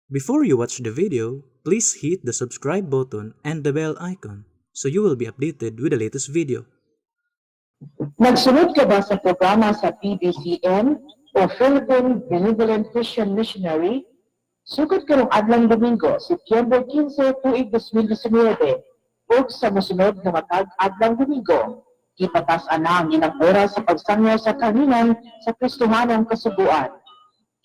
Before you watch the video, please hit the subscribe button and the bell icon so you will be updated with the latest video. Nagsunod ka ba sa programa sa PBCM o Philippine Benevolent Christian Missionary? Sugod karong adlang Domingo, Setyembre 15, tuig 2019, ug sa mosunod nga matag adlang Domingo, gipatas-an na ang ilang oras sa pagsangyaw sa kahilingan sa Kristohanong Kasuguan.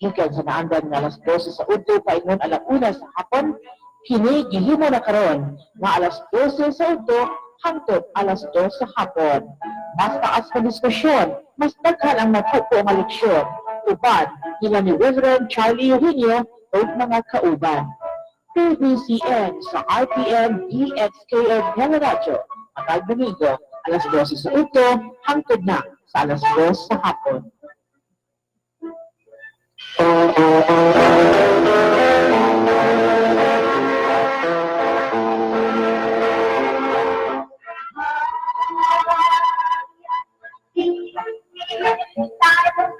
Gikan sa naandan nga alas 12 sa udto paingon 1:00 sa hapon, kini gihimo na karon nga alas 12 sa udto hangtod alas 2 sa hapon. Mas taas nga diskusyon, mas daghan ang natuko nga leksyon. Uban nila ni Reverend Charlie Eugenio ug mga kauban. PBCM sa RPN DXKM Teleradyo, matag Domingo, alas 12 sa udto hangtod na sa alas 2 sa hapon.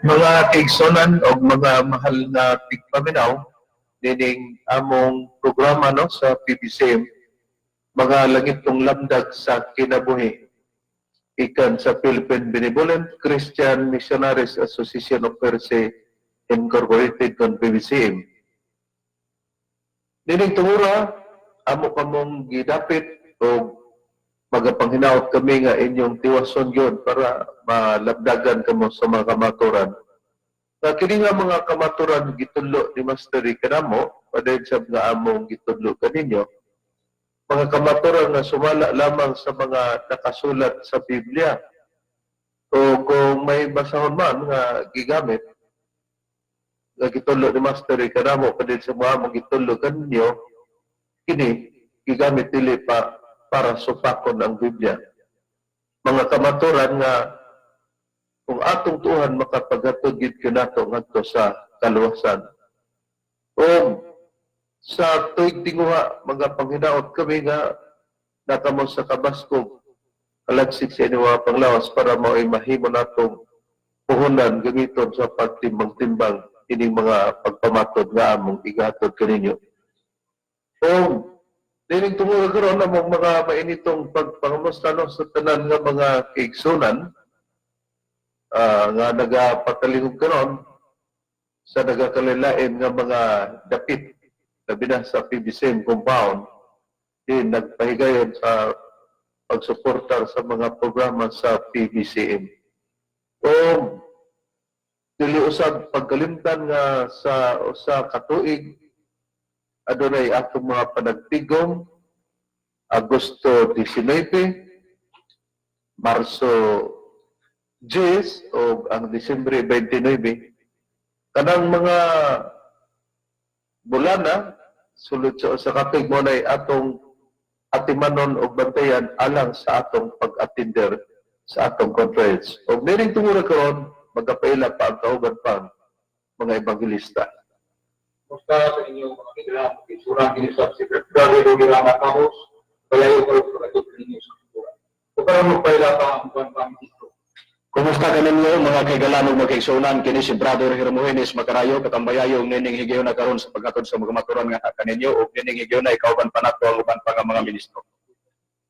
Mga kaigsonan og mga mahal na tigpaminaw nining among programa, no, sa PBCM, Mga Langitong Lamdag sa Kinabuhi, ikan sa Philippine Benevolent Christian Missionaries Association of Perse Incorporated kon PBCM. Nining tungura, amo kamong gidapit og magapanghinaot kami nga inyong tiwason yun para malabdagan kamo sa mga kamaturan. Nga kini nga mga kamaturan gitudlo ni Master Rick kanamo, padayon sab nga among gitudlo kaninyo, mga kamaturan nga sumala lamang sa mga nakasulat sa Biblia. O kung may basahon man nga gigamit, nga gitudlo ni Master Rick kanamo, padayon sa mga among gitudlo kaninyo, kini gigamit dili pa para supakon ang Biblia. Mga kamaturan nga kung atong tuhan makapaghatod gid kanato ngadto sa kaluwasan. O sa tuig tinguha, mga panghinaot kami nga nakamo sa kabaskog kalagsik sa inyong mga panglawas para mao'y mahimo natong puhunan gamiton sa pagtimbang-timbang ining mga pagpamatod nga among igatod kaninyo. O dining tungod karon, among mga mainitong pagpangamusta, no, sa tanan nga mga kaigsunan nga nagapatalingog karon sa nagakalilain nga mga dapit, labi na sa PBCM compound din nagpahigayon sa pagsuportar sa mga programa sa PBCM. O dili usab pagkalimtan nga sa usa ka tuig adunay atong mga panagtigom, Agosto 19, Marso 10 o ang Disyembre 29. Kanang mga bulana sulod sa usa ka tuig mo nay atong atimanon og bantayan alang sa atong pag-attender sa atong conference. Og nining tungura karon, magapaila pa ang kauban pang mga ebanghelista. Kumusta sa inyong mga kaibigan, itsura kinisap si Brother Rama Campos, palayo ko sa katod ninyo sa kultura. O para magpaila pa ang buwan pa ang dito. Kumusta ka ninyo, mga kaigalan ug mga kaigsuonan? Kini si Brother Hermogenes Macarayo, katambayayong nining higayon na karon sa paghatod sa mga kamaturan nga kaninyo, ug nining higayon na ikauban pa nato ang uban pa nga mga ministro.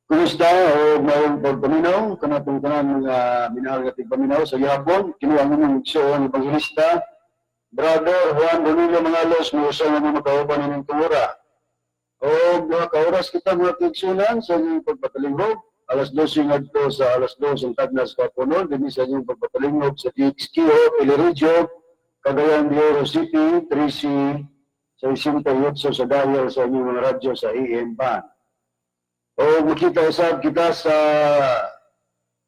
Kumusta o maayong pagpaminaw kanatong tanan mga minahal nga tigpaminaw sa gihapon. Kini ang inyong igsoon ebanghelista, Brother Juan Bonillo Mangalos, muusa nga mga kauban ining tungura. O mga kaoras kita, mga kaigsuonan, sa inyong pagpatalingog alas 12 ngadto sa alas 2 ang tagnas kapunon dinhi sa inyong pagpatalingog sa DXQO Teleradyo, Cagayan de Oro City, 3C 68 sa dial sa inyong mga radyo sa AM band. O makita usab kita sa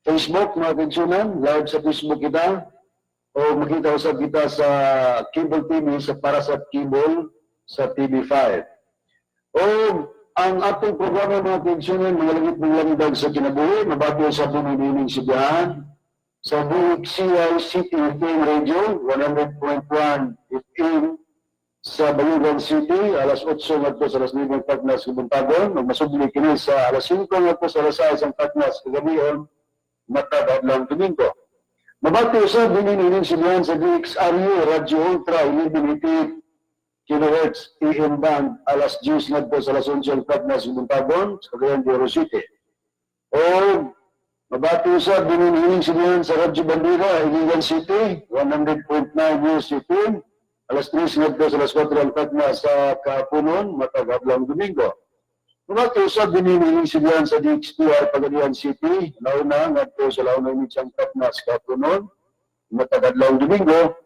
Facebook, mga kaigsuonan, live sa Facebook kita. O makita usab kita sa cable TV sa Parasat Cable sa TV5. O ang atong programa, mga kaigsuonan, Mga Langit ng Lamdag sa Kinabuhi, mabati sa pinibining sigahan sa DXCI City FM Radio 100.1 FM sa Bayugan City, alas 8 ngadto sa alas 9 ng tagnas kabuntagon, magmasubli kini sa alas 5 ngadto sa alas 6 ang tagnas kagabion matag adlaw Domingo. Mabati usab dinhi ining sibihan sa DXRU Radyo Ultra 1188 kHz AM band alas 10 ngadto sa alas 11 ang tagna sa Buntagon sa Cagayan de Oro City. O mabati usab dinhi sibihan sa Radyo Bandera, Iligan City, 100.9 News FM, alas 3 ngadto sa alas 4 ang tagna sa Kapunon, matag adlawng Domingo. Mabati usab dinhi sibihan sa DXPR Pagadian City, launa ngadto sa launa ni ang tagna sa Kapunon, matag adlawng Domingo.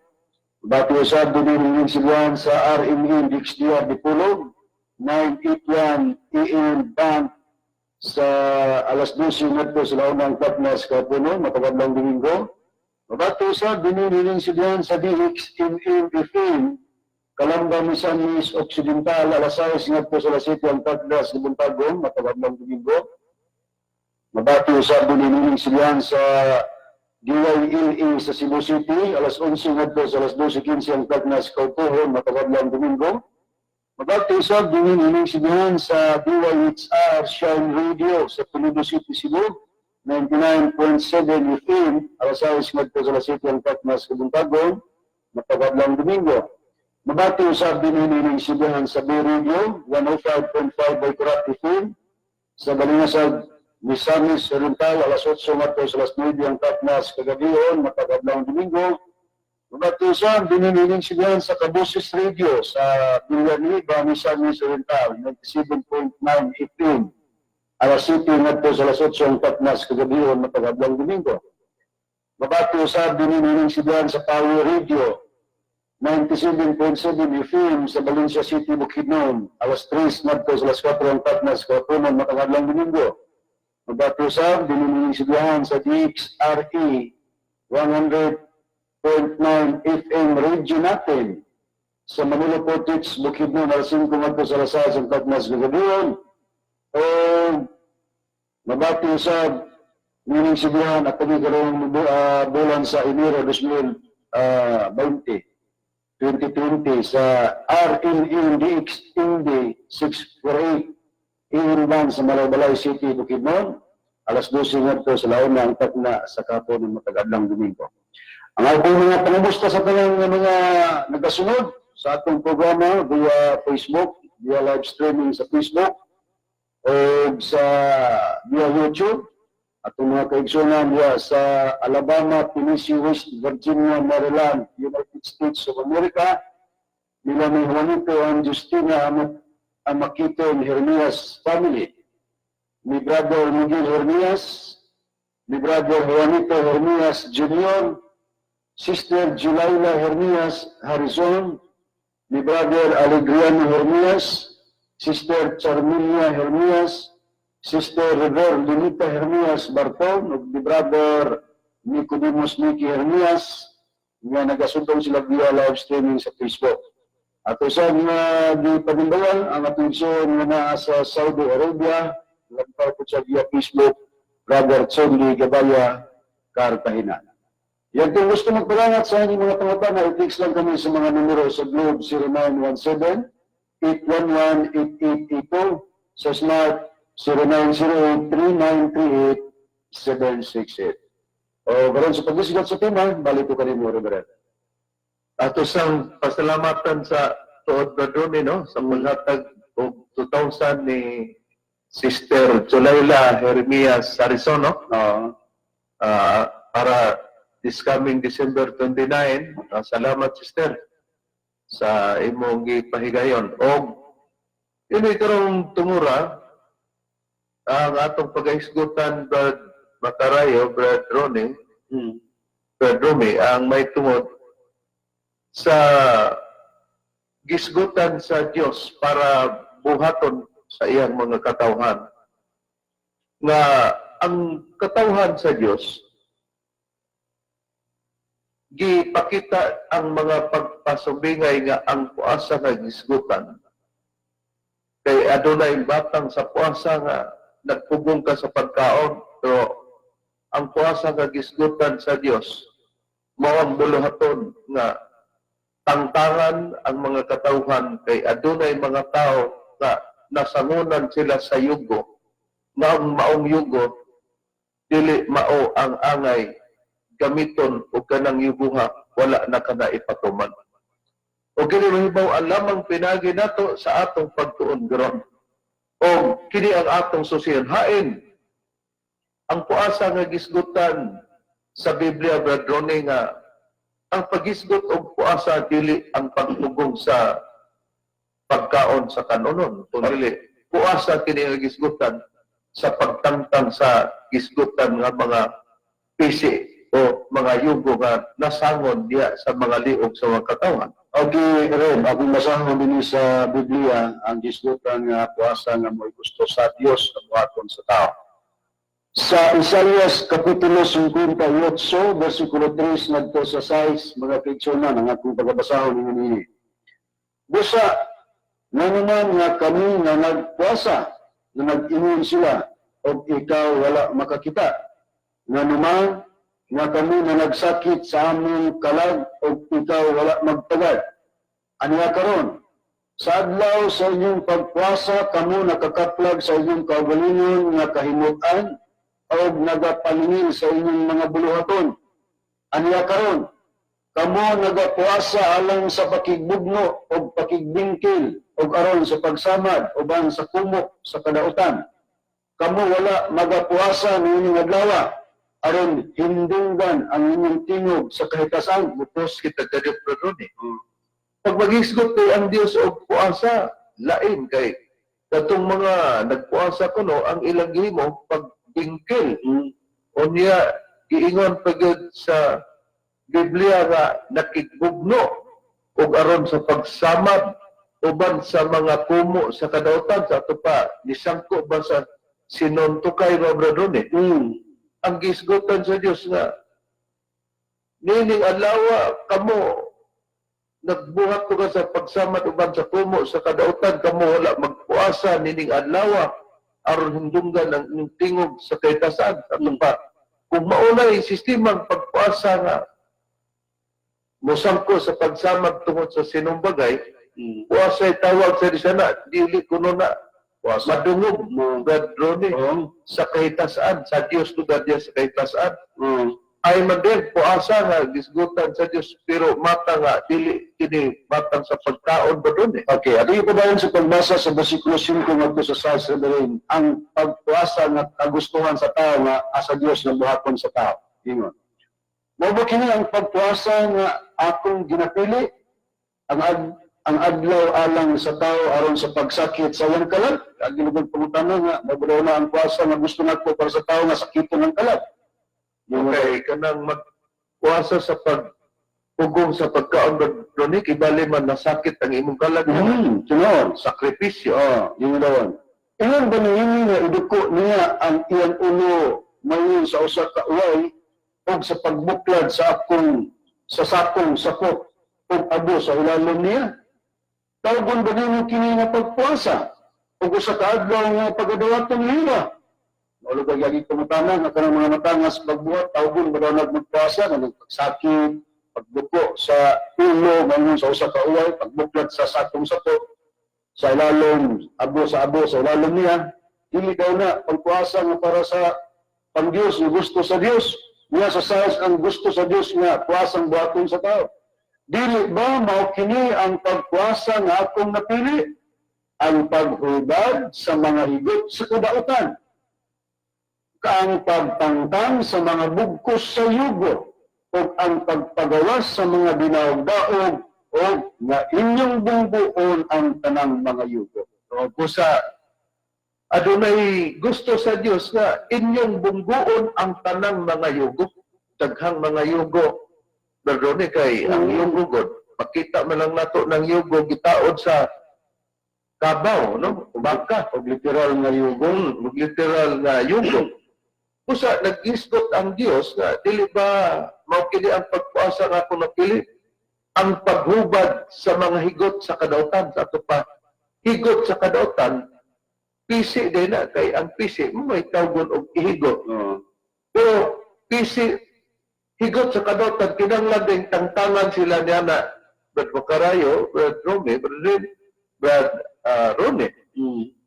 Mabati usab dinhi sibihan sa RME DXDR Dipolog, 981 AM band sa alas 12 ngadto sa launang tatnas kapuno matag adlawng Domingo. Mabati usab dinhi sibihan sa DXMM FM Calamba, Misamis Occidental, alas 6 ngadto sa alas 7 ang tagnas sa Buntagon matag adlawng Domingo. Mabati usab dinhi sibihan sa DYLA sa Cebu City, alas 11 ngadto sa alas 12:15 ang tagnas Kautohon matag adlawng Domingo. Mabati usab dinhi sibihan sa DYHR Shine Radio sa Toledo City, Cebu, 99.7 FM, alas 6 ngadto sa alas 7 ang tagnas Kabuntagon, matag adlawng Domingo. Mabati usab dinhi sibihan sa B Radio 105.5 by Kurat FM sa Balingasag, Misamis Oriental, alas 8 ngadto sa alas 9 ang tagnas kagabion, matag adlawng Domingo. Mabati usab dinhi sibihan sa Kabusis Radio sa Villanueva, Misamis Oriental, 97.9 FM, alas 7 ngadto sa alas 8 ang tagnas kagabion, matag adlawng Domingo. Mabati usab dinhi sibihan sa Power Radio 97.7 FM sa Valencia City, Bukidnon, alas 3 ngadto sa alas 4 ang tagnas kahaponon, matag adlawng Domingo. Mabati usab dinhi sibihan sa DXRE 100.9 FM Radio natin sa Manila Portage, Bukidnon, alas 5 ngadto sa alas 6 ang tagnas kagabion. O mabati usab nining sibihan at kami karong bulan sa Enero 2020 2020 sa RNNDX ND 648 AM band sa Malaybalay City, Bukidnon, alas 12 ngadto sa launa ang tagna sa kapo ng matag adlawng Domingo. Ang atong mga pangamusta sa tanang nga mga nagasunod sa atong programa via Facebook, via live streaming sa Facebook o sa via YouTube, atong mga kaigsunan diya sa Alabama, Tennessee, West Virginia, Maryland, United States of America, nila ni Juanito and Justina Amakito and Hermias family, ni Brother Miguel Hermias, ni Brother Juanito Hermias Jr., Sister Julaila Hermias Harrison, ni Brother Alegriano Hermias, Sister Charminia Hermias, Sister River Limita Hermias Barton, ug ni Brother Nicodemus Nicky Hermias, nga nagasundong sila via live streaming sa Facebook. Ato sa nga gipanimbayan ang atong igsoon nga naa sa Saudi Arabia, lagpaw po siya via Facebook, Brother Chondy Gabaya Cartagena. Yan, kung gusto magpalangat sa inyong mga pangutana, i-text lang kami sa mga numero sa Globe 0917 811 8882, sa Smart 0908 3938 768. O karon sa paghisgot sa tema, balik ko kanimo, Reverend. Ato sang pasalamatan sa tuod, Brad Romy, no, sa paghatag og 2,000 ni Sister Julaila Hermias Harrison, no? Oo. Para this coming December 29. Salamat, Sister, sa imong gipahigayon. Og ini karong tungura ang atong pagahisgutan, Brad Makarayo, Brad Ronnie, Brad Romy, ang may tungod sa gisgutan sa Dios para buhaton sa iyang mga katawhan. Nga ang katawhan sa Dios gipakita ang mga pagpasubingay nga ang puasa nga gisgutan kay adunay batang sa puasa nga nagpugong ka sa pagkaon, pero ang puasa nga gisgutan sa Dios mao ang buluhaton nga tangtangan ang mga katawhan kay adunay mga tao nga nasangunan sila sa yugo nga ang maong yugo dili mao ang angay gamiton og kanang yuguha, wala na kana ipatuman. O kini mahibaw ang lamang pinagi nato sa atong pagtuon karon. O kini ang atong susihan. Hain ang puasa nga gisgutan sa Biblia, Brad Ronnie, nga ang pagisgot og puasa dili ang pagtugong sa pagkaon sa kanonon, kundi puasa kini nga gisgutan sa pagtangtang sa gisgutan nga mga pisi o mga yugo nga nasangon diha sa mga liog sa mga katawan. Okay, Reb, akong basahon dinhi sa Biblia ang gisgutan nga puasa nga mo'y gusto sa Dios nga buhaton sa tao. Sa Isaias Kapitulo 58, versikulo 3 ngadto sa 6, mga kaigsuonan, ang akong pagabasahon ninyo niini. Busa, nganuman nga kami nga nagpuasa, nga nag-ingon sila, og ikaw wala makakita. Nganuman nga kami nga nagsakit sa among kalag, og ikaw wala magtagad. Aniya karon, sa adlaw sa inyong pagpuasa, kamo nakakaplag sa inyong kaugalingon nga kahimutan, og nagapalingil sa inyong mga buluhaton. Aniya karon, kamo nagapuasa alang sa pakigbugno og pakigbingkil og aron sa pagsamad uban sa kumok sa kadautan. Kamo wala magapuasa niining adlaw aron hindunggan ang inyong tingog sa kahitasan. Mupos kita kadyo, Brad Ronnie. Pag magisgot kay ang Dios og puasa, lain kay katong mga nagpuasa kuno ang ilang gihimo pagbingkil. Unya giingon pa gyud sa Biblia nga nakigbugno og aron sa pagsamad uban sa mga kumo sa kadautan sa ato pa nisangko ba sa sinuntukay ba, Brad Ronnie? Ang gisgutan sa Dios nga nining adlaw kamo nagbuhat ko ka sa pagsamad uban sa kumo sa kadautan, kamo wala magpuasa nining adlaw aron hindunggan ang inyong tingog sa kahitasan. Ato pa kung maunay sistemang pagpuasa nga mosangko sa pagsamad tungod sa sinumbagay, puasay tawag sa disana dili kuno na Puasa. madungog mo, Brad Ronnie, sa kahitasan sa Dios, lugar diya sa kahitasan. Ay man din puasa nga gisgutan sa Dios, pero mata nga dili kini matang sa pagkaon ba dun eh. Okay, ato ipabayon sa pagbasa sa versikulo 5 ngadto sa 6, Reverend, ang pagpuasa nga kagustuhan sa tao nga asa Dios nga buhaton sa tao. Ingon. Mao ba kini ang pagpuasa nga akong ginapili? Ang adlaw alang sa tao aron sa pagsakit sa iyang kalag? Ang ginugong pangutana nga mao na ang puasa nga gusto nako para sa tao nga sakiton ang kalag. Ingon. Okay, kanang magpuasa sa pagpugong sa pagkaon ba dun eh, kibali man nasakit ang imong kalag, Tinuod. sakripisyo. Oo, yung dawon. Ingon ba niini nga iduko niya ang iyang ulo mayon sa usa ka uway og sa pagbuklad sa akong sa sakong sakop og abo sa ilalom niya? Tawgon ba ninyo kini nga pagpuasa og usa ka adlaw nga pagadawaton niya? Mao ka yagi pangutana nga kanang mga matangas pagbuhat, tawgon ba daw nagmagpuasa nga nagpagsakit, pagduko sa ulo mayon sa usa ka uway, pagbuklat sa sakong sakop sa ilalom, abo sa ilalom niya, dili daw na pagpuasa nga para sa pang Dios, nga gusto sa Dios. Niya sa sayas ang gusto sa Dios nga puasang buhaton sa tao. Dili ba mao kini ang pagpuasa nga akong napili? Ang paghubad sa mga higot sa kadautan, ang pagtangtang sa mga bugkos sa yugo, o ang pagpagawas sa mga binaog-daog, o nga inyong bungbuon ang tanang mga yugo. O kusa adunay gusto sa Dios nga inyong bungguon ang tanang mga yugo, daghang mga yugo. Brad Ronnie, kay ang yugo god, makita man lang nato ng yugo gitaod sa kabaw, no? Baka Og literal nga yugo. Og literal nga yugo. Usa nag-isgot ang Dios nga dili ba mao kini ang pagpuasa nga ako napili, ang paghubad sa mga higot sa kadautan sa ato pa higot sa kadautan, pisi din na kay ang pisi mo may tawgon og ihigot, pero pisi higot sa kadautan kinahanglan din tangtangan sila niya na, Brad Macarayo, Brad Rome, Brad Rin, Brad Rone,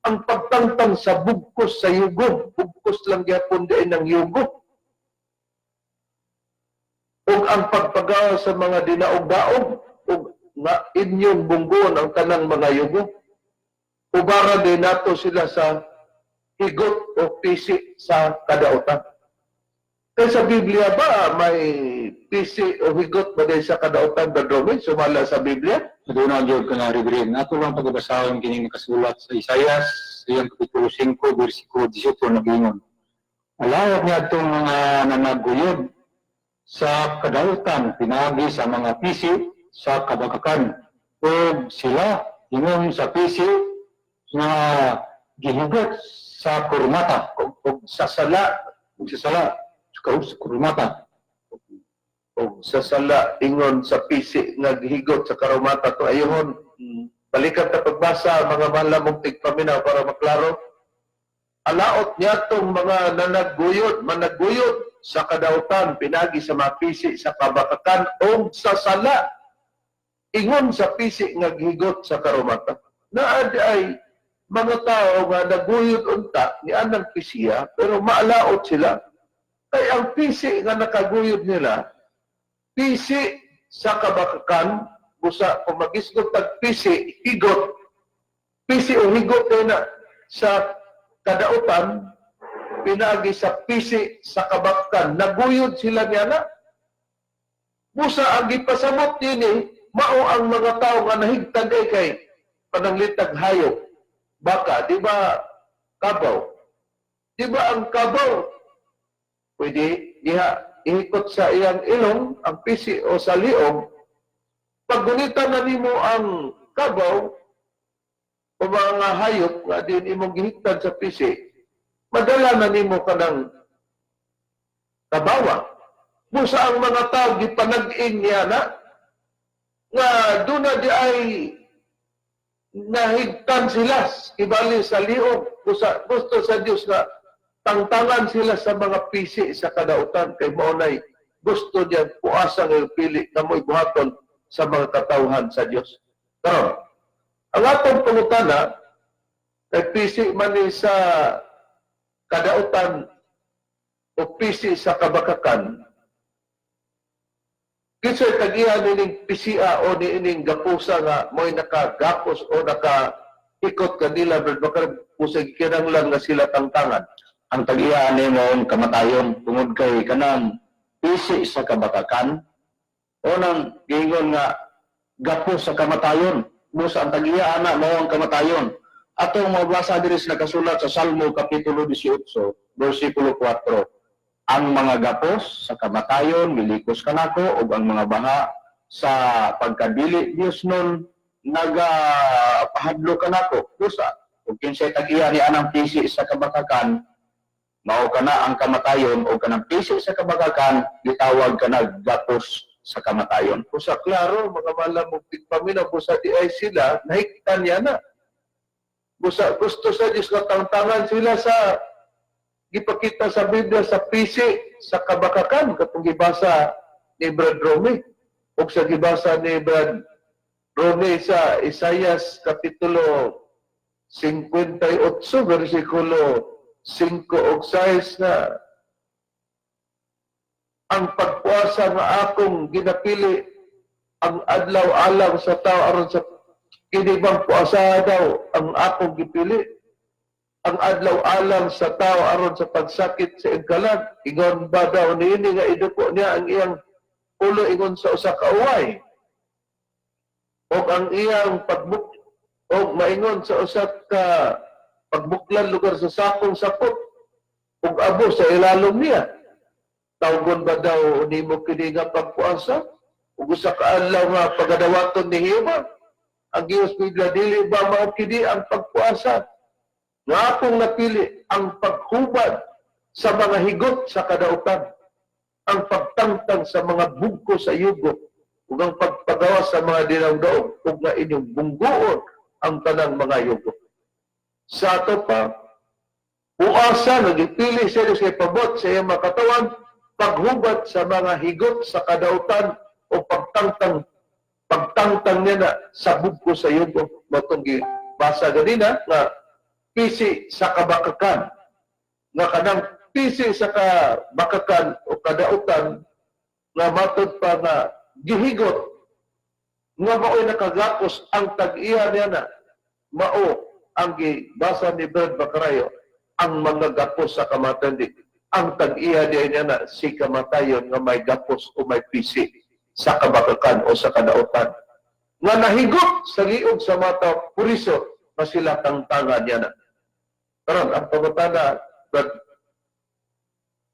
ang pagtangtang sa bugkos sa yugo, bugkos lang gyapon diay ng yugo. Ug ang pagpagawa sa mga dinaog-daog, ug nga inyong bunggoon ang tanang mga yugo. Ubara din nato sila sa higot o pisi sa kadautan. Kaya sa Biblia ba may pisi o higot ba din sa kadautan, Brad Romy? Sumala sa Biblia? Aduna gyud ka na, Reverend. Ato lang pagbasahon kining nakasulat sa Isayas, sa iyang kapitulo 5, bersikulo 18 nagingon: "Alawat niya itong mga nanaguyod sa kadautan pinaagi sa mga pisi sa kabakakan, ug sila ingon sa pisi nga gihigot sa kurmata." O sa sala, ug sa sala sa kurmata. O sa sala ingon sa pisi nga gihigot sa karumata to ayuhon. Balikan ta pagbasa, mga mahal mong tigpaminaw, para maklaro. Alaot niya tong mga nanaguyod, managuyod sa kadautan, pinagi sa mga pisi sa kabakakan, o sa sala, ingon sa pisi nga gihigot sa karumata. Naad ay mga tao nga naguyod unta ni anang pisiya, pero maalaot sila. Kay ang pisi nga nakaguyod nila, pisi sa kabakakan, busa kung magisgot tag pisi, higot, pisi o higot kay na sa kadautan, pinagi sa pisi sa kabakakan, naguyod sila niya na. Busa ang gipasabot nini, mao ang mga tao nga nahigtan ay kay pananglitag hayop. Baka, di ba kabaw? Di ba ang kabaw? Pwede diha ihikot sa iyang ilong, ang pisi o sa liog. Pag gunitan na nimo ang kabaw o mga hayop nga din imong gihiktan sa pisi, madala na nimo kanang kabawa. Busa ang mga tao gipanag-in niya na nga doon na di ay nahigtan sila ibali sa liog. Busa gusto sa Dios nga tangtangan sila sa mga pisi sa kadautan kay mao nay gusto niya puasa nga pili na mo'y buhaton sa mga katawhan sa Dios. Karon, ang atong pangutana kay pisi man ni sa kadautan o pisi sa kabakakan, kinsay tag-iya nining pisia o niining gapusa nga mo'y nakagapos o nakaikot kanila, Brad Bakar, pusay kinahanglan nga sila tangtangan? Ang tag-iya ani mo ang kamatayon tungod kay kanang pisi sa kabakakan o nang giingon nga gapos sa kamatayon. Busa ang tag-iya ana mao ang kamatayon. Atong mabasa diri sa nakasulat sa Salmo kapitulo 18 bersikulo 4: "Ang mga gapos sa kamatayon milikos kanako ug ang mga baha sa pagkadili Dios nun nagapahadlo kanako." Busa ug kinsay tag-iya ni anang pisi sa kabakakan, mao kana ang kamatayon, o kanang pisi sa kabakakan gitawag kana gapos sa kamatayon. Busa klaro, mga malamog tigpaminaw, busa di ay sila, nahigtan niya na. Busa gusto sa Diyos nga tangtangan sila sa gipakita sa Biblia sa pisi sa kabakakan katong gibasa ni Brad Romy o sa gibasa ni Brad Romy sa Isayas kapitulo 58 versikulo 5 ug 6 na ang pagpuasa nga akong ginapili, ang adlaw alang sa tao aron sa kini bang puasa daw ang akong gipili, ang adlaw alang sa tao aron sa pagsakit sa iyang? Ingon ba daw niini nga iduko niya ang iyang ulo ingon sa usa ka uway o ang iyang pagbuk o maingon sa usa ka pagbuklan lugar sa sakong sakop ug abo sa ilalom niya? Tawgon ba daw nimo kini nga pagpuasa ug usa ka adlaw nga pagadawaton ni Jehova? Ang Diyos Biblia, dili ba mao kini ang pagpuasa nga akong napili, ang paghubad sa mga higot sa kadautan, ang pagtangtang sa mga bugko sa yugo, ug ang pagpagawa sa mga dinawdaog, ug nga inyong bunggoon ang tanang mga yugo? Sa ato pa, puasa nga gipili sa Diyos kay pabot sa iyang makatawan, paghubad sa mga higot sa kadautan o pagtangtang pagtangtang niya na sa bugko sa yugo. Mao tong gibasa ganina nga pisi sa kabakakan, nga kanang pisi sa kabakakan o kadautan nga matod pa nga gihigot. Nga mao'y nakagapos, ang tag-iya niya na mao ang gibasa ni Brad Bacarayo, ang mga gapos sa kamatayon. Di ang tag-iya niya na si kamatayon nga may gapos o may pisi sa kabakakan o sa kadautan nga nahigot sa liog sa mata, puriso nga sila tangtangan niya na. Karon ang pangutana, Brad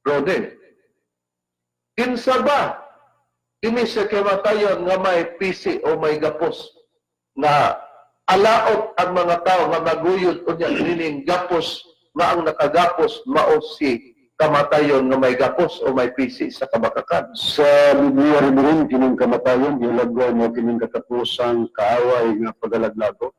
Rode, kinsa ba ini sa kamatayon nga may pisi o may gapos nga alaot ang mga tao nga maguyod unya nining gapos nga ang nakagapos mao si kamatayon nga may gapos o may pisi sa kabakakan? Sa Biblia rin kining kamatayon, gilagwa mo kining katapusang kaaway nga pagalaglago.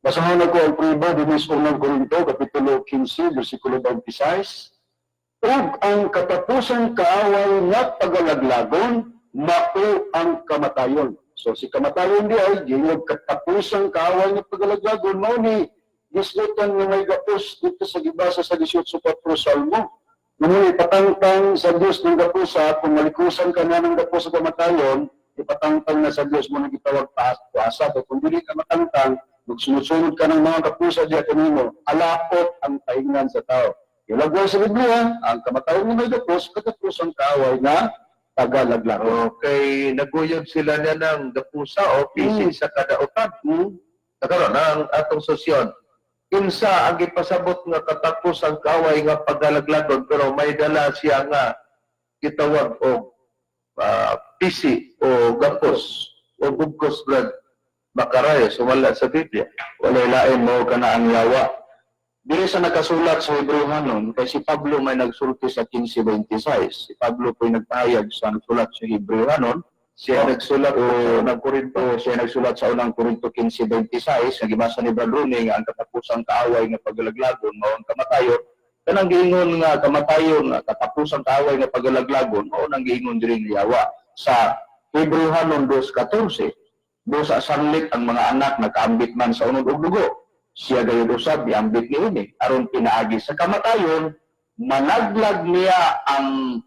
Basahan ako ang prueba dinhi sa Unang Korinto, Kapitulo 15, versikulo 26. Ug ang katapusang kaaway nga pagalaglagon, mao ang kamatayon. So si kamatayon di ay gingod katapusang kaaway nga pagalaglagon, mao ni gisgutan nga may gapos dito sa gibasa sa 18.4 Salmo. Ngunit ipatangtang sa Diyos ng gapusa, kung malikusan ka na ng gapos sa kamatayon, ipatangtang na sa Diyos mo na gitawag paasa. Kaya kung dili ka matangtang, magsunod-sunod ka ng mga gapusa diya kanino, alaot ang pahingan sa tao. Ilagway sa Biblia, ang kamatayon ng may gapos, katapos ang kaaway na tagalaglago. Okay, naguyod sila niya ng gapusa o pisi sa kadautan. Nakaroon ang atong sosyon. Kinsa ang gipasabot nga katapos ang kaway nga pagalaglagon pero may dala siya nga gitawag og pisi o gapos o bugkos, blood makarayo, sumala sa Biblia? Walay lain, mao kana ang yawa. Diri sa nakasulat sa Hebreohanon, kay si Pablo may nagsulti sa 15:26. Si Pablo po'y nagpahayag sa nagsulat sa Hebreohanon. Siya nagsulat O, o ng Korinto. O siya nagsulat sa Unang Korinto 15:26 nga gibasa ni Brad Rooney nga ang katapusang kaaway nga pagalaglagon mao ang kamatayon. Kanang giingon nga kamatayon nga katapusang kaaway nga pagalaglagon mao nang giingon diri nga yawa sa Hebreohanon 2:14. Busa sanlit ang mga anak nakaambit man sa unod og dugo, siya gayud usab giambit niini aron pinaagi sa kamatayon managlag niya ang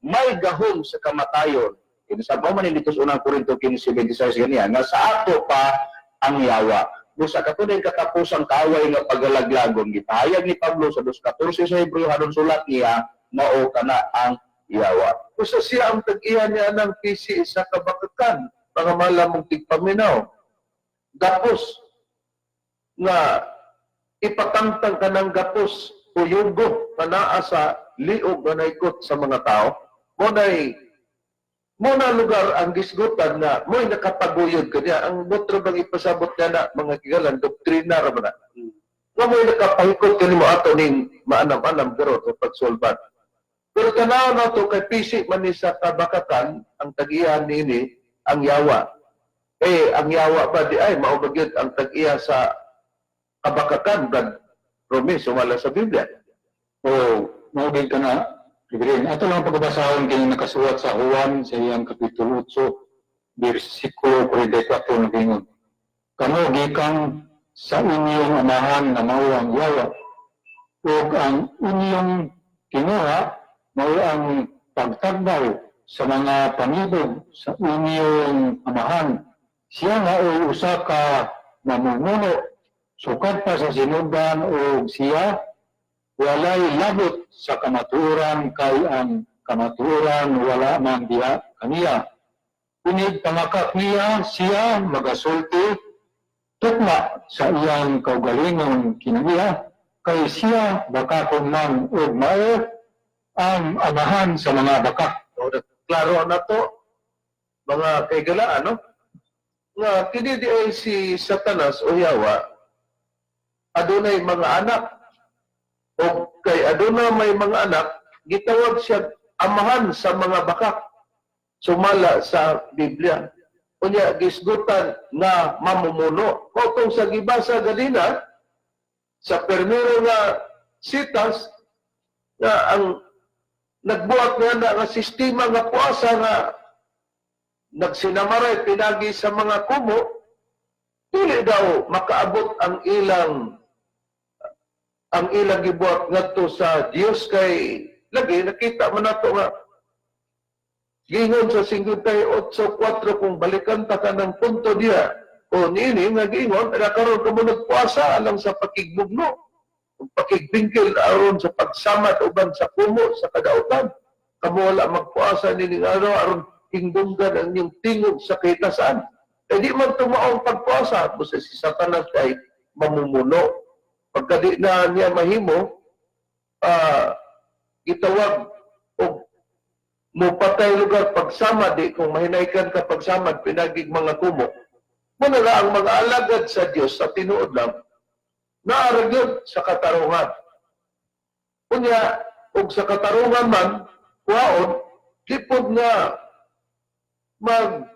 may gahom sa kamatayon. Kinsa mo man dito sa Unang Korinto 15:26 ganiya nga sa ato pa ang yawa. Busa katunay katapusang kaaway nga pagalaglagon gipahayag ni Pablo sa 2:14 sa Hebreo hanon sulat niya mao kana ang yawa. Usa siya ang tag-iya niya ng pisi sa kabakakan, mga malamong tigpaminaw. Gapos nga ipatangtang ka ng gapos o yugo nga naa sa liog nga naikot sa mga tao, mo nay mo na lugar ang gisgutan nga mo'y nakapaguyod kanya. Ang butro bang ipasabot niya na mga kigalan, doktrina ra ba na? Nga mo'y nakapahikot kanimo ato ning maanam-anam pero sa pagsolban. Pero tanaw na to kay pisi man ni sa kabakakan, ang tag-iya niini ang yawa. Eh, ang yawa ba di ay mao ba gyud ang tag-iya sa kabakakan, Brad Rome, sumala sa Biblia? O, mao ka na, Reverend. Ato lang pagbabasahon kini nakasulat sa Juan sa iyang Kapitulo 8, versikulo 44 nagaingon: "Kamo gikan sa inyong amahan nga mao ang yawa, ug ang inyong kinuha mao ang pagtagbaw sa mga pangibog sa inyong amahan. Siya mao'y usa ka mamumuno sukad pa sa sinugdan ug siya walay labot sa kamatuoran kay ang kamatuoran wala man diha kaniya. Inig pangakak niya, siya magasulti tukma sa iyang kaugalingon kinaniya kay siya bakakon man ug mao ang amahan sa mga bakak." O, klaro na to, mga kaigalaan, no? Nga, kini di ay si Satanas o yawa, adunay mga anak. O kay aduna may mga anak, gitawag siya amahan sa mga bakak. Sumala sa Biblia. Unya, gisgutan nga mamumuno. O kung sa gibasa ganina, sa permiro nga sitas, nga ang nagbuhat nga na nga sistema nga puasa nga nagsinamaray pinagi sa mga kumo, dili daw makaabot ang ilang gibuhat ngadto sa Dios kay lagi nakita man nato nga Gingon sa 58.4, kung balikan ta ka ng punto diya, o niini nga giingon, na karon kamo nagpuasa alang sa pakigbugno, ug pakigbingkil aron sa pagsamad uban sa kumo sa kadautan. Kamo wala magpuasa nining araw aron hingdunggan ang inyong tingog sa kahitasan. Eh di man tumao ang pagpuasa, busa si Satanas ay mamumuno. Pagka di na niya mahimo, gitawag og mupatay lugar pagsamad, di kung mahinaykan ka pagsamad pinagig mga kumo. Muna na ang mga alagad sa Dios sa tinuod lang naa gyud sa katarungan. Unya, ug sa katarungan man kuhaon, lipod nga mag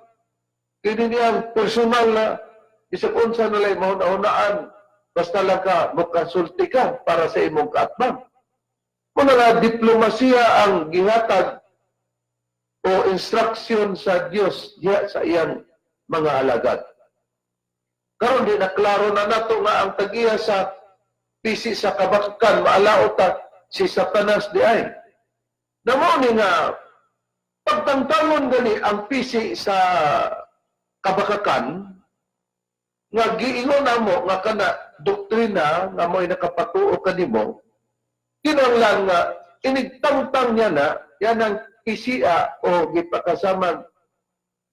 kini niyang personal na bisag unsa na lay mahuna-hunaan, basta lang ka mukasulti ka para sa imong kaatbang. Muna nga diplomasiya ang gihatag o instruction sa Dios diha sa iyang mga alagad. Karon di na klaro na nato nga ang tag-iya sa pisi sa kabakakan maalaot ta si Satanas di ay. Namo ni nga pagtangtangon gani ang pisi sa kabakakan nga giingon namo nga kana doktrina nga mo'y nakapatuo kanimo, kinahanglan nga inigtangtang niya na yan ang pisia o gipakasamag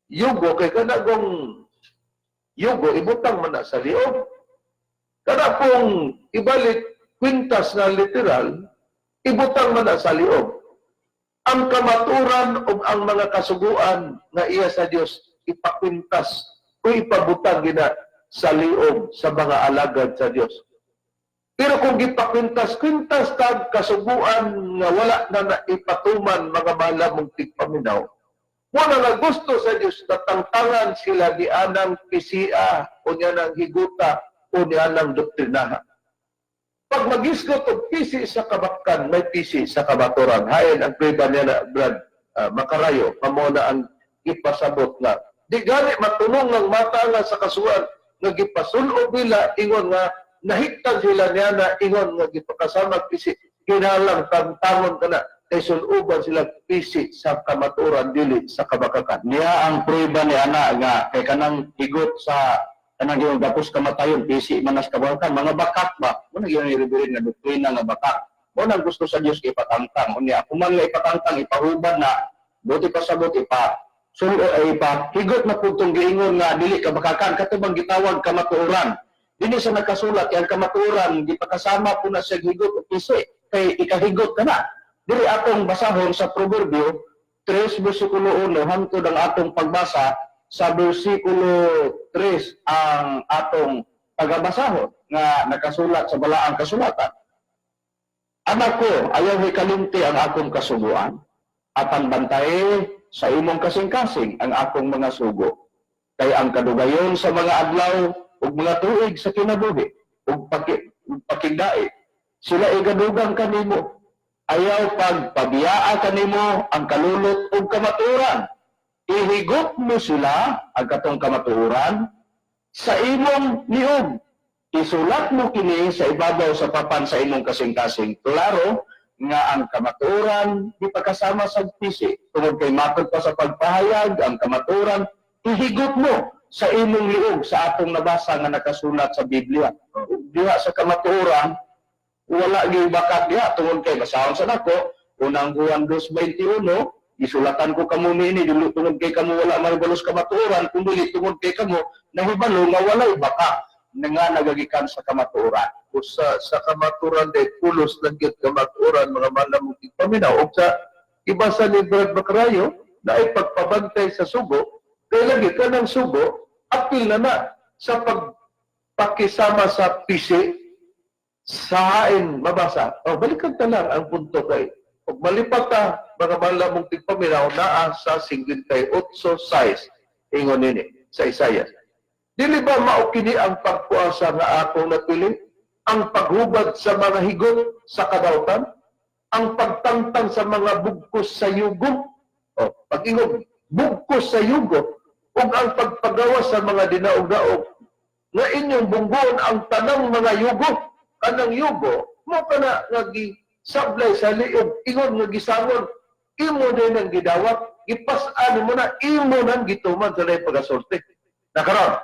yugo, kay kana gong yugo ibutang man na sa liog. Kana pong ibalik kwintas na literal, ibutang man na sa liog ang kamaturan o ang mga kasuguan nga iya sa Dios, ipakwintas o ipabutang gina sa liog sa mga alagad sa Dios. Pero kung gipakwintas-kwintas tag kasuguan nga wala na naipatuman, mga mahal mong tigpaminaw, wala nga gusto sa Dios natangtangan sila ni anang pisia o niya ng higuta o niya ng doktrinaha. Pag magisgot og pisi sa kabakkan, may pisi sa kamaturan. Hain ang prueba niya na, Brad, Makarayo, pamo na ang ipasabot nga. Di gani matulong ng mata nga sa kasuan nga gipasulob nila ingon nga nahigtan sila niya na ingon nga gipakasamag pisi, kinalang tangtangon ka na kay suluban sila pisi sa kamaturan, dili sa kabakakan. Niya ang prueba ni ana nga kay kanang higot sa kanang yung gapos kamatayon, pisi manas kabakan, mga bakak ba mo na gyud ni reverend nga doktrina nga bakak mo nang gusto sa Dios ipatangtang. Unya ako man nga ipatangtang, ipahubad na buti pasabot ipa sulo ay ipa higot na pud tong giingon nga dili kabakakan, katong gitawag kamatuoran. Dinhi sa nakasulat ang kamatuoran gipakasama po na sa higot o pisi kay ikahigot ka na. Diri atong basahon sa Proverbio 3 versikulo 1 hangtod ang atong pagbasa sa versikulo 3 ang atong pagabasahon nga nakasulat sa balaang kasulatan. Anak ko, ayaw hikalimti ang akong kasuguan, apan bantaye sa imong kasing-kasing ang akong mga sugo. Kay ang kadugayon sa mga adlaw ug mga tuig sa kinabuhi ug ug pakigdai, sila igadugang kanimo. Ayaw pagpabiyaa kanimo ang kalulot ug kamatuoran. Ihigot mo sila, ang katong kamatuoran, sa imong niog. Isulat mo kini sa ibabaw sa papan sa imong kasing-kasing. Klaro nga ang kamatuoran di pagkasama sa pisi. Tungod kay matod pa sa pagpahayag, ang kamatuoran, ihigot mo sa imong liog sa atong nabasa nga nakasulat sa Biblia. Diha sa kamatuoran, wala gyud bakat diha tungod kay basahon sa nako Unang Juan 2:21, "Gisulatan ko kamo niini dili tungod kay kamo wala mahibalo sa kamatuoran, kundi tungod kay kamo nahibalo nga walay baka nga nagagikan sa kamatuoran." O sa kamaturan de pulos lang gyud kamaturan, mga mahal mong paminaw, og sa ibasa ni Brad Macrayo na ay pagpabantay sa sugo, kay lagi kanang sugo apil na na sa pagpakisama sa pisi sa hain mabasa. O balikan ta lang ang punto kay ug malipat ta, mga mahal mong tigpaminaw, naa sa 58.6. Ingon nini sa Isaiah: "Dili ba mao kini ang pagpuasa nga akong napili? Ang paghubad sa mga higot sa kadawtan, ang pagtangtang sa mga bugkos sa yugo," o pag-ingon bugkos sa yugo, "ug ang pagpagawas sa mga dinaog-daog, nga inyong bunggoon ang tanang mga yugo." Kanang yugo mo kana nga gisablay sa liog, ingon nga gisangon, imo din ang gidawat. Gipas-an mo na, imo nang gituman sa laing pagasulti. Na karon,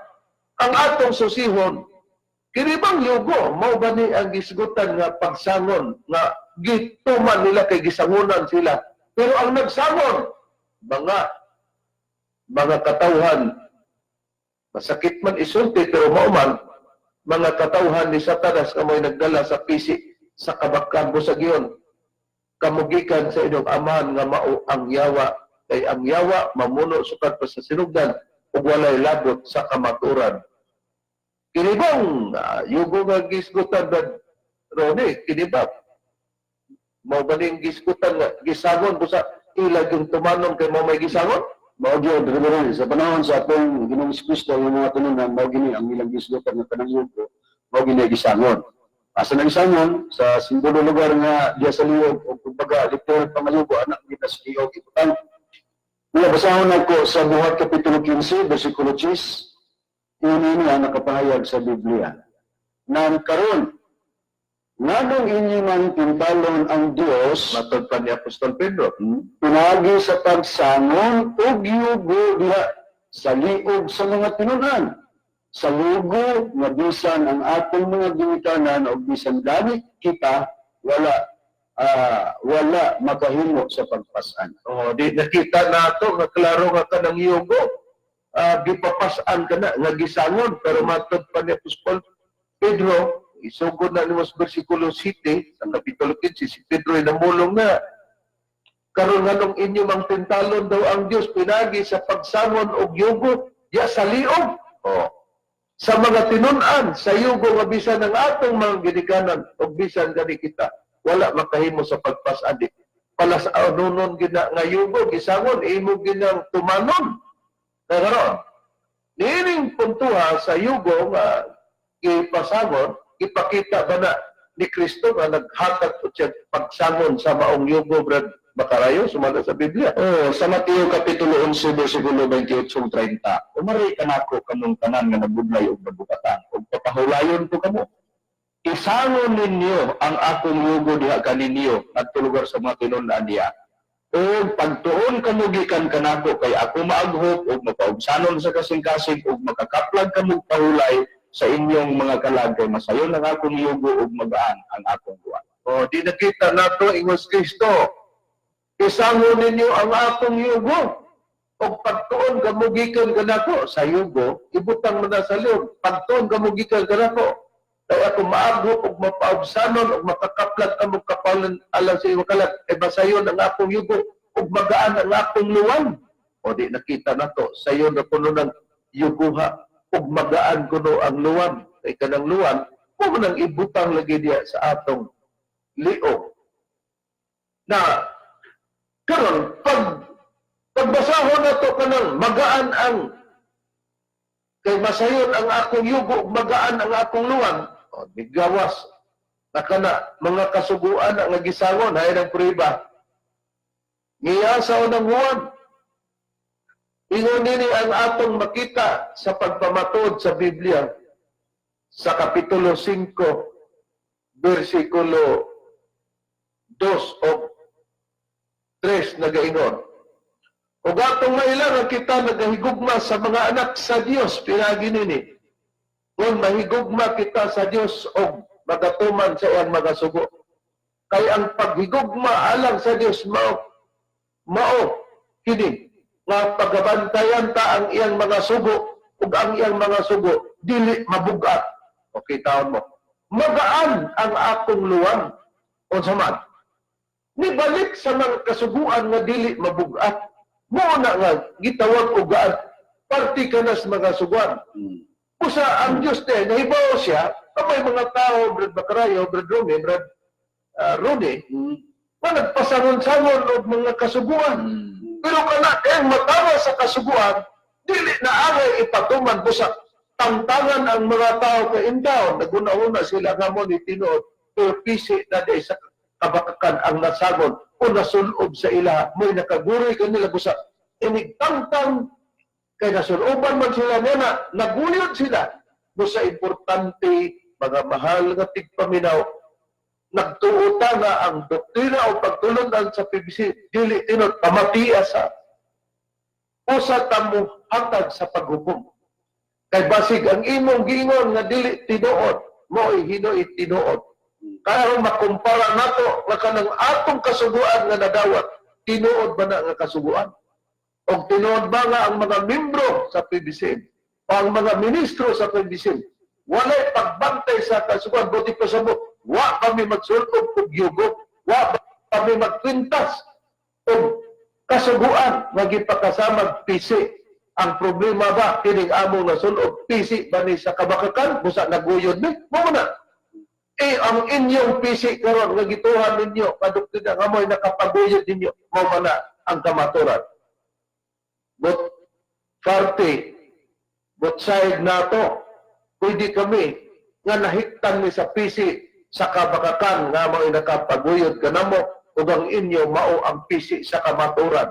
ang atong susihon, kini bang yugo, mao ba ni ang gisgutan nga pagsangon, nga gituman nila kay gisangunan sila? Pero ang nagsangon, mga katawhan, masakit man isulti pero mao man, mga katawhan ni Satanas nga mo'y nagdala sa pisi sa kabakkan sa giyon, kamugikan sa inyong amahan nga mao ang yawa, kay ang yawa mamuno sukad pa sa sinugdan ug walay labot sa kamaturan. Kini bang yugo nga gisgutan ba, Ronnie, kini ba mao ba ning gisgutan nga gisangon busa ila yung tumanon kay mao may gisangon? Mao gyud, Reverend, sa panahon sa atong Ginoong Kristo, ang mga tinunan, mao gini ang ilang gisgutan nga kanang yugo, mao gini gisangon. Asa na gisangon? Sa simbolo lugar nga diya sa liog, o kumbaga, literal pa nga yugo, anak gina sa liog, ibutang. Mula basahon nako sa Buhat Kapitulo 15, versikulo 10, ini niya nakapahayag sa Biblia. Nang karon, nganong inyo nang tintalon ang Dios, Matod pa ni Apostol Pedro. Pinaagi sa pagsangon ug yugo diha sa liog sa mga tinunan, sa lugo nga bisan ang atong mga ginikanan o bisan gani kita wala makahimo sa pagpasan. Oh, di nakita nato nga klaro nga kanang yugo gipapas-an kana nga gisangon, pero matod pa ni Apostol Pedro, isugod na nimo sa bersikulo 7 sa kapitulo 15, si Pedro ay namulong na karon, nganong inyo mang tintalon daw ang Dios pinagi sa pagsangon og yugo diya sa liog, oh, sa mga tinun-an sa yugo nga bisan ang atong mga ginikanan og bisan gani kita wala makahimo sa pagpas-an, di pala sa anunon gina nga yugo gisangon, imo ginang tumanon. Karon, niining puntuha sa yugo nga gipasangon, ipakita ba na ni Kristo nga naghatag po siya pagsangon sa maong yugo, Brad Makarayo, sumala sa Biblia? Oh, sa Mateo kapitulo 11 bersikulo 28 ug 30. Umari kanako kamong tanan nga nabudlay ug nabugatan, ug papahulayon ko kamo. Isangon ninyo ang akong yugo diha kaninyo ngadto lugar sa mga tinun-an diha. Ug pagtuon kamo gikan kanako, kay ako maaghop ug mapaubsanon sa kasing-kasing, ug makakaplag kamo pahulay sa inyong mga kalag, kay masayon ang akong yugo ug magaan ang akong luwan. O, di nakita nato ingon si Kristo, "Isangon ninyo ang akong yugo. O pagtuon kamo gikan kanako," sa yugo, ibutang mo na sa liog, "Pagtuon kamo gikan kanako, kay ako maaghop ug mapaubsanon ug makakaplag kamo kapalan alang sa imong kalag, ay masayon ang akong yugo ug magaan ang akong luwan." O, di nakita nato, sayon na kuno ng yuguha ug magaan kuno ang luwan. Kay kanang luwan, mo nang ibutang lagi diya sa atong liog. Na karon, pag pagbasahon nato kanang magaan ang kay masayon ang akong yugo, magaan ang akong luwan, o, migawas na kana mga kasuguan ang nagisangon hay ng prueba. Ngiyasaw ng Juan. Ingon nini ang atong makita sa pagpamatod sa Biblia sa Kapitulo 5 versikulo 2 o 3, nagaingon. "Ug atong maila kita nagahigugma sa mga anak sa Dios pinagi nini. Kung mahigugma kita sa Dios og magatuman sa iyang mga sugo. Kay ang paghigugma alang sa Dios mao mao kini nga pagabantayan ta ang iyang mga sugo, ug ang iyang mga sugo dili mabugat." Okay, taon mo. Magaan ang akong luwan. Unsa man? Nibalik sa mga kasuguan nga dili mabugat. Mao na nga gitawag og gaan. Parte ka na sa mga suguan. Usa ang Diyos din, nahibaw siya, na may mga tao, Brad Bacarayo, Brad Rumi, Brad Rone, na nagpasangon-sangon og mga kasuguan. Pero kana kay matawa sa kasuguan, dili na angay ipatuman busa tangtangan ang mga tao kay indaw, naguna-una sila nga mo ni tinuod, pero pisi na di sa kabakakan ang nasangon o nasulob sa ila, mo'y nakaguroy kanila busa inigtangtang kay nasuloban man sila niya na naguyod sila. Busa importante, mga mahal nga tigpaminaw, nagtuo ta nga ang doktrina o pagtulunan sa PBC dili tinuod, pamatia sa Usa ta mo hatag sa paghukom. Kay basig ang imong giingon nga dili tinuod, mo'y hinoy tinuod. Karon makumpara nato nga kanang atong kasuguan nga nadawat, tinuod ba na nga kasuguan? O tinuod ba nga ang mga membro sa PBCM o ang mga ministro sa PBCM walay pagbantay sa kasuguan, buti pa sa mo, wa kami magsulkob og yugo, wa kami magkwintas og kasuguan nga gipakasamag pisi. Ang problema ba kining among nasulob pisi ba ni sa kabakakan busa naguyod ni mo na eh ang inyong pisi karon nga gituhan ninyo kadoktrina nga mo'y nakapaguyod ninyo mo man na ang kamaturan. But party, but side nato, pwede kami nga nahiktan ni sa pisi sa kabakakan nga mo'y nakapaguyod kanamo ug ang inyo mao ang pisi sa kamaturan.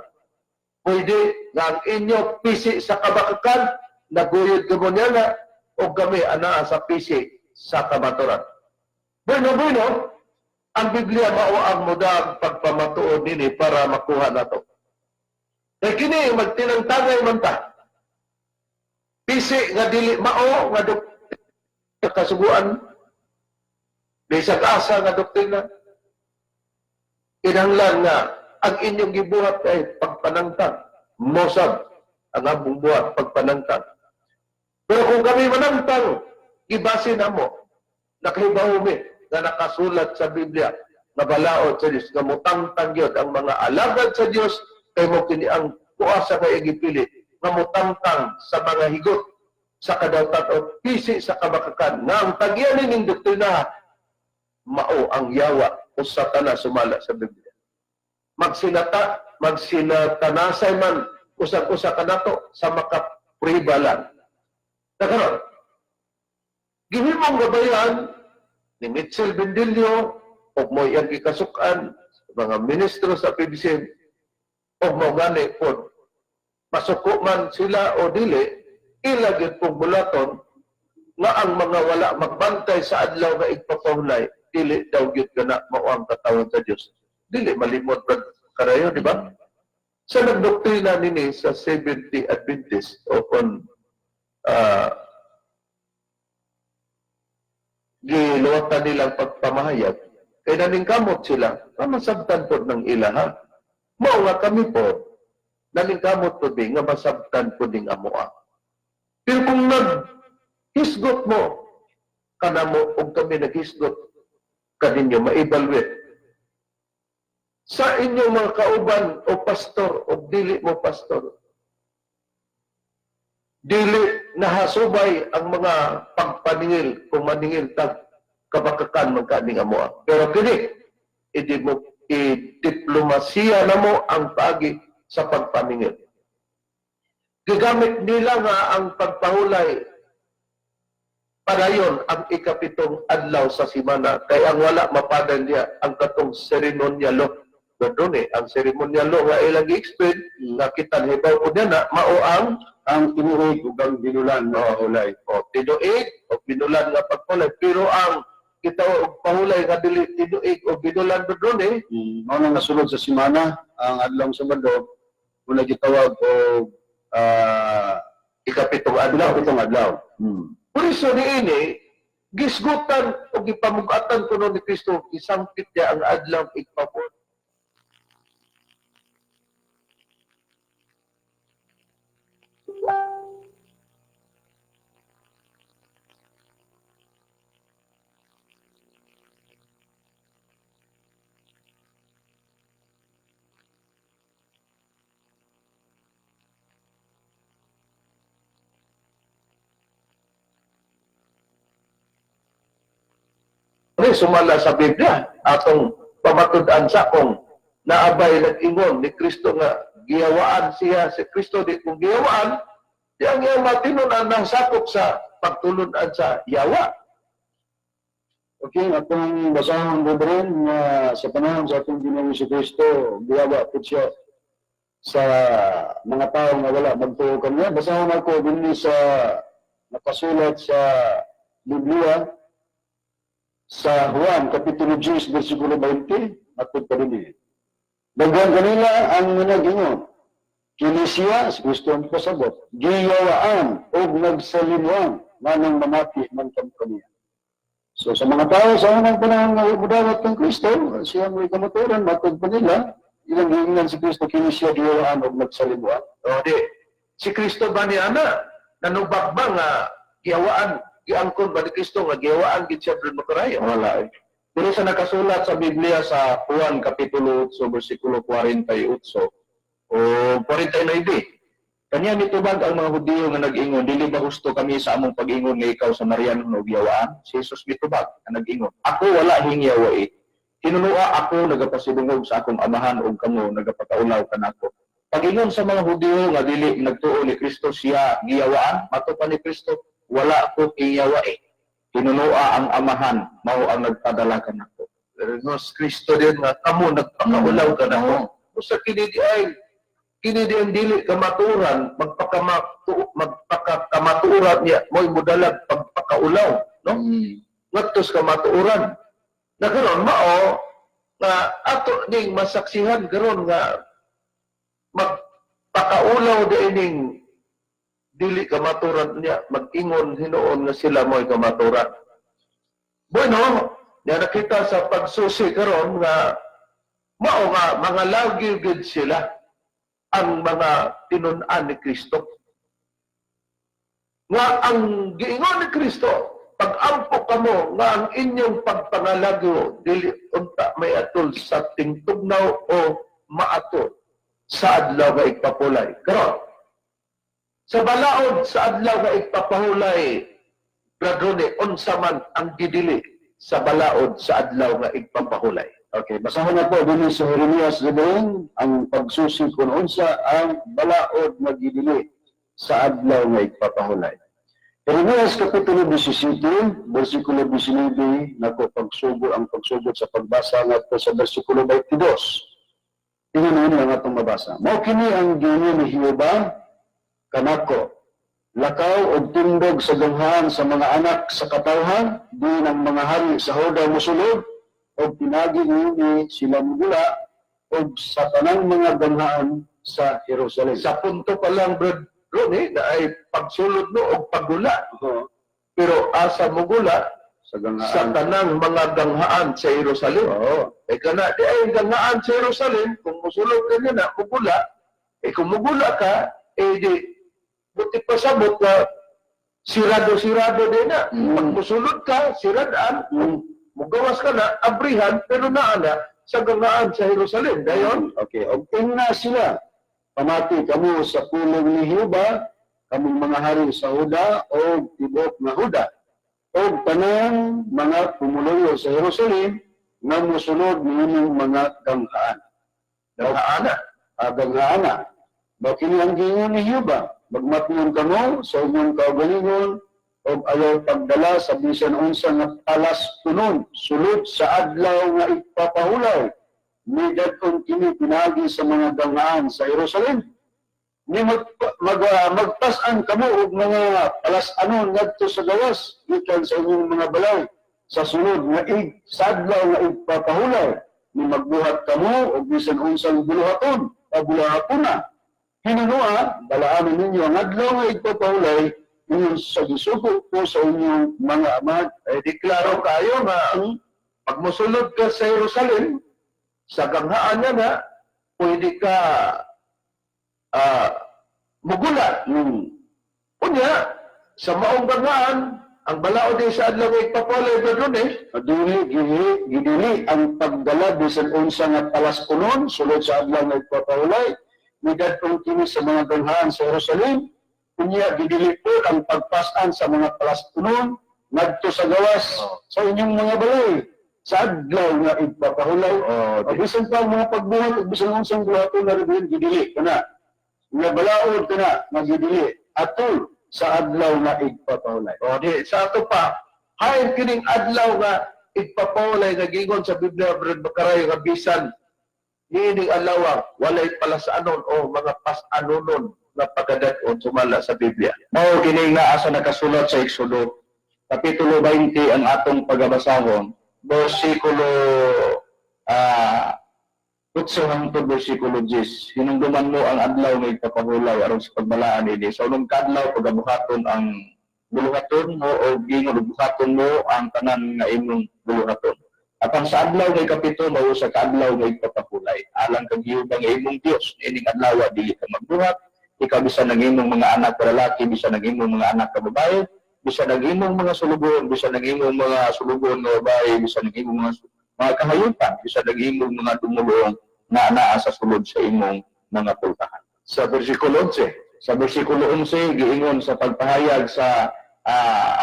Pwede nga ang inyo pisi sa kabakakan, naguyod kamo niya na, o kami anaa sa pisi sa kamaturan. Bueno, bueno, ang Biblia mao ang mudag pagpamatuod nini para makuha nato. Kay kini magtinangtangay man ta. Pisi nga dili mao nga doktrina kasuguan, bisag asa nga doktrina, kinahanglan nga ang inyong gibuhat ay pagpanangtang. Mosab ang among buhat pagpanangtang. Pero kung kami manangtang, gibase namo, nakahibaw mi nga nakasulat sa Biblia nga balaod sa Dios nga mutangtang gyud ang mga alagad sa Dios kay mo kini ang kuasa kay gipili nga mutangtang sa mga higot sa kadawtan o pisi sa kabakakan nga ang tagyan nining doktrina mao ang yawa o Satanas sumala sa Biblia. Magsinata, magsinatanasay man usag-usa kanato sa makapriba lang. Nakaroon, gihimong gabayan ni Mitchell Bendilio o mo iyang gikasukan mga ministro sa PBCM o mo gani pod masuko man sila o dili, ila gyud pong bulaton nga ang mga wala magbantay sa adlaw nga igpapahulay dili daw gyud kana mao ang katawan sa Dios. Dili malimot brad karayo, di ba? Sa nagdoktrina nini sa Seventh-day Adventist o kon giluwatan nilang pagpamahayag, kay naningkamot sila, masabtan po ng ilaha. Mao nga kami po, naningkamot po din nga masabtan po ding amoa. Pero kung naghisgot mo, kanamo og kami naghisgot kaninyo, ma-evaluate. Sa inyong mga kauban o pastor o dili mo pastor, dili nahasubay ang mga pagpaningil kung maningil tag kabakakan man kaning amoa. Pero kini i-diplomasiya na mo ang paagi sa pagpaningil. Gigamit nila nga ang pagpahulay padayon ang 7 adlaw sa simana kay ang wala mapadan niya ang katong ceremonial law. Doon eh, ang ceremonial law nga ilang gi-explain nga kita hibaw ko niya na mao ang Ang tinuig ug ang binulan nga pahulay. O tinuig o binulan nga pagpahulay, pero ang kita og pahulay nga dili tinuig o binulan doon eh. Mao nang nasulod sa simana ang adlawng Sabado una gitawag og 7 adlaw. 7 adlaw. Por iso niini gisgutan o gipamugatan kuno ni Kristo, isangpit niya ang adlaw igpapon. Ni sumala sa Biblia atong pamatud-an sa kung naabay nag-ingon ni Kristo nga giyawaan siya si Kristo di kung giyawaan di ang iyang matinunan ng sakop sa pagtulunan sa yawa. Okay, atong basahon brethren nga sa panahon sa atong Ginoong Kristo giyawa pud siya sa mga tao nga wala magtuo kaniya. Basahon ako dinhi sa nakasulat sa Biblia sa Juan Kapitulo 10 versikulo 20 matod pa dinhi. Daghan kanila ang mga gingon. Kini siya, si Kristo ang pasabot, giyawaan og nagsalimuan nganong mamati man kamo kaniya. So sa mga tao sa unang panahon nga mudawat kang Kristo, siya mo'y kamatuoran, matod pa nila, ilang giingnan si Kristo, kini siya giyawaan og nagsalimuan. O di, si Kristo ba ni ana nanubak ba nga giyawaan, giangkon ba ni Kristo nga giyawaan gid siya, Brad Macarayo? Wala eh. Pero sa nakasulat sa Biblia sa Juan Kapitulo 8, versikulo 48 o 49, kanya nitubag ang mga Hudiyo nga nag-ingon, "Dili ba husto kami sa among pag-ingon nga ikaw Samariano ug giyawaan?" Si Jesus mitubag nga nag-ingon, "Ako wala hingyawai. Hinunua ako nagapasidungog sa akong Amahan ug kamo nagapakaulaw kanako." Pag-ingon sa mga Hudiyo nga dili nagtuo ni Kristo siya giyawaan, mato pa ni Kristo, "Wala ko hingyawae. Hinunua ang Amahan mao ang nagpadala kanako." Pero no, si Kristo din nga kamo nagpakaulaw kanako. Usa kini di ay kini di ang dili kamaturan magpakakamaturan niya mo'y mudalag pagpakaulaw, no? Ngadto sa kamatuoran. Na karon mao nga ato ning masaksihan karon nga magpakaulaw di ining dili kamaturan niya mag-ingon hinuon nga sila mo'y kamaturan. Bueno, niya nakita sa pagsusi karon nga mao nga mga lagi gid sila ang mga tinun-an ni Kristo. Nga ang giingon ni Kristo, pag-ampo kamo nga ang inyong pagpangalagyo dili unta may atol sa tingtugnaw o maato sa adlaw nga igpapulay. Karon, sa balaod sa adlaw nga igpapahulay, Brad Ronnie, unsa man ang gidili sa balaod sa adlaw nga igpapahulay? Okay, basahon na po dinhi sa Jeremias 11 ang pagsusi kung unsa ang balaod nga gidili sa adlaw nga igpapahulay. Jeremias Kapitulo 17, versikulo 19, nako pagsugod ang pagsugod sa pagbasa ngadto sa versikulo 22. Tingnan ninyo ang atong mabasa. Mao kini ang giingon ni Jehova kanako: "Lakaw og tindog sa ganghaan sa mga anak sa katawhan, diin ang mga hari sa Huda mosulod, og pinagi niini sila mugula og sa tanang mga ganghaan sa Jerusalem." Sa punto pa lang, Brad Ronnie, na ay pagsulod no og paggula. Oo, Pero asa mugula? Sa ganghaan. Sa tanang mga ganghaan sa Jerusalem. Oo. Eh kana di ay ganghaan sa Jerusalem, kung musulod ka niya na, mugula, eh kung mugula ka, eh di, buti pa sabot na sirado-sirado din na. Pag musulod ka, siradaan, mugawas ka na, abrihan, pero naa na sa ganghaan sa Jerusalem. Dayon, Okay, og tingna sila. Pamati kamo sa pulong ni Jehova, kamong mga hari sa Huda og tibuok nga Huda, og tanang mga pumuluyo sa Jerusalem nga mosulod niining mga ganghaan. Ganghaan na. Ah, ganghaan na. Mao kini ang giingon ni Jehova, magmatngon kamo sa inyong kaugalingon og ayaw pagdala sa bisan unsa nga palas-unon sulod sa adlaw nga igpapahulay. Migadtong kini pinaagi sa mga ganghaan sa Jerusalem. Ni magpas-an kamo og mga palas-anon ngadto sa gawas gikan sa inyong mga balay sa sulod nga sa adlaw nga igpapahulay. Ni magbuhat kamo og bisan unsang buluhaton o buluhatona. Hinunua, balaanon ninyo ang adlaw nga igpapahulay ingon sa gisugo ko sa inyong mga amahan. Eh di klaro kayo nga pag musulod ka sa Jerusalem, sa ganghaan niya na, pwede ka mugula. Unya, sa maong ganghaan, ang balaod din sa adlaw nga igpapahulay, Brad Ronnie, Aduni gili gidili ang pagdala bisan unsa nga palas-unon sulod sa adlaw nga igpapahulay migadtong kini sa mga ganghaan sa Jerusalem. Unya gidili po ang pagpas-an sa mga palas-unon ngadto sa gawas sa inyong mga balay sa adlaw nga igpapahulay. Oh, O bisan pa ang mga pagbuhat ug bisan unsang buhaton na rin gidili kana nga balaod kana nga gidili atol sa adlaw nga igpapahulay. O di, sa ato pa, hain kining adlaw nga igpapahulay nga gingon sa Biblia, Brad Macarayo, nga bisan niining adlaw walay palasanon o mga pasanonon nga pagadat-on sumala sa Biblia. Mao kini nga asa nakasulat sa Exodo kapitulo 20 ang atong pagabasahon, bersikulo 8 hangtod bersikulo 10, "Hinumduman mo ang adlaw nga igpapahulay aron sa pagbalaan ini. Sa unom kadlaw pagabuhaton ang buluhaton mo o gingon og buhaton mo ang tanan nga imong buluhaton. Apan sa adlaw nga ikapito mao sa kaadlaw nga igpapahulay alang kang Jehova nga imong Dios. Ining adlaw dili ka magbuhat, ikaw, bisan ang imong mga anak ka lalaki, bisan ang imong mga anak ka babae, bisan ang imong mga sulugoon, bisan ang imong mga sulugoon nga babae, bisan ang imong mga kahayupan, bisan ang imong mga dumuluong nga naa sa sulod sa imong mga pultahan." Sa versikulo 11. Sa versikulo 11, giingon sa pagpahayag sa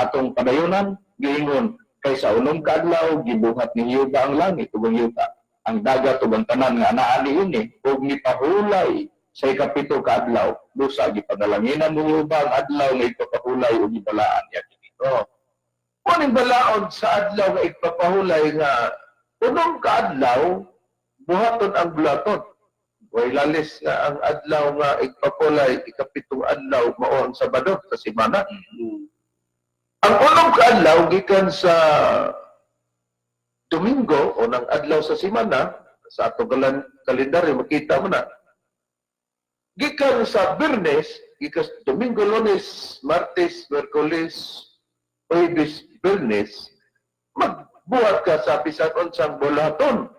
atong padayunan, giingon, "Kay sa unom kaadlaw gibuhat ni Jehova ang langit ug ang yuta, ang dagat ug ang tanan nga anaa niini, ug nipahulay sa ikapito ka adlaw. Busa gipanalanginan ni Jehova ang adlaw nga ipapahulay ug gibalaan niya kini." Oh. Kuning balaod sa adlaw nga igpapahulay nga unom ka adlaw buhaton ang bulaton. Way lalis nga ang adlaw nga igpapahulay, ikapitong adlaw, mao ang Sabado sa semana. Ang unom ka adlaw gikan sa Domingo o ng adlaw sa semana sa atong kalendaryo, makita mo na gikan sa Biyernes, gikan sa Domingo, Lunes, Martes, Miyerkules, Huwebes, Biyernes, magbuhat ka sa bisan unsang bulaton.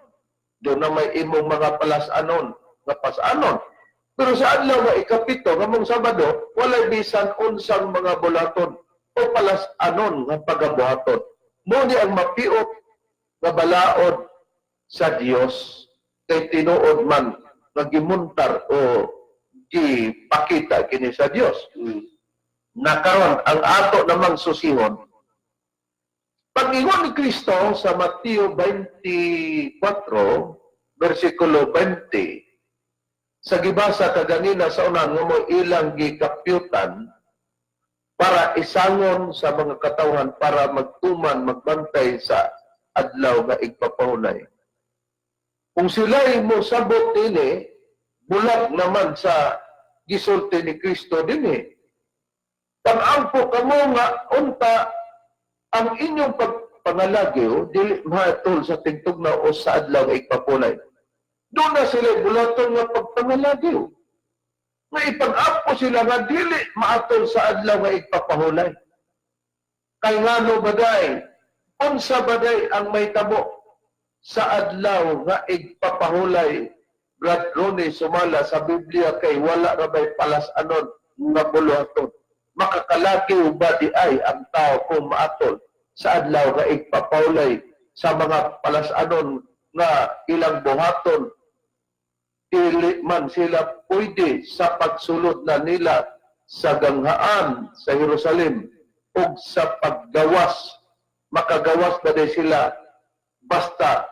Doon na may imong mga palasanon, nga pasanon. Pero sa adlaw nga ikapito, nga mong Sabado, walay bisan unsang mga bulaton o palasanon nga pagabuhaton. Mao ni ang mapiot nga balaod sa Dios, kay tinuod man nga gimuntar o gipakita kini sa Dios. Na karon ang ato namang susihon, pag-ingon ni Kristo sa Mateo 24 versikulo 20, sa gibasa kaganina sa una, nga mo ilang gikapyutan para isangon sa mga katawhan para magtuman, magbantay sa adlaw nga igpapahulay. Kung sila'y mo sabot ini, bulag naman sa gisulti ni Kristo dinhi. Pag-ampo kamo nga unta ang inyong pagpangalagyo dili mahatol sa tingtugnaw o sa adlaw nga igpapulay. Doon na sila bulaton nga pagpangalagyo. Nga ipag-ampo sila nga dili maatol sa adlaw nga igpapahulay. Kay ngano baday, unsa baday ang mahitabo sa adlaw nga igpapahulay, Brad Ronnie Sumala, sa Biblia, kay wala ra bay palas-anon nga buluhaton? Makakalagyo ba di ay ang tao kung maatol sa adlaw nga igpapahulay sa mga palas-anon nga ilang buhaton? Dili man sila pwede sa pagsulod na nila sa ganghaan sa Jerusalem ug sa paggawas. Makagawas ba di sila basta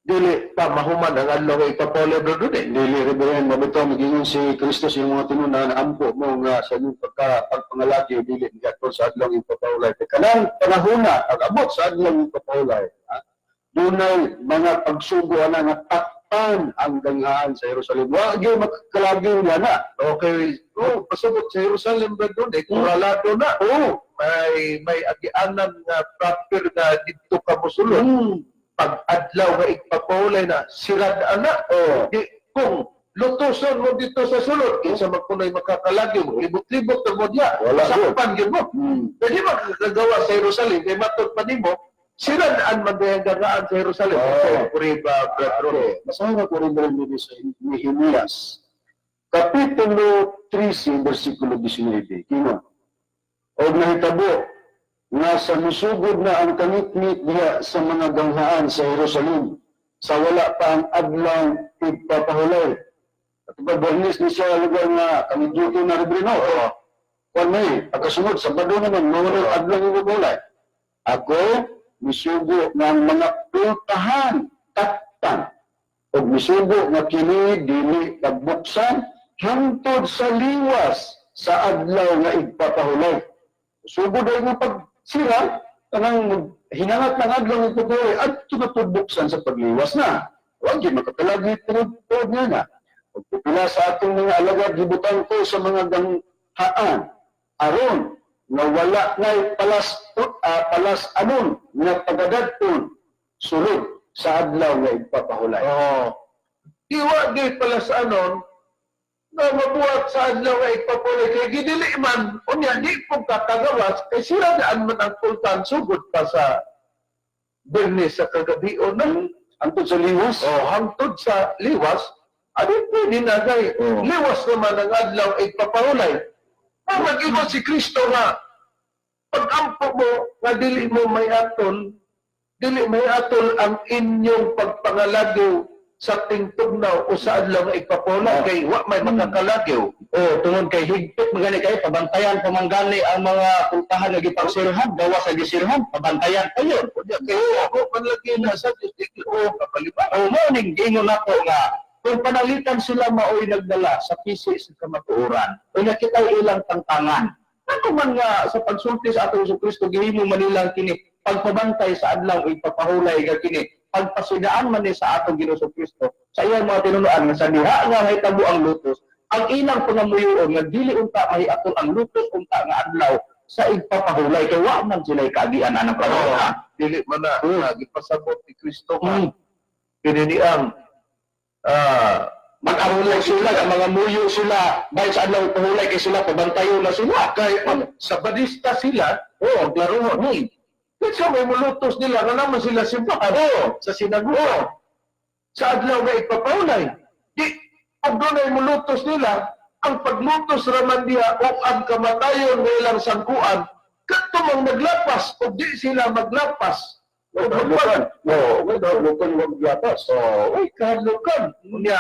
dili pa mahuman ang adlaw nga ipapahulay, Brad Ronnie? Dili, Reverend, mabito magingon si Kristo sa iyong mga tinunan, ampo mo nga sa inyong pagpangalagi dili miadto sa adlaw ipapahulay. Kay kanang panahona pag abot sa adlaw ipapahulay, ha, dunay mga pagsugo ana nga takpan ang ganghaan sa Jerusalem. Wa gyud makakalagi nga na. Okay, oh, pasubot sa Jerusalem, Brad Ronnie, kuralado na. May agianan nga proper nga didto ka mosulod. Pag adlaw nga igpapahulay na, sirad ana. Di, kung lutuson mo dito sa sulod, kinsa man kuno'y makakalagi mo, libot-libot na mo diya, Wala gyud. sakpan gyud mo. Pwede makakagawa sa Jerusalem, kay matod pa nimo, siradaan man diha ang ganghaan sa Jerusalem. Oo. Puri ba, Brad Ronnie? Okay. Basahin ako rin rin dito sa Nehemias. Kapitulo 13, versikulo 19. Kino. "Og nahitabo nga sa musugod na ang kangitngit diha sa mga ganghaan sa Jerusalem sa wala pa ang adlaw igpapahulay." At pagbarnis ni siya lugar nga kami dito na Rebrino. Oo. Kung may, pagkasunod, Sabado naman, mawala ang adlaw igpapahulay. "Ako, misugo ng mga pultahan, takpan, ug misugo nga kini dili pagbuksan hangtod sa liwas sa adlaw nga igpapahulay." Sugo dahil nga pagsira, kanang hinangat ng adlaw nga igpapahulay, adto na buksan sa pagliwas na. Huwag yun, makakalagi tungod nga na. "Ug pipila sa atong mga alagad gibutang ko sa mga ganghaan, aron nga wala nay palas anon nga pagadadton sulod sa adlaw nga igpapahulay." Oo. Di wa gyud pala sa anon nga mabuhat sa adlaw nga igpapulay kay gidili man unya di pud kakagawas kay sira daan man ang pultahan sugod pa sa Biyernes sa kagabion na. Hangtod sa liwas. O hangtod sa liwas, adi pwede na kay liwas naman ang adlaw igpapahulay. Kung nag-ingon si Kristo nga pag-ampo mo nga dili mo may atol, dili may atol ang inyong pagpangalagaw sa tingtugnaw o sa adlaw nga igpapahulay kay wa may makakalagaw. Oh, tungod kay higpit magani kay pabantayan pamanggani ang mga pultahan nga gipagsirhan, gawa sa gisirhan, pabantayan pa yun. Unya kay ako man lagi na sa Diyos di ko kapaliban. O mao ning giingon nako nga kung panalitan sila maoy nagdala sa pisi sa kamatuoran, o nakita ilang tangtangan. Ano man nga sa pagsulti sa atong Kristo gihimo man nilang kini pagpabantay sa adlaw ipapahulay nga kini pagpasidaan man ni sa atong Ginoong Kristo sa iyang mga tinunuan nga sa diha nga mahitabo ang lutos, ang ilang pangamuyoon nga dili unta mahiatol ang lutos unta nga adlaw sa igpapahulay kay wa man sila kaagian anang panahon. Oo, dili man na nga gipasabot ni Kristo nga kini niang Mag-arulay sila, ang mga muyo sila, dahil sa adlaw pahulay kay sila, pabantayo na sila. Kay sa badista sila, oh, klarohon. Kinsa may mulutos nila nga naman sila simbahan sa sinagoga. Sa adlaw nga ipapahulay. Di pag dunay mulutos nila, ang paglutos raman diha o ang kamatayon nga ilang sangkuan, kadto mang naglapas o di sila maglapas. O Lukan. Oo, lukan wag gapas. Oh, uy, kahadlukan. Unya,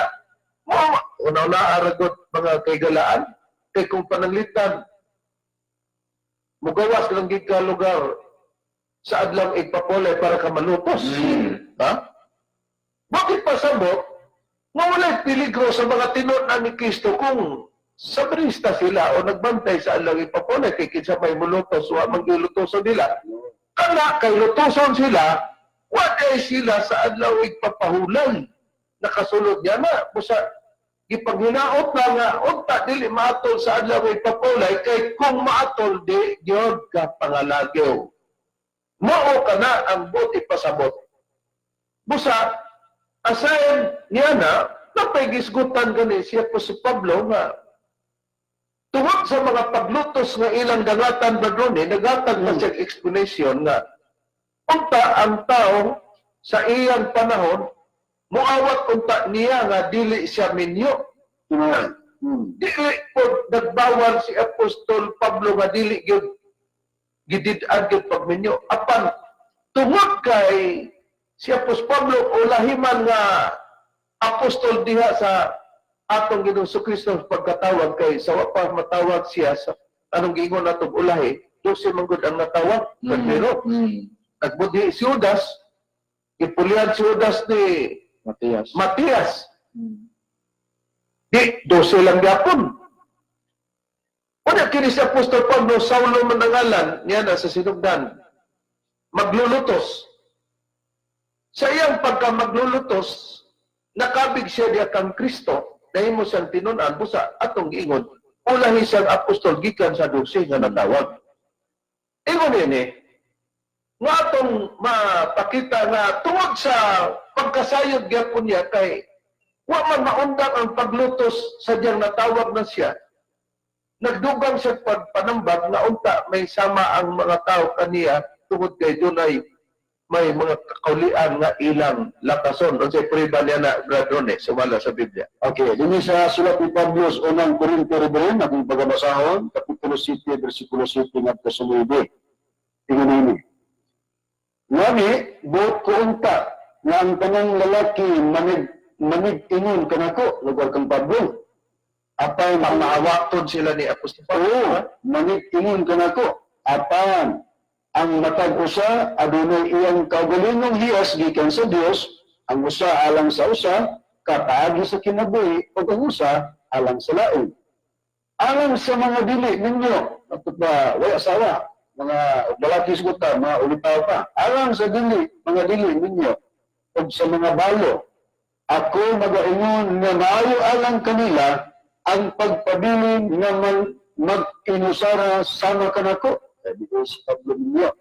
mo, una na aragot mga kaigalaan, kay kung pananglitan, mugawas lang gid ka lugar sa adlaw igpapolay para ka malutos. Ha? Bakit pasabot nga walay peligro sa mga tinunan ni Kristo kung sabrista sila o nagbantay sa adlaw igpapolay kay kinsa may mulutos wa man gilutoson nila. Kana kay lutoson sila, wa kay sila sa adlaw igpapahulay. Nakasulod niya na busa gipaghinaot na nga unta dili maatol sa adlaw igpapahulay kay kung maatol di gyud ka pangalagaw. Mao kana ang buot ipasabot. Busa asayon niya na napay gisgutan gani siya po si Pablo nga tungod sa mga paglutos nga ilang dangatan badrone, nagatag na siyang explanation nga unta ang tao sa iyang panahon muawat unta niya nga dili siya minyo. Tinuod. Dili po nagbawal si Apostol Pablo nga dili gyud gidid-an gyud pagminyo, apan tungod kay si Apostol Pablo o lahiman nga apostol diha sa atong Ginoong Kristo pagkatawag kay sa wa pa matawag siya sa anong giingon natong ulahi, 12 man gud ang natawag, pero nagbudhi si Judas, gipulihan si Judas ni Matias. Matias. Di, 12 lang gyapon. Una kini si Apostol Pablo, Saulo man ang ngalan, niya na sa sinugdan, maglulutos. Sa iyang pagka maglulutos, nakabig siya diya kang Kristo, dahil mo siyang tinunan, busa atong giingon, ulahi siyang apostol gikan sa 12 nga natawag. Ingon nini, nga atong mapakita nga tungod sa pagkasayod gyapon niya kay wa man maundang ang paglutos sa diyang natawag na siya, nagdugang siya pagpanambag nga unta may sama ang mga tao kaniya tungod kay dunay may mga kakaulian nga ilang lakason. Unsay prueba niya na, Brad Rone, sumala sa Biblia? Okay, dinhi sa sulat ni Pablo sa unang Korinto, Reverend, akong pagabasahon, Kapitulo 7, versikulo 7 ngadto sa 9. Ingon ini. Ngani, buot ko unta nga ang tanang lalaki manig manig ingon kanako, lugar kang Pablo. Apan Maawaton sila ni Apostol Pablo. Oo, manig ingon kanako. Apan ang matag usa adunay iyang kaugalingong hiyas gikan sa Dios, ang usa alang sa usa kapaagi sa kinabuhi ug ang usa alang sa lain. Alang sa mga dili ninyo, matud ba way asawa, mga lalaki sugutan, mga ulitaw pa. Alang sa dili, mga dili ninyo ug sa mga balo, ako magaingon nga maayo alang kanila ang pagpabilin nga man mag-inusara sama kanako. Sabi ko sa Pablo ninyo.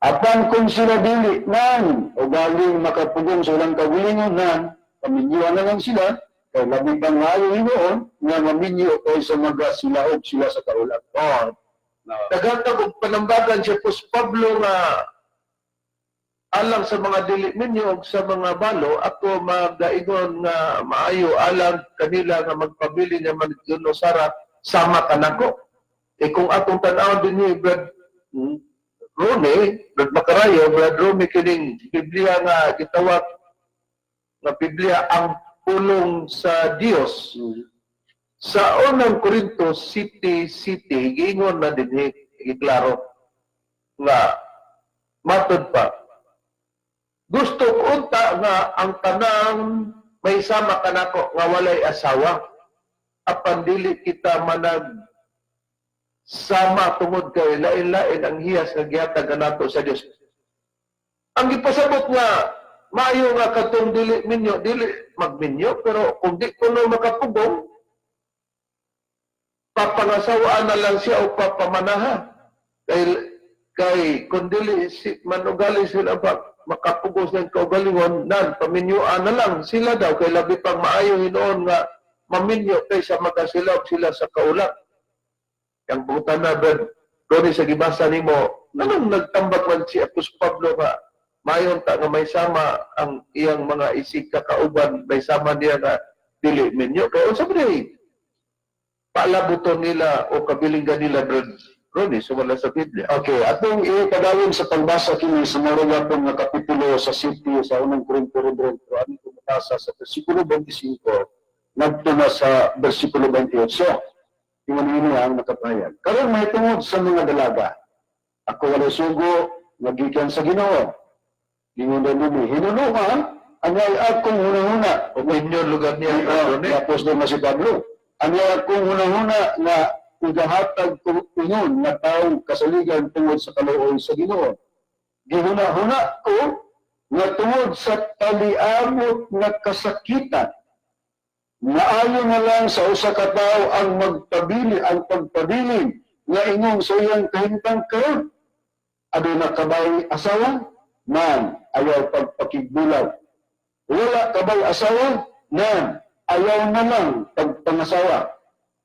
Apan kung sila dili nan o galing makapugong sa ilang kagulingon nan Paminyuan na lang sila, kay labi pang maayo hinuon nga maminyo kaysa magasilaog sila sa kaulat. Oh, naghatag og panambagan si Apostol Pablo nga alang sa mga dili minyo ug sa mga balo, ako magaingon nga maayo alang kanila nga magpabili nga man sara sama kanako. Eh kung atong tan-awon dinhi, Brad Rone, Brad Macarayo, Brad Rome, kining Biblia nga gitawag nga Biblia ang pulong sa Dios. Sa Unang Korinto City City, giingon na dinhi, giklaro nga matod pa, gusto ko unta nga ang tanang may sama kanako nga walay asawa, apan dili kita manag sama tungod kay lain-lain ang hiyas nga gihatag kanato sa Dios. Ang gipasabot nga maayo nga katong dili minyo, dili magminyo, pero kung di kuno makapugong, papangasawaan na lang siya o papamanaha. Kay kung dili si, manugali sila ba, makapugos ng kaugalingon, nan, paminyuan na lang sila daw, kay labi pang maayo hinuon nga maminyo kaysa magasilaw sila sa kaulap. Yang buta na, Brad, Ronnie, sa gibasa nimo, anong nagtambak man si Apostol Pablo nga mayon ta nga may sama ang iyang mga isig kakauban, may sama niya nga dili minyo? Kay unsa ba ni palabuton nila o kabilinggan nila, Brad Ronnie, sumala sa Biblia? Okay, atong ipadayon sa pagbasa kini sa Marugapon nga kapitulo sa city sa Unang Korinto, Reverend, pero aming pumabasa sa versikulo 25 ngadto na sa versikulo 28. Ingon ini ang nakapahayag. Karon may tungod sa mga dalaga. Ako walay sugo, nagikan sa Ginoo. Ingon daw nini, hinunua ang ay akong hunahuna. Opinion lugar niya, Brad Ronnie. Tapos doon na si Pablo. Ang akong hunahuna nga igahatag ko ingon nga taong kasaligan tungod sa kaluoy sa Ginoo. Gihuna-huna ko nga tungod sa taliamot nga kasakitan, naayo na lang sa usa ka tawo ang magpabili, ang pagpabilin nga ingong sa iyang kahimtang karon. Aduna kabay asawa? Man, ayaw pagpakigbulag. Wala kabay asawa? Man, ayaw na lang pagpangasawa.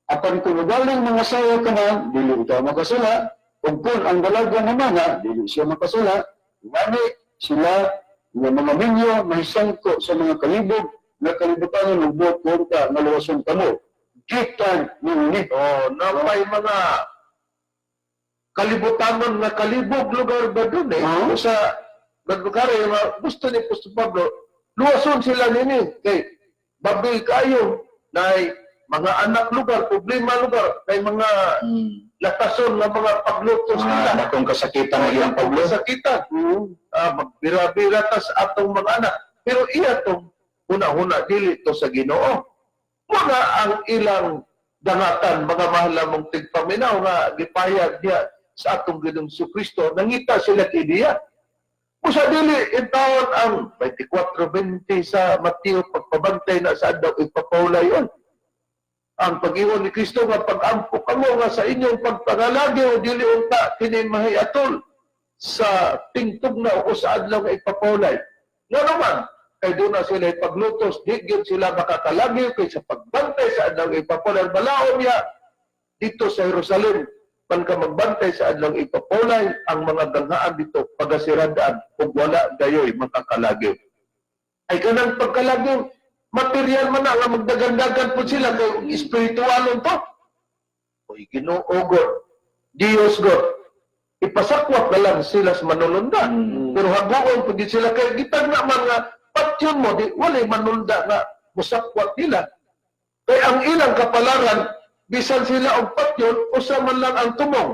Apan kung ugaling mga asawa ka na, dili ikaw makasala. Ug kung ang dalaga naman na, dili siya makasala. Ngani sila nga mga minyo mahisangko sa mga kalibog na kalibutan ng buot ka nga luwason kamo. Gikan ninyo. Oh, napay mga kalibutanon nga kalibog lugar ba dun eh. Oo. Sa Brad Macarayo, nga gusto ni Apostol Pablo, luwason sila nini kay babil kayo na mga anak lugar, problema lugar, kay mga latason nga mga paglutos nila. Mga dakong kasakitan na iyang Pablo. Kasakitan. Magbira-bira tas atong mga anak. Pero iya tong huna-huna dili to sa Ginoo. Muna ang ilang dangatan, mga mahal namong tigpaminaw nga gipayag niya sa atong Ginoong Kristo, nangita sila kiniya. Usa dili intawon ang 24:20 sa Mateo, pagpabantay na sa adlaw ipapawlayon. Ang pag-iwan ni Kristo nga pag-ampo kamo nga sa inyong pagpangalagi o dili unta kini mahiatol sa tingtug na o sa adlaw nga ipapawlay. Nga naman, kay doon na sila ipaglutos, di gyud sila makakalagi kay sa pagbantay sa adlaw nga ipapawlay. Balaon niya dito sa Jerusalem, man ka magbantay sa adlaw ipapawlay, ang mga ganghaan dito pagasiradaan ug wala gayoy makakalagi. Ay kanang pagkalagi, material man na nga magdagandagan po sila kay espiritualon to. Oy, Ginoo God, Dios God, ipasakwat na lang sila sa manulunda. Pero haguon pud sila kay gitag na man nga patyon mo di walay manulunda nga musakwat nila. Kay ang ilang kapalaran bisan sila og patyon, usa man lang ang tumong.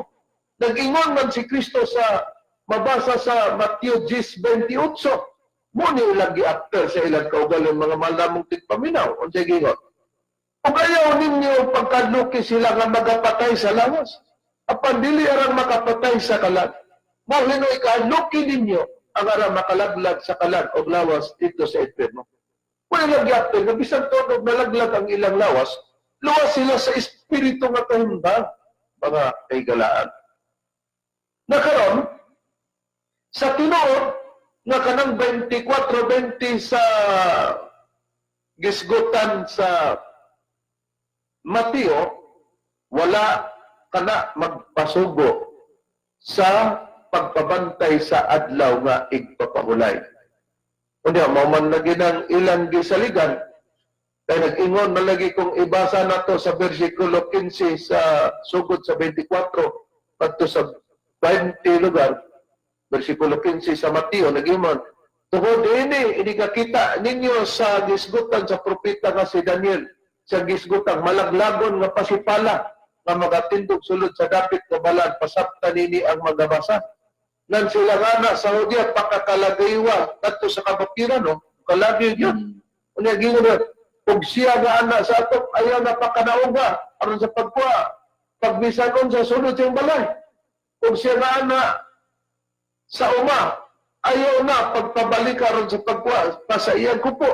Nag-ingon man si Kristo sa mabasa sa Mateo 10:28. Mo ni ilang giapter sa ilang kaugaling, mga malamong tigpaminaw. Unsay gingon? Ug ayaw ninyo pagkadluki sila nga magapatay sa lawas. Apan dili arang makapatay sa kalag. Mao hinoy kahadluki ninyo ang arang makalaglag sa kalag o lawas dito sa impyerno. Wala lang giapter nga bisan tunog nalaglag ang ilang lawas, luwas sila sa espiritu nga kahimbang, mga kaigalaan. Nakaron, sa tinuod nga kanang 24:20 sa Gisgutan sa Mateo, wala kana magpasugo sa pagpabantay sa adlaw nga igpapahulay. Unya, mao man lagi nang ilang gisaligan, kay nag-ingon man lagi kung ibasa nato sa versikulo 15 sa sugod sa 24 kadto sa 20 lugar, versikulo 15 sa Mateo, nag-ingon, "Tungod ini, ini kakita ninyo sa gisgutan sa propeta nga si Daniel, sa gisgutan malaglagon nga pasipala nga magatindog sulod sa dapit nga balaan, pasabta nini ang magabasa." Nan sila nga na sa Hudiya pakakalagaywa kadto sa kabakiran, no, kalagay yun. Unya gingon na, ug siya nga ana sa atop ayaw na pakanauga aron sa pagkuha pagbisan sa sulod siyang balay. Ug siya nga ana sa uma ayaw na pagpabalik aron sa pagkuha pa sa iyang kupo.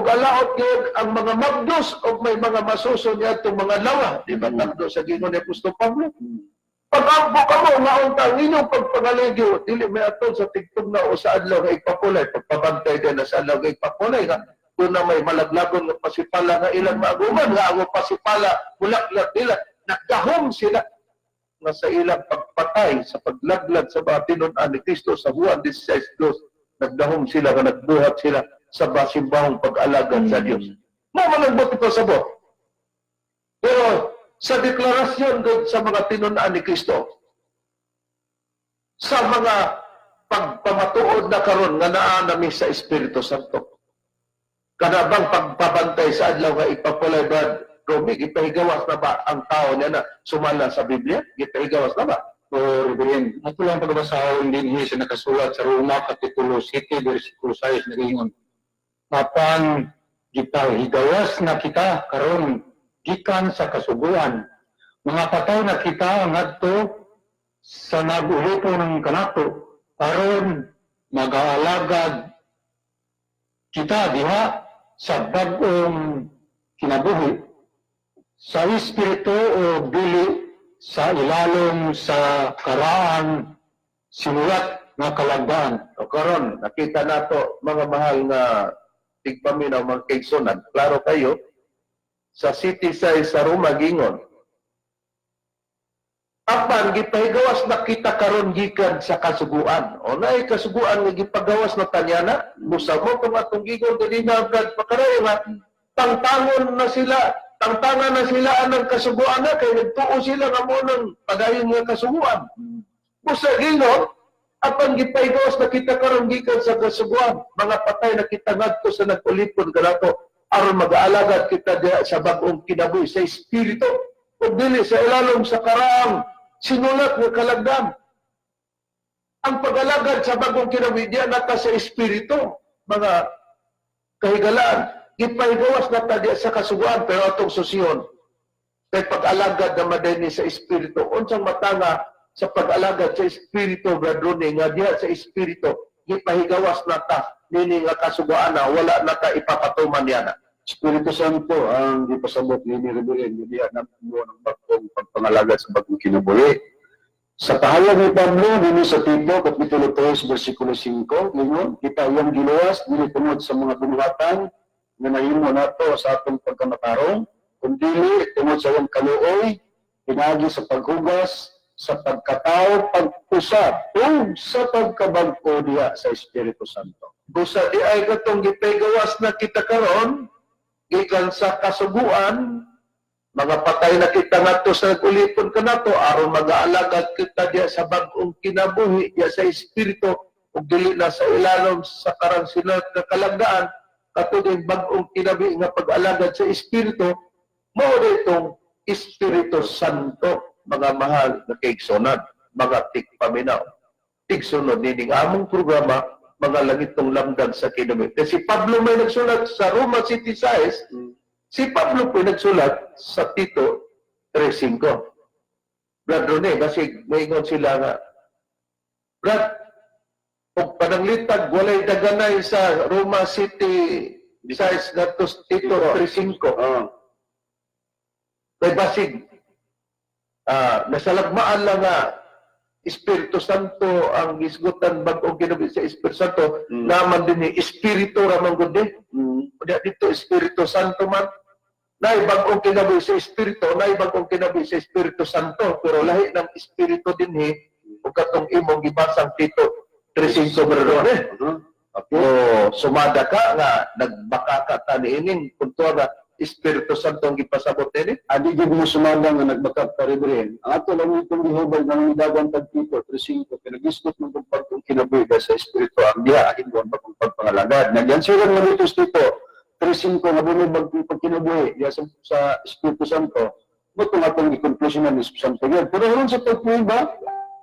Ug alaot gyud ang mga mabdos ug may mga masuso niadtong mga lawa, di ba takdo sa gingon ni Apostol Pablo? Pag-ampo kamo nga unta ang inyong pagpangaligyo dili may atol sa tigtugnaw o sa adlaw nga igpapulay, pagpabantay din na sa adlaw nga igpapulay nga doon na may malaglagon nga pasipala nga ilang maaguman nga ang pasipala mulaklat nila, nagdahom sila nga sa ilang pagpatay sa paglaglag sa mga tinun-an ni Kristo sa Juan 16:2, nagdahom sila nga nagbuhat sila sa basimbahong pag-alagad sa Dios. Mao man ang buot ipasabot. Pero sa deklarasyon doon sa mga tinun-an ni Kristo, sa mga pagpamatuod na karon nga naa nami sa Espiritu Santo, kana bang pagpabantay sa adlaw nga ipapulay ba, Romy, ipahigawas na ba ang tao niya na sumala sa Biblia? Ipahigawas na ba? O, Reverend, ato lang pagbasahon din sa nakasulat sa Roma, Kapitulo 7, versikulo 6, nag-ingon. Apan gipahigawas na kita karon gikan sa kasuguan. Mga patay na kita ngadto sa nag-ulipon kanato aron mag-aalagad kita diha sa bag-ong kinabuhi sa espiritu o dili sa ilalom sa karaang sinulat nga kalagdaan. O karon nakita nato, mga mahal nga tigpaminaw, mga kaigsunan, klaro kayo sa city size sa Roma, gingon, "Apan gipahigawas na kita karon gikan sa kasuguan." O naay kasuguan nga gipagawas na tanya na, busa mo kung atong gigon dinhi, Brad Pakaray, nga tangtangon na sila, tangtangan na sila anang kasuguan na kay nagtuo sila nga mo nang padayon nga kasuguan. Busa gingon, "Apan gipahigawas na kita karon gikan sa kasuguan, mga patay na kita ngadto sa nag-ulipon kanato aron mag-aalagad kita diha sa bag-ong kinabuhi sa espiritu ug dili sa ilalom sa karaang sinulat nga kalagdan." Ang pag-alagad sa bagong kinabuhi diha na ka sa espiritu, mga kahigalaan, gipahigawas na ta diha sa kasuguan, pero atong susiyon kay pag-alagad na madeni sa espiritu. Unsang matanga sa pag-alagad sa espiritu, Brad Ronnie, nga diha sa espiritu gipahigawas na ta nini nga kasuguan na wala na ta ipapatuman niya na? Espiritu Santo ang gipasabot ni Reverend diha na mo ng bagong pagpangalagad sa bagong kinabuhi. Sa pahayag ni Pablo dinhi sa Tito kapitulo 3 bersikulo 5, ingon, kita iyang giluwas dili tungod sa mga binuhatan nga nahimo nato sa atong pagkamatarong, kundi tungod sa iyang kaluoy pinaagi sa paghugas sa pagkatao pag-usab ug sa pagkabag-o diha sa Espiritu Santo. Busa di ay katong gipahigawas na kita karon gikan sa kasuguan, mga patay na kita ngadto sa nag-ulipon kanato aron mag-aalagad kita diya sa bag-ong kinabuhi diya sa espiritu ug dili na sa ilalom sa karang sinulat nga kalagdaan. Katong bag-ong kinabuhi nga pag-alagad sa espiritu, mao itong Espiritu Santo, mga mahal na kaigsonan, mga tigpaminaw, tigsunod nining among programa, mga langitong lamdag sa kinabuhi. Kasi si Pablo may nagsulat sa Roma City Size, si Pablo po nagsulat sa Tito 3.5. Brad Rene, kasi maingon sila nga, "Brad, kung pananglitag, walay daganay sa Roma City size ngadto sa Tito 3.5." Kay basig, nasalagmaan lang nga Espiritu Santo ang gisgutan, bag-ong kinabuhi sa Espiritu Santo, naman din ni Espiritu ramang gud. Unya dito Espiritu Santo man. Naay bag-ong kinabuhi sa Espiritu, naay bag-ong kinabuhi sa Espiritu Santo, pero lahi ng Espiritu dinhi ug katong imong gibasang Tito 3:5, brother. Eh. Okay. O sumada ka nga nagbaka ka ta niining punto nga Espiritu Santo ang gipasabot nini. Adi gyud mo sumada nga nagbakak ta, Reverend. Ang ato lang itong gihubay ng midagan tag Tito 3:5 kay nagisgot man kung bag-ong kinabuhi sa Espiritu ang diha akin ang bag-ong pagpangalagad. Nagyan sila nga dito sa Tito 3:5 nga dunay bag-ong pagkinabuhi diha sa Espiritu Santo. Mo itong atong i-conclusion ng Espiritu Santo yun. Pero aron sa pagprueba,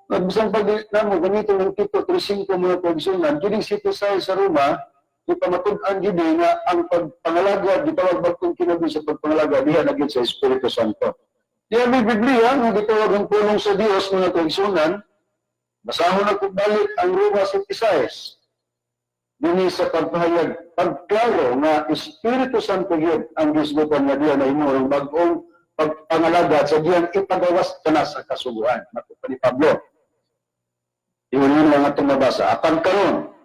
bisan pag namo ganito ng Tito 3:5, mga kaigsuonan, kining City sa Roma, ipamatud-an gid nga ang pagpangalagad gitawag bag-ong kinabuhi sa pagpangalagad diha na gyud sa Espiritu Santo. Diha may Biblia nga gitawag ang pulong sa Dios, mga kaigsuonan. Basahon na kung balik ang Roma 76. Dinhi sa pagpahayag, pagklaro nga Espiritu Santo gyud ang gisgutan nga diha na imo ang bag-ong pagpangalagad sa diyang ipagawas ka na sa kasuguan. Mato pa ni Pablo. Iyon yun lang atong mabasa. Apan karon,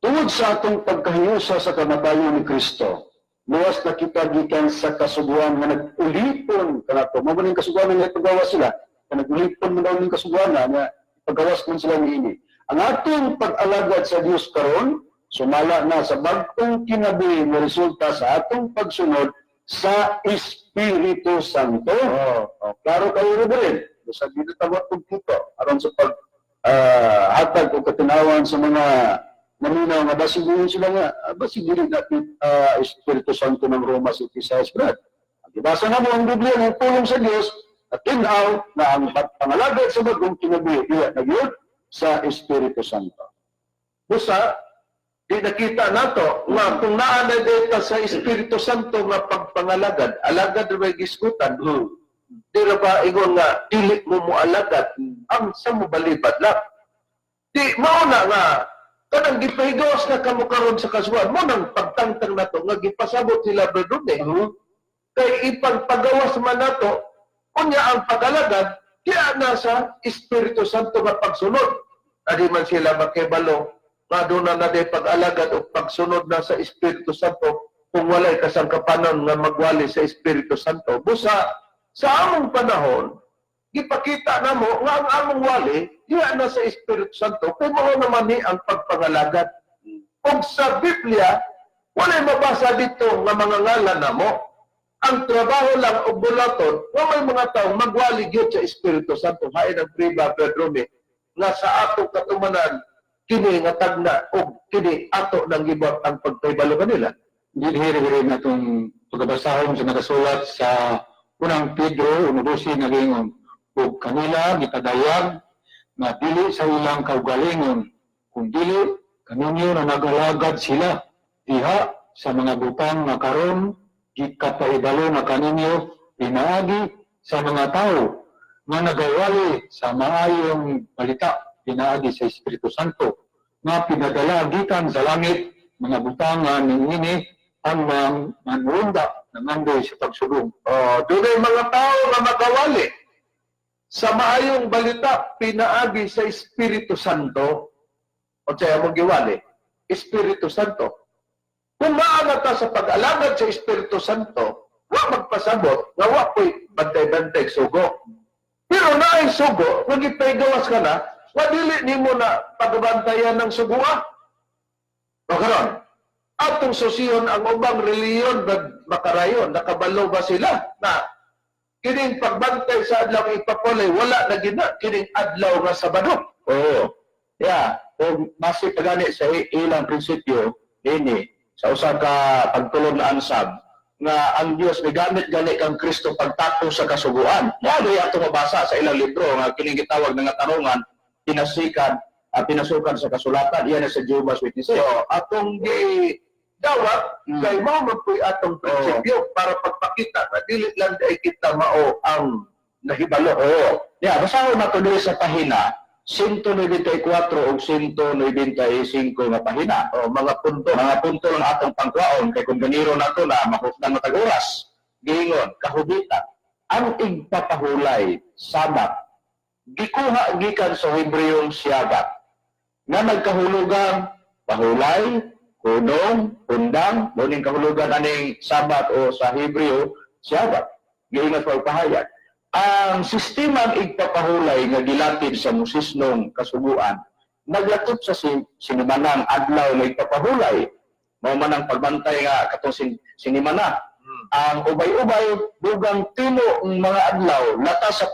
tungod sa atong pagkahiyusa sa kamatayon ni Kristo, luwas na kita gikan sa kasuguan nga nag-ulipon kanato. Mao ning kasuguan nga ipagawas sila, nga nag-ulipon man daw ning kasuguan na nga ipagawas man sila niini. Ang atong pag-alagad sa Dios karon sumala na sa bag-ong kinabuhi nga resulta sa atong pagsunod sa Espiritu Santo. Oh, klaro kayo, Reverend. Basta dito tawag kong dito aron sa pag hatag o katinawan sa mga naminaw nga basig yun sila nga basig dili natin Espiritu Santo ng Roma City sa Brad. Ang ibasa na mo ang Biblia ng tulong sa Dios at tinaw na ang pagpangalagad sa bag-ong kinabuhi iya na gyud sa Espiritu Santo. Busa, di nakita nato nga kung naa na data sa Espiritu Santo nga pagpangalagad, alagad ra gisgutan. Di ra ba ingon nga dili mo moalagad ang sa mo balibad lang. Di mao na nga kanang gipahigawas na kamo karon sa kasuan mo nang pagtangtang nato nga gipasabot sila brother eh. Kay ipagpagawas man nato unya ang pag-alagad diya na sa Espiritu Santo nga pagsunod. Adi man sila makibalo nga doon na na pag-alagad o pagsunod na sa Espiritu Santo kung walay kasangkapanan nga magwali sa Espiritu Santo. Busa, sa among panahon, gipakita na mo nga ang among wali, diya na sa Espiritu Santo, kay mao naman ni ang pagpangalagad. Ug sa Biblia, walay mabasa dito nga mga ngalan namo. Ang trabaho lang og bulaton, wa may mga tawo magwali gyud sa Espiritu Santo. Hain ang priba, Pedro, nga sa atong katumanan kini nga tagna og kini ato nang gibuhat ang pagpahibalo kanila. Dinhi rin atong pagabasahon sa nakasulat sa unang Pedro 1:12 nga giingon, ug kanila gipadayag nga dili sa ilang kaugalingon kun dili kaninyo na nag-alagad sila diha sa mga butang nga karon gikapahibalo na kaninyo pinaagi sa mga tawo nga nagawali sa maayong balita pinaagi sa Espiritu Santo nga pinadala gikan sa langit, mga butang nga niini ang mga manunda nangandoy sa pagsulong. Oh, dunay mga tao nga makawali sa maayong balita pinaagi sa Espiritu Santo. O siya mong giwali, Espiritu Santo. Kung maana ta sa pag-alagad sa Espiritu Santo, wa magpasabot nga wa ko'y bantay-bantay sugo. Pero naay sugo, nga gipaygawas ka na, wa dili nimo na pagbantayan ng sugoa. O karon, atong susiyon ang ubang reliyon bag makarayon, nakabalo ba sila na kining pagbantay sa adlaw ipapulay wala na gina kining adlaw nga Sabado? Oo. Yeah, o base pa gani sa ilang prinsipyo nini sa usa ka pagtulon na ansab nga ang Dios migamit gani kang Kristo pagtakong sa kasuguan. Mao diri ato mabasa sa ilang libro nga kining gitawag nga tarungan pinasikan at pinasukan sa kasulatan iyan sa Jehovah's Witnesses. So, atong gi dawat kay mao man puy atong prinsipyo para pagpakita na dili lang dai kita mao ang nahibalo. Oo. Yeah, basahon nato diri sa pahina 194 ug 195 nga pahina. O mga punto. Mga punto lang atong pangkuhaon kay kung ganiro nato na mahusdan matag oras. Giingon, kahubitan. Ang igpapahulay, sabat, gikuha gikan sa Hebreyong siyabat, nga nagkahulugang pahulay, Kunong, undang, mao ning kahulugan aning Sabat o sa Hebreo, Shabbat. Giingon sa pagpahayag. Ang sistemang igpapahulay nga gilatid sa Mosesnong kasuguan, naglakip sa sinimanang adlaw nga igpapahulay. Mao man ang pagbantay nga katong sinimana. Ang ubay-ubay dugang tino ng mga adlaw lata sa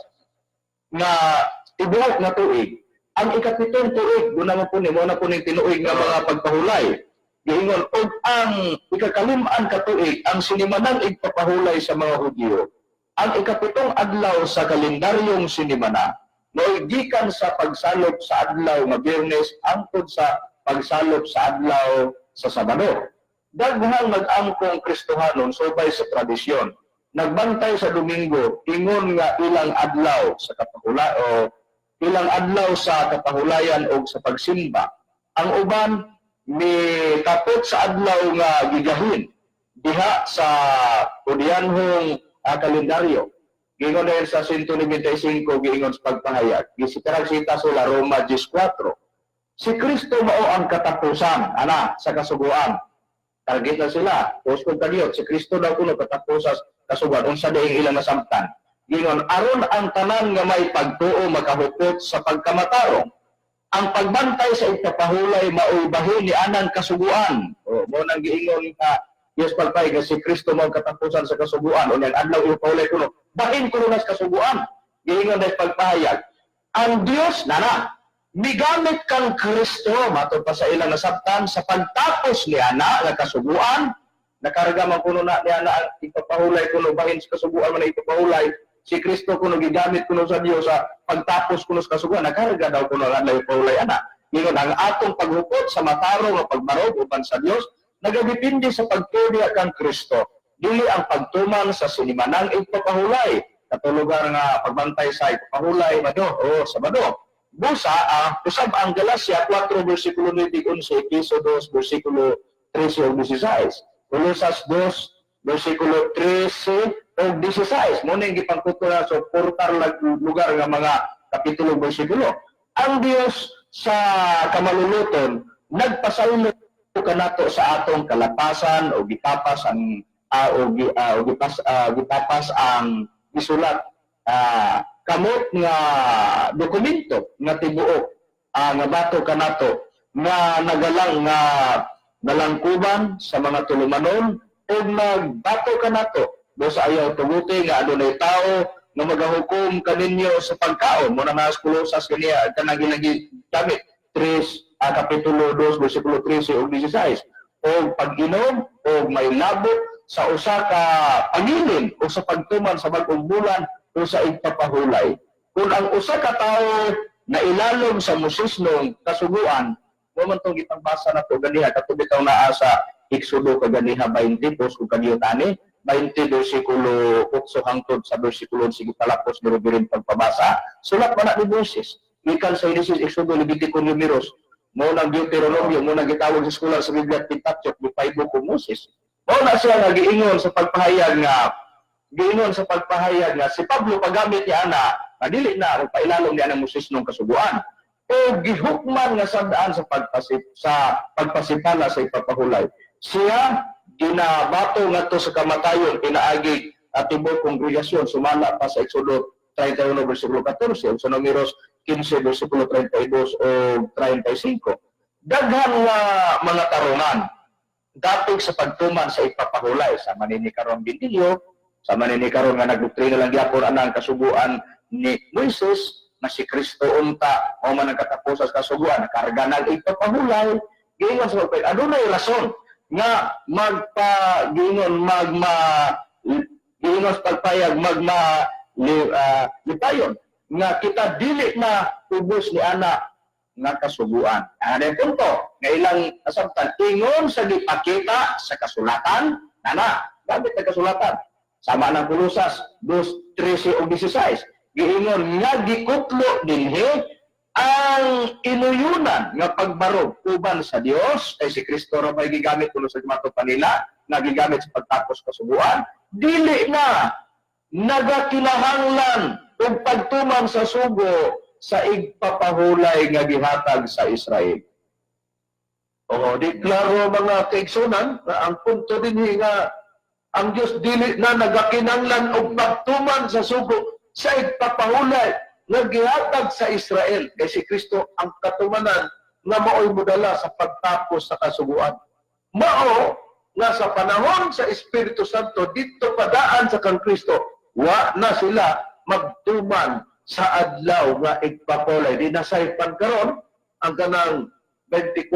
nga tibuok nga tuig. Ang ikapitong tuig, guna mo po ni, mo na po ning tinuig nga mga pagpahulay. Giingon, og ang ikakalim-an ka tuig, ang sinimanang igpapahulay sa mga Hudyo. Ang ikapitong adlaw sa kalendaryong sinimana, mo'y gikan sa pagsalop sa adlaw nga Biyernes hangtod sa pagsalop sa adlaw sa Sabado. Daghang nag-angkong Kristohanon subay sa tradisyon. Nagbantay sa Domingo, ingon nga ilang adlaw sa kapahula o ilang adlaw sa kapahulayan o sa pagsimba. Ang uban mi kapot sa adlaw nga gigahin diha sa Udianhong kalendaryo. Giingon din sa 195, giingon sa pagpahayag. Gisitarag sita sa Roma 14. Si Kristo mao ang katapusan, ana, sa kasuguan. Target na sila. Uskog kagiyot, si Kristo daw kuno katapusan sa kasuguan. Unsa dihing ilang nasamtan. Giingon, aron ang tanan nga may pagtuo makahupot sa pagkamatarong. Ang pagbantay sa igpapahulay maoy bahin ni anang kasuguan. O, mo nang giingon ka, Diyos pagpay, nga si Kristo mao ang katapusan sa kasuguan. O niyang adlaw ipahulay kuno, bahin kuno nas kasuguan. Giingon dahil pagpahayag. Ang Diyos, nana, migamit kang Kristo, matod pa sa ilang nasabtan, sa pagtapos ni ana nga kasuguan, nakarga man kuno na ni ana ang ipapahulay kuno, bahin sa kasuguan man ang ipapahulay, si Kristo kuno gigamit kuno sa Dios sa pagtapos kuno sa kasuguan, nakarga daw kuno ang adlaw ipahulay ana. Ingon ang atong paghukot sa matarong nga pagbarog uban sa Dios nagadepende sa pagtuo kang Kristo, dili ang pagtuman sa sinimanang ipapahulay, kato lugar nga pagbantay sa ipapahulay Mado o Sabado. Busa, usab ang Galacia 4 versikulo 9 11, Efeso 2 versikulo 13 ug 16, Colosas 2 versikulo 13 ug 16. Mo ning gipangkuto na suportar lugar nga mga kapitulo, bersikulo. Ang Dios sa kamaluluton nagpasaylo kanato sa atong kalapasan o gitapas ang o gipas, gitapas ang gisulat kamot nga dokumento nga tibuok nga bato kanato nga nagalang nga nalangkuban sa mga tulumanon ug nagbato kanato do sa ayaw tuguti nga adunay tawo nga magahukom kaninyo sa pagkaon. Mo na nga Kolosas ganiya kanang ilang gamit 3 kapitulo 2 bersikulo 13 ug 16 o pag-inom o may labot sa usa ka pangilin o sa pagtuman sa bag-ong bulan o sa igpapahulay. Kung ang usa ka tawo na ilalom sa Mosesnong kasuguan, mo man tong gipangbasa na to ganiha kato bitaw naa sa Exodo kaganiha 20 pos kung kaniyot ani 20 bersikulo 8 hangtod sa bersikulo 11 palapos ni Reverend pagpabasa. Sulat man na ni Moses gikan sa Genesis, Exodo, Levitico, Numeros. Mo nang Deuteronomio, mo nang gitawag sa eskwela sa Biblia Pentateuch, the five book of Moses. Mo na siya nga giingon sa pagpahayag nga si Pablo paggamit niya ana nga dili na kung pailalom niya ng Moses nung kasuguan o gihukman nga sandaan sa pagpasipala sa ipapahulay. Siya ginabato ngadto sa kamatayon pinaagi at tibuok kongregasyon sumala pa sa Exodo 31 versikulo 14 o sa Numeros 15 versikulo 32 o 35. Daghan nga mga tarungan dapig sa pagtuman sa ipapahulay sa manini karon binilyo, sa manini karon nga nagdoktrina lang gyapon anang kasuguan ni Moises na si Kristo unta mao man ang katapusan sa kasuguan, karga ng ipapahulay. Giingon sa pagpahulay, adunay rason nga magpa giingon magma giingon sa pagpayag magma lipayon nga kita dili na ubos ni ana nga kasuguan. Ano yung punto? Nga ilang nasabtan, ingon sa gipakita sa kasulatan, nana, gamit na kasulatan. Sama ng Kolosas 2, 13 o 16. Giingon nga gikutlo dinhi ang inuyunan nga pagbarog uban sa Dios kay si Kristo ra may gigamit kuno sa gimato panila nga gigamit sa pagtapos kasuguan, dili na nagakinahanglan og pagtuman sa sugo sa igpapahulay nga gihatag sa Israel. O, di klaro, mga kaigsunan, nga ang punto dinhi nga ang Dios dili na nagakinanglan og pagtuman sa sugo sa igpapahulay nga gihatag sa Israel kay si Kristo ang katumanan nga maoy modala sa pagtapos sa kasuguan. Mao nga sa panahon sa Espiritu Santo didto padaan sa kang Kristo, wa na sila magtuman sa adlaw nga igpapahulay. Di nasaypan karon ang kanang 24,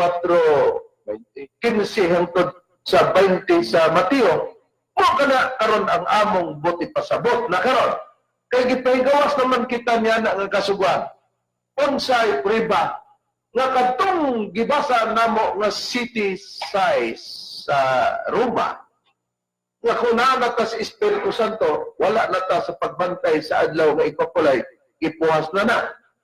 15 hangtod sa 20 sa Mateo. Mo kana karon ang among buot ipasabot na karon kay gipahigawas naman kita niya na nga kasuguan. Unsay priba nga kadtong gibasa namo nga city size sa Roma, nga kung naa na ta sa Espiritu Santo, wala na ta sa pagbantay sa adlaw nga igpapulay, gipuwas na na.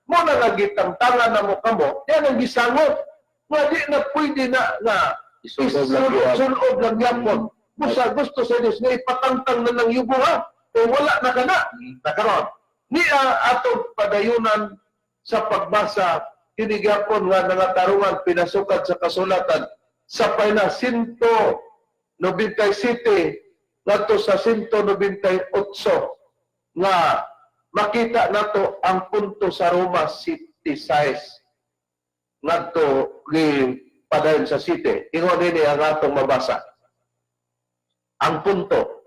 Mo na nga gitangtangan na mo kamo, yan ang gisangot nga di na pwede na nga Isulob lang gyud. Isulob lang yapon. Busa gusto sa Diyos nga ipatangtang na ng yugo ha. O wala na ka na. Nakaron. Niya atong padayunan sa pagbasa kini gyapon nga nangatarungan pinasukad sa kasulatan sa pahina 197 ngadto sa 198 nga makita nato ang punto sa Roma city size ngadto gi padayon sa city. Ingon nini ang atong mabasa. Ang punto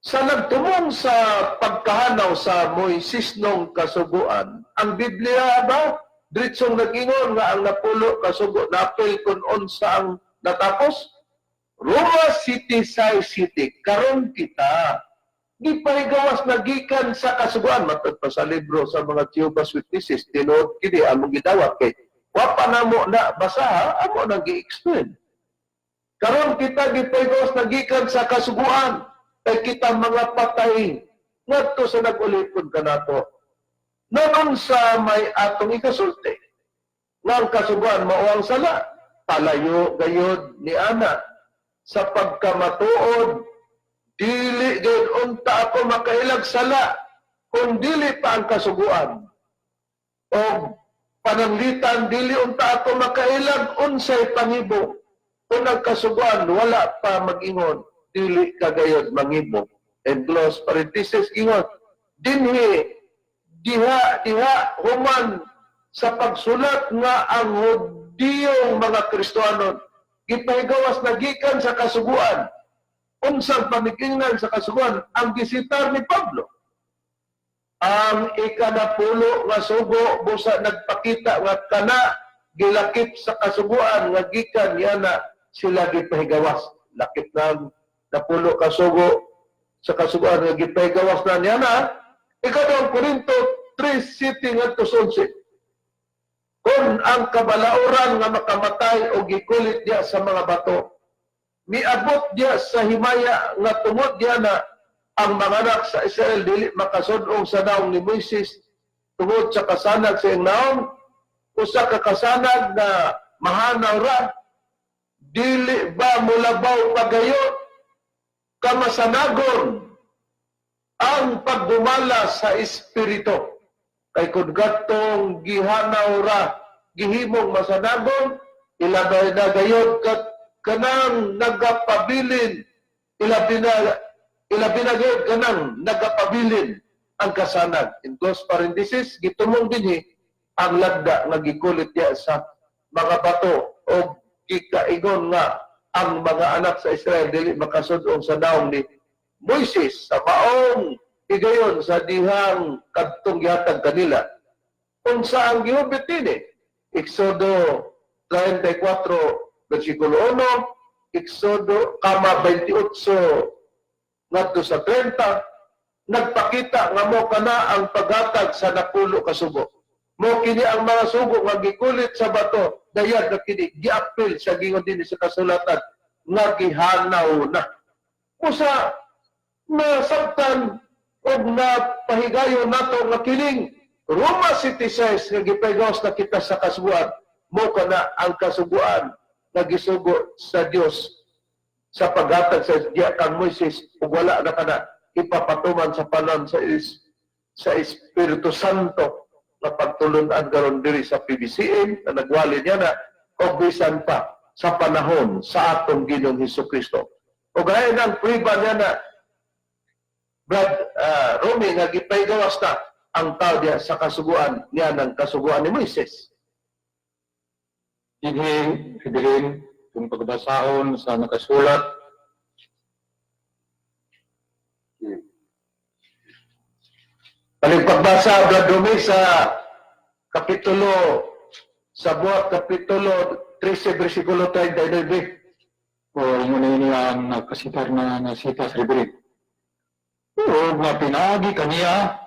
sa nagtumong sa pagkahanaw sa Moisisnong kasuguan, ang Biblia ba diretsong nag-ingon nga ang napulo kasugo napil kung unsa ang natapos? Roma City size city, karon kita di pahigawas na gikan sa kasuguan. Matod pa sa libro sa mga Jehovah's Witnesses, tinuod kini among gidawat kay wa pa namo na basaha, amo nang gi-explain. Karon kita gipahigawas na gikan sa kasuguan kay kita mga patay ngadto sa nag-ulipon kanato. Nanon sa may atong ikasulti nga ang kasuguan mao ang sala? Palayo gayod ni ana. Sa pagkamatuod, dili gayud unta ako makailag sala kung dili pa ang kasuguan. O pananglitan, dili unta ako makailag unsay pangibo kung ang kasuguan wala pa mag-ingon, "Dili ka gayod mangibo." And close parenthesis, ingon dinhi diha diha human sa pagsulat nga ang Hudiyong mga Kristohanon gipahigawas na gikan sa kasuguan. Unsang pamikingnan sa kasuguan ang gisitar ni Pablo? Ang ikanapulo nga sugo busa nagpakita nga kana gilakip sa kasuguan nga gikan niya na sila gipahigawas. Lakip na napulo ka sugo sa kasuguan nga gipahigawas na niya na. Ikaduhang Korinto 3:7 ngadto sa 11. Kung ang kabalauran nga makamatay o gikulit diya sa mga bato, miabot diya sa himaya nga tungod diya na ang mga anak sa Israel dili makasudong sa naong ni Moises tungod sa kasanag sa iyang naong, usa ka kasanag na mahanaw ra, dili ba mulabaw pagayo kamasanagon ang pagdumala sa Espiritu? Kay kung gatong gihanaw ra gihimong masanagon, ilabay na gayod kat kanang nagapabilin, ilabi na gayod kanang nagapabilin ang kasanag. In close parenthesis, gitumong dinhi ang lagda nga gikulit diya sa mga bato o gikaingon nga ang mga anak sa Israel dili makasudong sa naong ni Moises sa maong higayon sa dihang kadtong gihatag kanila. Unsa ang gihubit dinhi? Exodo 34 versikulo 1, Exodo kama 28 ngadto sa 30, nagpakita nga mo kana ang paghatag sa napulo ka sugo. Mo kini ang mga sugo nga gikulit sa bato, dayag na kini giapil sa gingon dinhi sa kasulatan nga gihanaw na. Usa nasabtan og napahigayon nato nga kining Roma City says nga gipahigawas na kita sa kasuguan, mo kana ang kasuguan nga gisugo sa Dios sa paghatag sa diya kang Moises ug wala na kana ipapatuman sa panon sa Espiritu Santo nga pagtulunan karon diri sa PBCM na nagwali niya na og bisan pa. sa panahon sa atong Ginoong Hesus Kristo. O gaya ng priba niya na Brad Romy nga gipahigawas na ang tao diya sa kasuguan niya ng kasuguan ni Moises. Dinhi, Reverend, kung pagbasahon sa nakasulat Paligpagbasa, Brad Romy, sa kapitulo, sa buhat kapitulo 13, versikulo 39. O ingon ini ang nakasitar na nasita sa Reverend. O nga pinaagi kaniya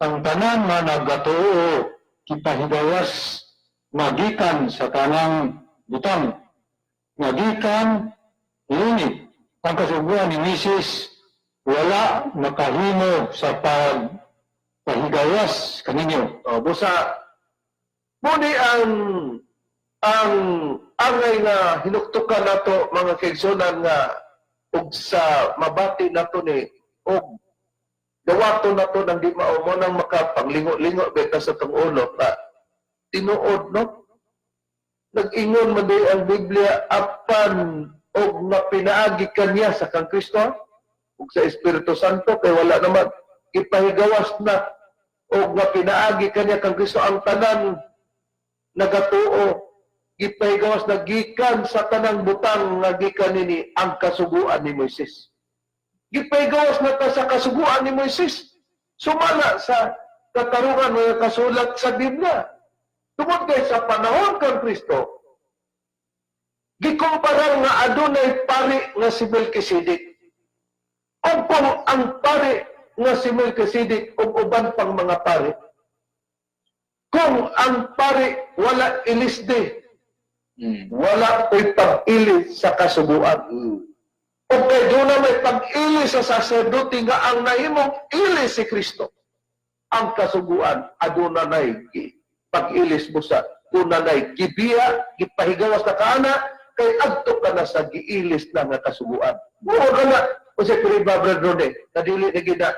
ang tanan nga nagatuo kipahigawas magikan sa tanang butang, magikan ngunit ang kasuguan ni Misis wala makahimo sa pagpahigawas kaninyo. O, busa, muni ang angay nga hinuktukan nato mga kaigsunan nga ug sa mabati nato ni og dawato nato nang di mao mo nang makapanglingo-lingo beta sa tong ulo ka tinuod, no? Nag-ingon man di ang Biblia apan og nga pinaagi kaniya sa kang Kristo ug sa Espiritu Santo kay wala naman gipahigawas na og nga pinaagi kaniya kang Kristo ang tanan nagatuo gipahigawas na gikan sa tanang butang nga gikan nini ang kasuguan ni Moises. Gipahigawas na ta sa kasuguan ni Moises. Sumala sa katarungan nga kasulat sa Biblia. Tungod kay sa panahon kang Kristo, gikumpara nga adunay pari nga si Melchizedek. O kung ang pari nga si Melchizedek ug uban pang mga pari, kung ang pari wala ilisde, wala ko'y pag-ili sa kasuguan. O kay doon na may pag-ili sa saserdote nga ang nahimong ili si Kristo. Ang kasuguan, aduna na'y pag-ilis mo sa doon na gibiya, gipahigawas na kaana, kay adto ka na sa giilis na nga kasuguan. Mao ka na, o sa Kuriba, Brad Rone, nadili na gina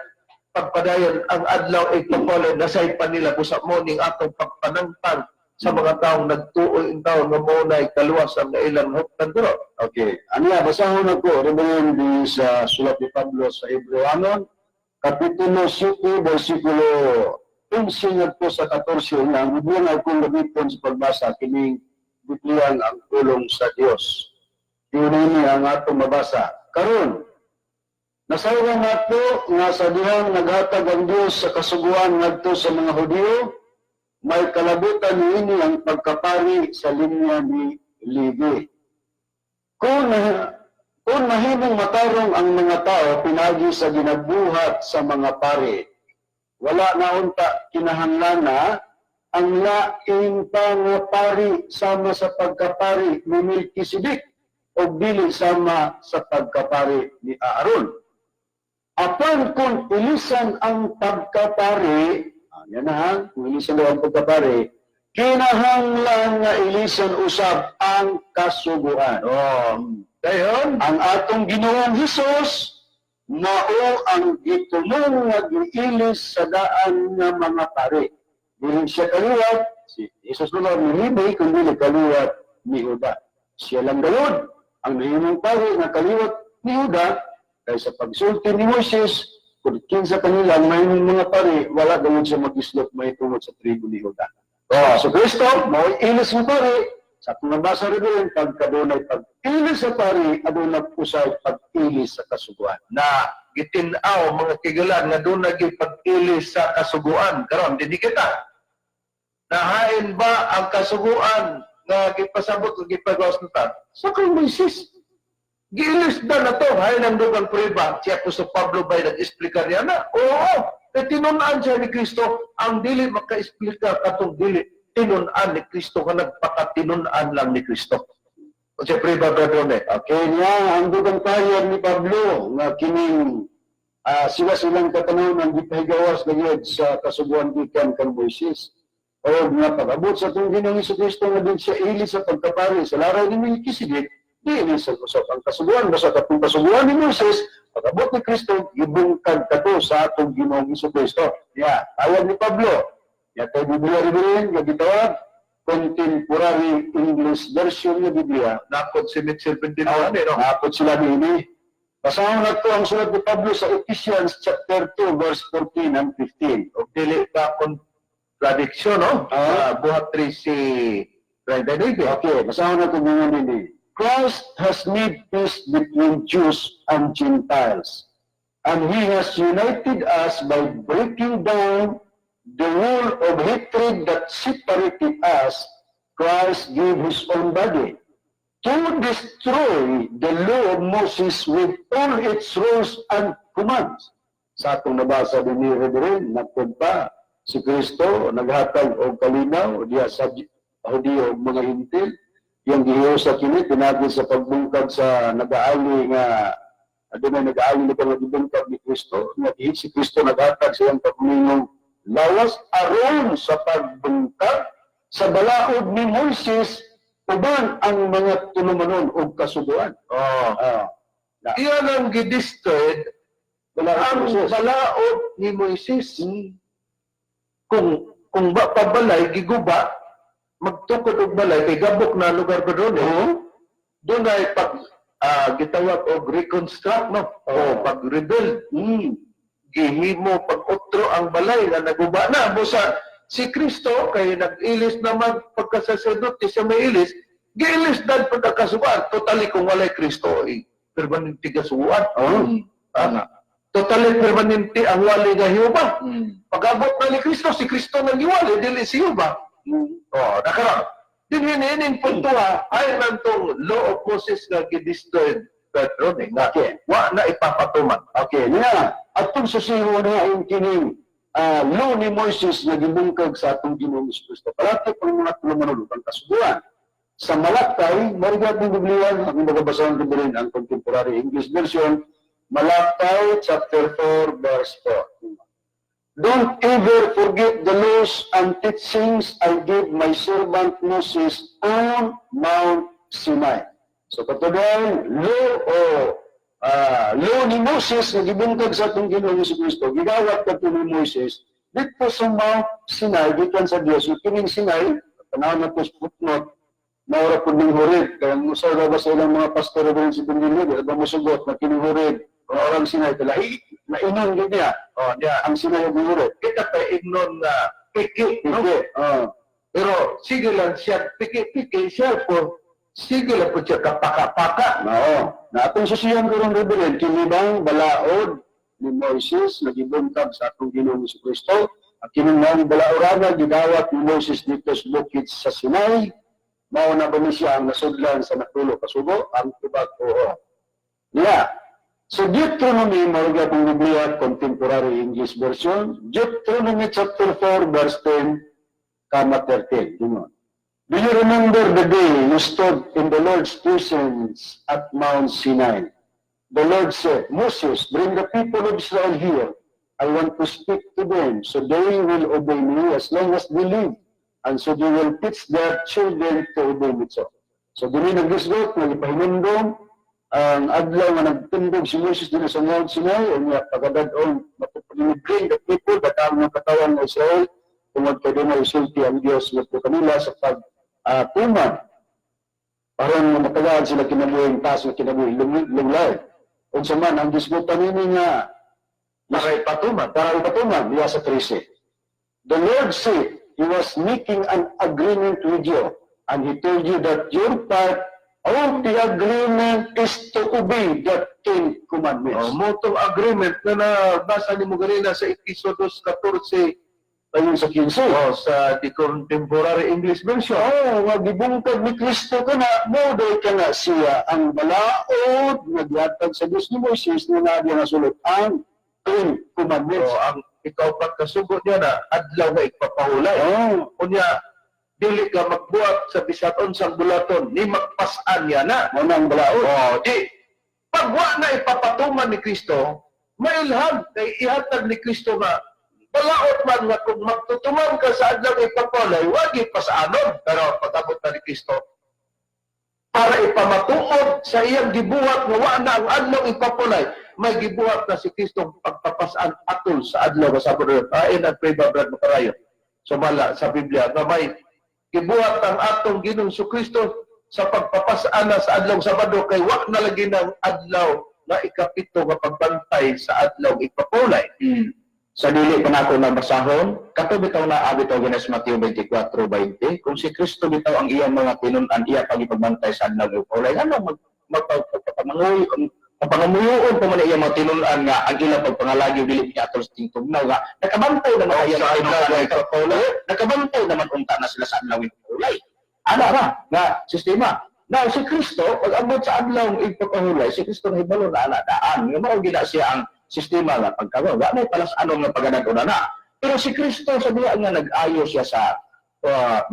pagpadayon ang adlaw ay kapole, nasay pa nila busa mo ning atong pagpanangtang sa mga taong nagtuoy in taon nga mo na kaluwasan nga ilang huktan pero Okay. Ano nga, basahon ako, Reverend, di sa sulat ni Pablo sa Hebreoanon, Kapitulo 7, versikulo 11 ngadto sa 14, nga ang Biblia nga akong gamiton sa pagbasa, kining Biblia ang pulong sa Dios. Yun ang atong mabasa. Karon, nasayran nato nga sa dihang naghatag ang Dios sa kasuguan ngadto sa mga Hudiyo, may kalabutan niini ang pagkapari sa linya ni Levi. Kung mahimong matarong ang mga tao pinagi sa ginabuhat sa mga pari, wala na unta kinahanglan na ang laing pa nga pari sama sa pagkapari ni Melchizedek o dili sama sa pagkapari ni Aaron. Apan kung ilisan ang pagkapari, yan na ha, kung ilisan daw ang pagkapari, kinahanglan nga ilisan usab ang kasuguan. Oh, dayon. Ang atong Ginoong Hesus mao ang gitumong nga giilis sa daan nga mga pari. Dili siya kaliwat si Jesus na lang ni Levi, kundi kaliwat ni Juda. Siya lang gayud ang nahimong pari nga kaliwat ni Juda kay sa pagsulti ni Moises, kung kinsa kanila ang mahimong mga pari, wala gayud siya mag-islot mahitungod sa tribo ni Juda. Oh, so Kristo, mao ilis ng pari, sa atong nabasa rin rin, pagkadunay pag-ilis sa pari, adunay usay pag-ilis sa kasuguan. Na gitin-aw mga kigalan nga doon pag-ilis sa kasuguan karon dinhi kita nahain ba ang kasuguan nga gipasabot o gipagawas na ta sa kay Moises? Giilis na na to hain ang dugang prueba. Si Apostol Pablo ba'y nag-explica niya na? Oo, kay tinun-an siya ni Kristo. Ang dili maka-explica katong dili tinun-an ni Kristo nga nagpakatinun-an lang ni Kristo. O siya prueba, Brother Rone. Okay niya, ang dugang pahayag ni Pablo nga kining sila silang katanaw ng gipahigawas na gyud sa kasuguan gikan kang Moises. O nga pag-abot sa atong Ginoong Kristo nga din siya ili sa pagkapari sa laraw ni Melchizedek, di ini sa usap ang kasuguan, basta katong kasuguan ni Moises, pag-abot ni Kristo, gibungkag kato sa atong Ginoong Kristo. Ya, tawag ni Pablo. Ya, tayo Biblia rin nga gitawag. Contemporary English Version nga Biblia. Nakod si Mitchell Pendinoan eh, no? Napod sila niini. Basahon nato ang sulat ni Pablo sa Ephesians chapter 2 verse 14 and 15. O dili ba contradiction, no? Ah. Sa buhat 13, 39. Okay, basahon nato ngayon nini. Christ has made peace between Jews and Gentiles, and He has united us by breaking down the wall of hatred that separated us. Christ gave His own body to destroy the law of Moses with all its rules and commands. Sa atong nabasa din ni Reverend, nagpunta si Kristo, naghatag og kalinaw diha sa Hudiyo ug mga Hintil. Yung gihiusa kini pinagi sa pagbungkag sa nagaali nga adunay nagaali na nga gibungkag ni Kristo nga si Kristo naghatag sa iyang pagmingong lawas aron sa pagbungkag sa balaod ni Moises uban ang mga tulumanon og kasuguan. Oh. Ah, Iyan ang gidestroyed balaod ang ni Moises. balaod ni Moises. Kung ba pabalay giguba, magtukod og balay kay gabok na lugar ba doon eh. Oo. Doon ay pag gitawag og reconstruct, no, o Oo. pag rebuild, gihimo pag otro ang balay nga naguba na. Busa si Kristo kay nag-ilis naman pagkasaserdote siya may ilis, giilis dan pagkakasuan. Totally kung walay Kristo eh, permanente kasuan. Oo. Ah, totally permanente ang wali nga Jehova. Pag-abot na ni Kristo, si Kristo nang giwali, dili si Jehova. Oh, nakaroon. Din hinihining punto ha, ay nantong law of Moses nga gidestroyed Pedro eh, nga wa na ipapatuman. Okay, niya, atong susiho na ang kining law ni Moises nga gibungkag sa atong Ginoong Kristo. Palati pang mga tulumanon ang kasuguan. Sa Malakay, marigat ng Biblia, akong magabasahan ko rin ang Contemporary English Version, Malakay chapter 4 verse 4. "Don't ever forget the laws and teachings I gave my servant Moses on Mount Sinai." So katudan, law o law ni Moses na gibungkag sa atong Ginoong Kristo, gigawat kadto ni Moses dito sa Mount Sinai gikan sa Dios. Ug kining Sinai, tanaw na to sa footnote, maura pud ning Horeb. Kaya musaw ba sa ilang mga pastor rin si Bendilio, di ba mosugot na kining Horeb o ang Sinai kalahi maingon gyud niya Oh, niya. ang Sinai ug Horeb. Kita pa ignon nga piki, no? Hindi. Oh. Pero sige lang siya, piki-piki siya po, sige lang po siya kapaka-paka. Mao. Na atong susiyan karon, Reverend, kini bang balaod ni Moises na gibungkag sa atong Ginoong Kristo? At kining maong balaorana gidawat ni Moises dito sa bukid sa Sinai, mao na ba ni siya ang nasudlan sa natulo kasugo? Ang tubag, oo. Yeah. So Deuteronomy, mao akong Biblia, Contemporary English Version, Deuteronomy chapter 4 verse 10, comma 13. Ingon. "Do you remember the day you stood in the Lord's presence at Mount Sinai? The Lord said, 'Moses, bring the people of Israel here. I want to speak to them so they will obey me as long as they live. And so they will teach their children to obey me too.'" So dili naglisgot, nagpahinumdom, ang adlaw nga nagtindog si Moses dinhi sa Mount Sinai, unya pagkadad-on, bring the people, datang mga katawan ng Israel, tungod kay dunay isulti ang Dios ngadto kanila sa pag tuman aron nga matagaan sila kinabuhi, taas nga kinabuhi, long life. Unsa man ang disgutan nini nga Para ipatuman. Para ipatuman diya sa 13. "The Lord said He was making an agreement with you, and He told you that your part of the agreement is to obey the Ten Commandments." Oh, motong agreement na nabasa ni mo ganina sa Exodus 14 Ayon sa 15. Oh, sa the Contemporary English Version. Oo, nga gibungkag ni Kristo kana, mo day kana siya ang balaod nga gihatag sa Dios ni Moises nga naa diya nasulot ang Ten Commandments. Oh, ang ikaw pagkasugo niya na adlaw nga ipapahulay. Oh, Unya dili ka magbuhat sa bisan unsang bulaton ni magpas-an niya na. Mao na ang balaod. Oh, di pag wa na ipapatuman ni Kristo, mailhan kay ihatag ni Kristo nga balaod man nga kung magtutuman ka sa adlaw ipapalay, wag ipasaanon. Pero pag-abot na ni Kristo, para ipamatuod sa iyang gibuhat nga wa na ang adlaw ipapulay, may gibuhat na si Kristo pagpapasan atol sa adlaw sa sabot. Ain ang pray ba, Brad Macarayo? Sumala sa Biblia nga may Gibuhat ang atong Ginoong Kristo sa pagpapasana sa adlaw Sabado kay wa na lagi ng adlaw nga ikapito nga pagbantay sa adlaw ipapulay. Sa dili pa nako nabasahon, kato bitaw na abi bitaw ginas Mateo 24:20, kung si Kristo bitaw ang iyang mga tinun-an, iya pagipagbantay sa adlaw ipapulay, ano mag magpapanguy mapangamuyoon pa man iya mga tinun-an nga ang ilang pagpangalagi dili niya atol sa tingtugnaw nga nakabantay naman Oh, ang iyang sa adlaw tinun-an ipapulay. nakabantay naman unta na sila sa adlaw ipapulay. Ana ra nga sistema. Now, si Kristo, pag abot sa adlaw ipapahulay, si Kristo nahibalo na ana daan. Nga mao gina siya ang sistema nga pagkawa. Wa may palas anong nga paganadonan na. Pero si Kristo sa diha nga nag-ayo siya sa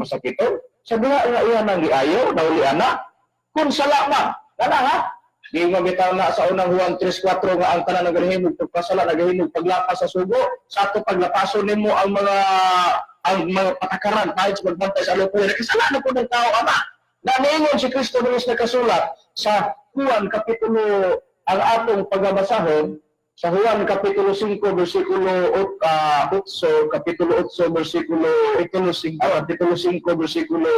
masakiton, sa diha nga iya nang giayo, nauli ana, kung sala man, kana ha? Di mo bitaw na sa unang Juan 3:4 nga ang tanan nagahimog pagkasala, nagahimog paglapas sa sugo, sa ato paglapason nimo ang mga patakaran kahit sa pagbantay sa alupuri, nakasala na po ng tao ama. Naningon si Kristo Diyos nakasulat sa Juan Kapitulo, ang atong pagabasahon, sa Juan Kapitulo 5, versikulo 8, Kapitulo 8, versikulo Kapitulo 5. Kapitulo 5, versikulo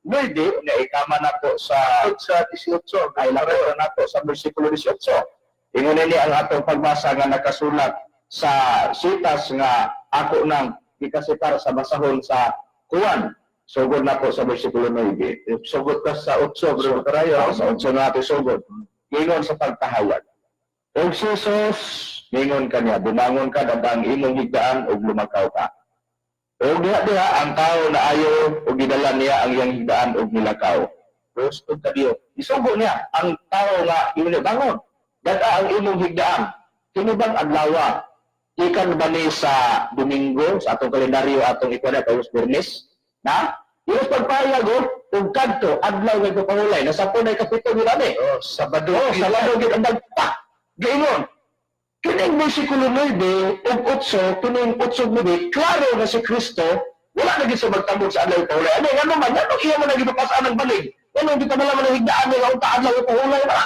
9, na ikama na po sa Sa 18. Ay laro na nato sa versikulo 18. Ingon ini ang atong pagbasa nga nakasulat sa sitas nga ako nang gikasitar sa basahon sa Juan. Sugod na po sa versikulo 9. Sugod ka sa 8, bro. Karayo. Sa 8 na ato sugod. Ingon sa pagpahayag. Og si Jesus, ningon kaniya, bumangon ka, dadang imong higdaan, ug lumakaw ka. Og diha diha, ang tao na ayo, ug gidala niya ang iyang higdaan, ug nilakaw. Gusto kadiyo. Isugo niya ang tao nga yun bangon. Dada ang imong higdaan. Kini bang adlawa? Ikan ba ni sa Domingo sa atong kalendaryo atong ikuha na Biyernes? Na? Yung pagpahayag oh, ug kadto adlaw nga ipapahulay nasa punay kapito gid ani. Oh, Sabado. Oh, Sabado gid ang dagpa. Giingon. Kining versikulo 9 ug 8, kining 8 ug 9, klaro na si Kristo wala na gid siya magtambog sa adlaw ipahulay. Ano ngano man ngano iya man nagipapasaan ang balig? Ngano di pa man ang higdaan nga unta adlaw ipahulay na?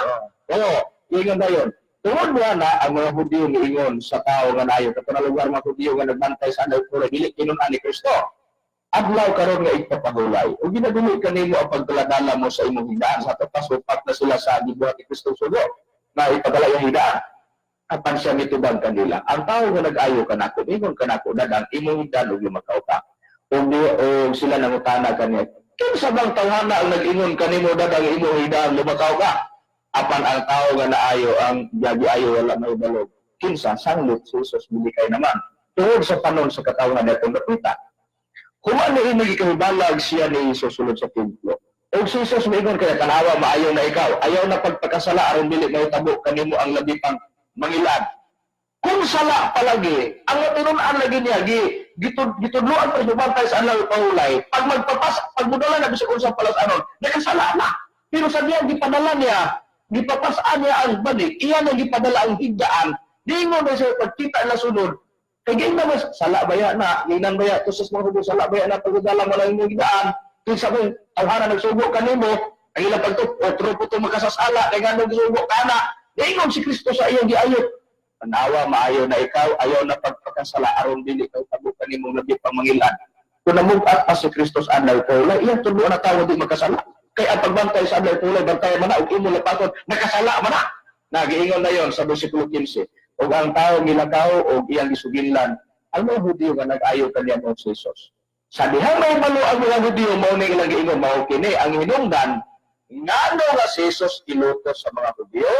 Oo, ingon dayon. Tungod mo na ang mga Hudyo miingon sa tao nga nayo kato na lugar mga Hudyo nga nagbantay sa adlaw ipahulay dili tinun-an ni Kristo. Adlaw karon nga igpapahulay. Ug ginadili kanimo ang pagdaladala mo sa imong higdaan sa ato pasupat na sila sa gibuhat ni Kristo sugo na ipadala yung higdaan. Apan siya mitubag kanila. Ang tao nga nag-ayo kanako, ingon kanako, dadang imong higdaan ug lumakaw ka. Ug di og sila nangutana kaniya. Kinsa bang tawhana ang nag-ingon kanimo dadang imong higdaan lumakaw ka? Apan ang tao nga naayo ang giayo wala may balog. Kinsa sanglit si Jesus bilikay naman. Tungod sa panon sa katawhan natong napita. Human na ini gikahibalag siya ni Jesus sulod sa templo. Og si Jesus miingon kaya tanawa maayo na ikaw, ayaw na pagpakasala aron dili mahitabo kanimo ang labi pang mangilad. Kung sala palagi, ang tinun-an lagi niya gi gitudloan pa sa bantay sa adlaw pahulay. Pag magpapas, pag mudala na bisag unsa palas anon, nakasala na. Pero sa diya gipadala niya, gipapasaan niya ang balik, iya na gipadala ang higdaan. Dingon na siya pagkita na sunod, kay giingnan mo, sala baya na, giingnan baya, tusas mga hubo, sala baya na, pagdala mo lang imong higdaan, kinsa ba yung tawhana nagsugo kanimo, ang ilang pagtup, otro po itong makasasala, kay nga nagsugo ka na, giingon si Kristo sa iyang giayot. Tanawa, maayo na ikaw, ayaw na pagpakasala, aron dili ka tabo kanimong labi pang mangilan. Kung namugat pa si Kristo sa adlaw pulay, iyang tudloan na tao di magkasala. Kay ang pagbantay sa adlaw pulay, bantayan man na, ug imo lapaton, nakasala man na. Nagiingon na yon sa versikulo 15. Ug ang tao gilakaw og iyang gisuginlan, ang mga Hudyo nga nag-ayo kaniya mo si Jesus. Sa dihang may malo ang mga Hudyo, mao ni ilang giingon, mao kini ang hinungdan ngano nga si Jesus ilutos sa mga Hudyo,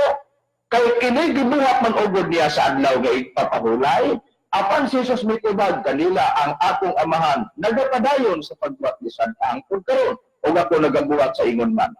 kay kini gibuhat man ugod niya sa adlaw nga igpapahulay. Apan si Jesus mitubag kanila, ang akong amahan nagapadayon sa pagbuhat bisan hangtod karon ug ako nagabuhat sa ingon man.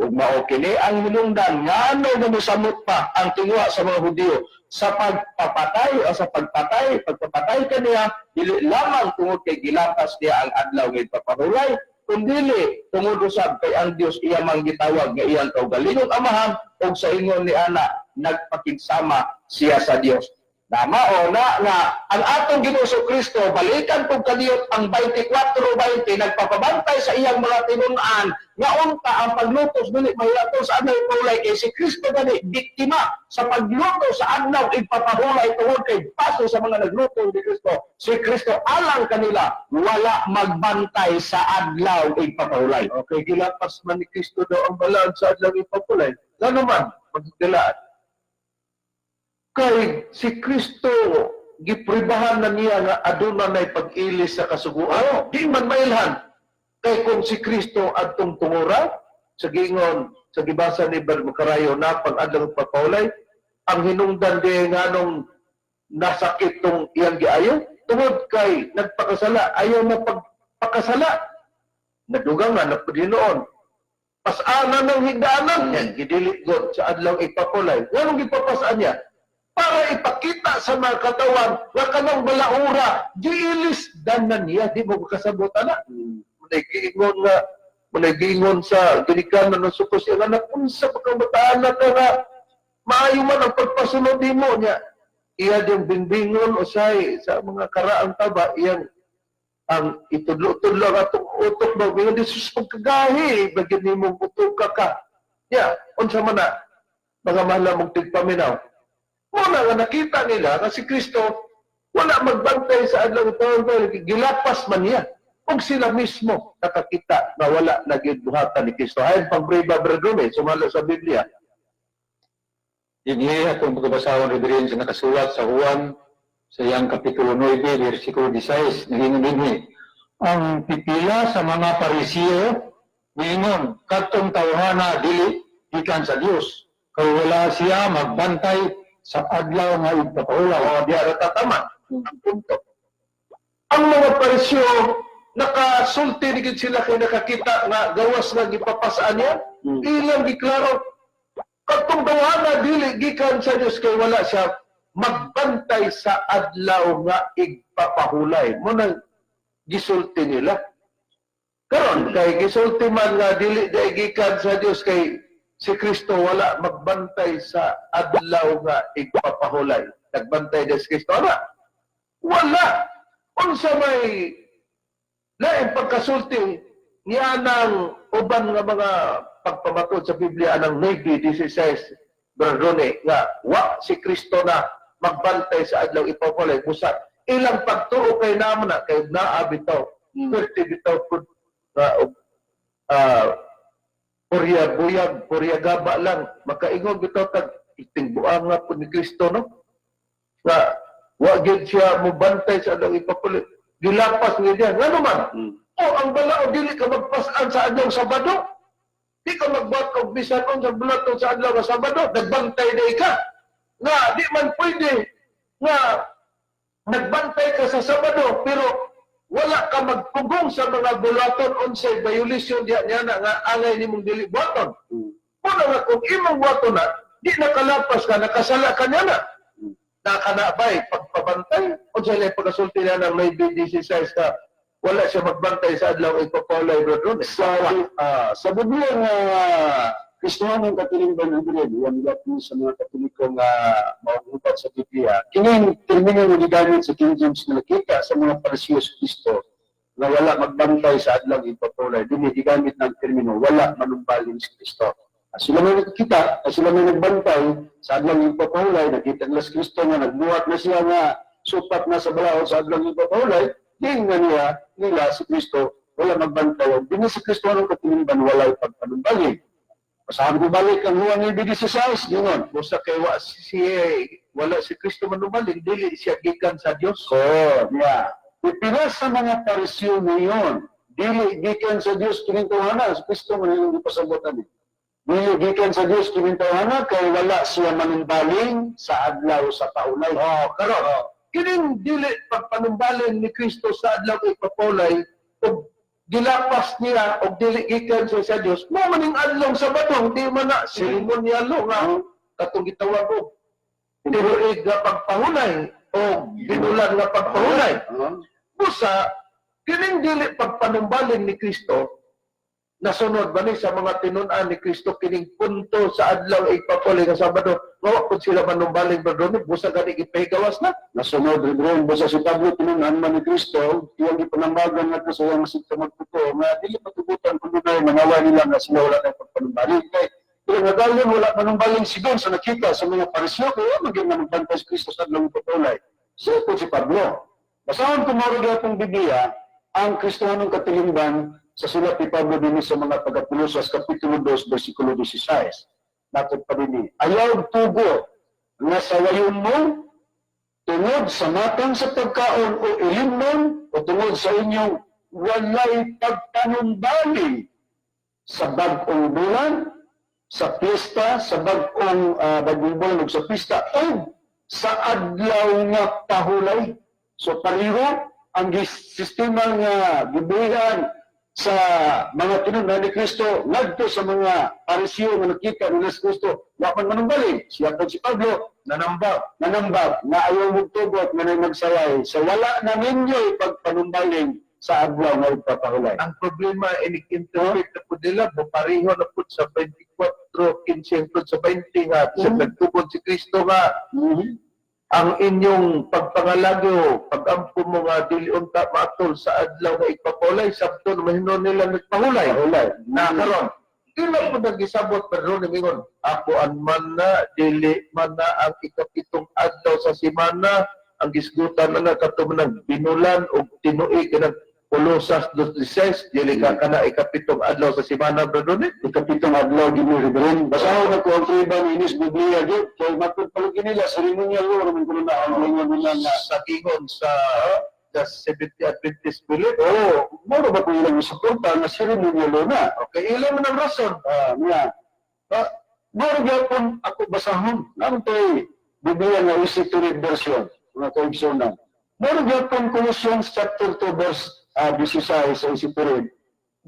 Ug mao kini ang hinungdan ngano nga mosamot pa ang tinguha sa mga Hudyo sa pagpapatay o sa pagpapatay kaniya, dili lamang tungod kay gilapas niya ang adlaw nga igpapahulay, kundili tungod usab kay ang Dios iya mang gitawag nga iyang kaugalingong amahan, ug sa ingon ni ana nagpakigsama siya sa Dios. Na mao na nga ang atong Ginoo Kristo, balikan kog kaliyot ang 24:20, nagpapabantay sa iyang mga tinun-an nga unta ang paglutos dili mahilaton sa adlaw ipahulay, kay si Kristo gani biktima sa pagluto sa adlaw ipapahulay, tungod kay paso sa mga nagluto ni Kristo, si Kristo alang kanila wala magbantay sa adlaw ipapahulay. Okay, gilapas man ni Kristo daw ang balaan sa adlaw ipapulay. Ngano man, magdilaan? Kay si Kristo, gipribahan na niya nga aduna nay pag-ilis sa kasuguan. Di man mailhan. Kay kung si Kristo adtong tungura, sa giingon, sa gibasa ni Brad Macarayo na pang adlaw ipapahulay, ang hinungdan di nganong nasakit tong iyang giayo, tungod kay nagpakasala, ayaw na pagpakasala. Nadugang nga na noon. Pasana ng higdaanan niya, gidilit God sa adlaw ipapulay. Anong gipapasaan niya? Para ipakita sa mga katawan nga kanang balaura, giilis danan niya, di mo kasabot ana. Munay giingon nga, munay giingon sa ginikanan ng sukos iyang anak, unsa pa kang bataan na ka nga, maayo man ang pagpasunod nimo niya. Iya diyang bingbingon usay sa mga karaang taba, iyang ang itudlo-tudlo ang atong utok ba, ngayon di sus pagkagahi, bagay nimo utok ka. Ya, unsa man na, mga mahal mong tigpaminaw. Muna nga nakita nila nga si Kristo wala magbantay sa adlaw ito, gilapas man niya. Ug sila mismo nakakita na wala na gyud buhatan ni Kristo. Ayon pang Breva Bredome, sumala sa Biblia. Dinhi atong pagkabasahon, Reverend, sa nakasulat sa Juan sa iyang Kapitulo 9, versikulo 16, nagingon dinhi. Ang pipila sa mga Parisiyo niingon, "Kadtong tawhana dili gikan sa Dios kay wala siya magbantay sa adlaw nga igpapahulay." O, di ara tatama. Ang punto. Ang mga Parisyo, nakasulti ni gid sila kay nakakita nga gawas nga gipapasaan niya. Ilang giklaro, "Katong tawhana dili gikan sa Dios kay wala siya magbantay sa adlaw nga igpapahulay." Mo nang gisulti nila. Karon kay gisulti man nga dili day gikan sa Dios kay si Kristo wala magbantay sa adlaw nga igpapahulay. Nagbantay din si Kristo ana? Wala. Unsa may laing pagkasulti niya ng uban nga mga pagpamatod sa Biblia anang 9:16, Bradone, nga wa si Kristo na magbantay sa adlaw ipapalay, busa ilang pagtuo kay naman na kay naa bitaw swerte bitaw pud nga og purya buyag, purya gaba lang, makaingon bitaw tag itingbuang nga pud ni Kristo, no, nga wa gyud siya mobantay sa adlaw ipapalay, gilapas niya diyan. Ngano man? O ang balao, dili ka magpasan sa adlaw Sabado, di ka magbuhat og bisan unsa bulaton sa adlaw nga Sabado, nagbantay na ka. Nga di man pwede nga nagbantay ka sa Sabado pero wala ka magpugong sa mga bulaton, unsay violation diha niya na nga angay nimong dili buhaton. Muna nga kung imong buhaton na, di nakalapas ka, nakasala ka niya na. Nakanabay, pagpabantay, unsay lay pagkasulti niya ng may 16 ka, wala siya magbantay sa adlaw ipapalay, bro. Sa Biblia nga Kristohanon katilingban, Reverend, yan gapo sa mga Katoliko nga maugubat sa Biblia. Kini termino nga gigamit sa King James nga nakita sa mga Parisiyo sa Kristo nga wala magbantay sa adlaw ipapulay. Dili gigamit ng termino wala manumbaling si Kristo. Sila may nakikita, sila may nagbantay sa adlaw ipapahulay, nakita nila si Kristo nga nagbuhat na siya nga supat na sa balaod sa adlaw ipapahulay, di nga nila si Kristo wala magbantay. Dinhi sa Kristohanong katilingban, walay pagpanumbaling. Basahan ko balik ang Juan 9:16, yun. Busa kay wa si wala si Kristo manumaling, dili siya gikan sa Dios. Oh, yeah. Pipila sa mga Pariseo ngayon, dili gikan sa Dios kining tawhana, si Kristo man yung gipasabotan ni. Dili gikan sa Dios kining tawhana kay wala siya manumbaling sa adlaw sa paulay. Oh, karon. Kining dili pagpanumbalin ni Kristo sa adlaw ipapulay ug gilapas niya og dili gikan siya sa Dios. Mo maning adlaw Sabado, di man na seremonyalo nga katong gitawag og tinuig nga pagpahulay o binulan nga pagpahulay. Busa kining dili pagpanumbalin ni Kristo Nasunod ba ni sa mga tinun-an ni Kristo kining punto sa adlaw igpapuli nga Sabado? Nga wa pud sila manumbaling, Brother Ronnie, busa gani gipahigawas na. Nasunod, Reverend, basta si Pablo tinun-an man ni Kristo, iyang gipanambagan nga sa iyang masig magtotoo, nga dili patugutan kung dunay mangawa nila nga sila wala na pagpanumbaling. Kay pero nga dalhin wala manumbaling sigon sa nakita sa mga Pariseo, kaya maging manugbantay si Kristo sa adlaw pagpulay. So po si Pablo. Basahon ko mao gyapon Biblia ang Kristohanong katilingban sa sulat ni Pablo dinhi sa mga taga-Kolosas, Kapitulo 2, versikulo 16. Matod pa dinhi: "Ayaw tugo nga sawayon mo tungod sa matang sa pagkaon o ilimnon o tungod sa inyong walay pagpanumbaling sa bag-ong bulan, sa piyesta, sa bagong bulan ug sa piyesta o sa adlaw nga pahulay." So pareho ang sistema nga gibuhian sa mga tinun-an ni Kristo ngadto sa mga Pariseo nga nakita nila si Kristo wa man manumbaling. Siya po si Pablo Nanambag. Nanambag na ayaw magtugot nga nay magsaway sa wala na ninyo pagpanumbaling sa adlaw nga ipapahulay. Ang problema, inig-interpret na po nila, pareho na po sa 24:15 hangtod sa 20 nga, sa nagtukod si Kristo nga, ang inyong pagpangalagyo, pagampo mo nga dili unta maatol sa adlaw nga igpapulay, sabto mahinon nila nagpahulay. Pahulay. Na karon, dili po nagisabot pero ni mingon, ako ang man na, dili man na ang ikapitong adlaw sa simana, ang gisgutan na nga kato man ang binulan og tinuig kanang Kolosas 2:16, dili ka kana ikapitong adlaw sa simana, Brother Ronnie. Ikapitong adlaw gini, Reverend. Basahon ako ang priba ni Inis Biblia gyud kay matud palagi nila seremonial law raman kuno na ang ingon nila nga Sa gingon sa the Seventh Adventist belief. Oo, moro ba kung ilang suporta nga seremonial law na? Okay, ilan man ang rason? Ah, nga. Ah, moro gyapon ako basahon. Naron tay Biblia nga easy to read version, mga kaigsuonan. Moro gyapon Colossians chapter 2 verse 16 sa easy to read.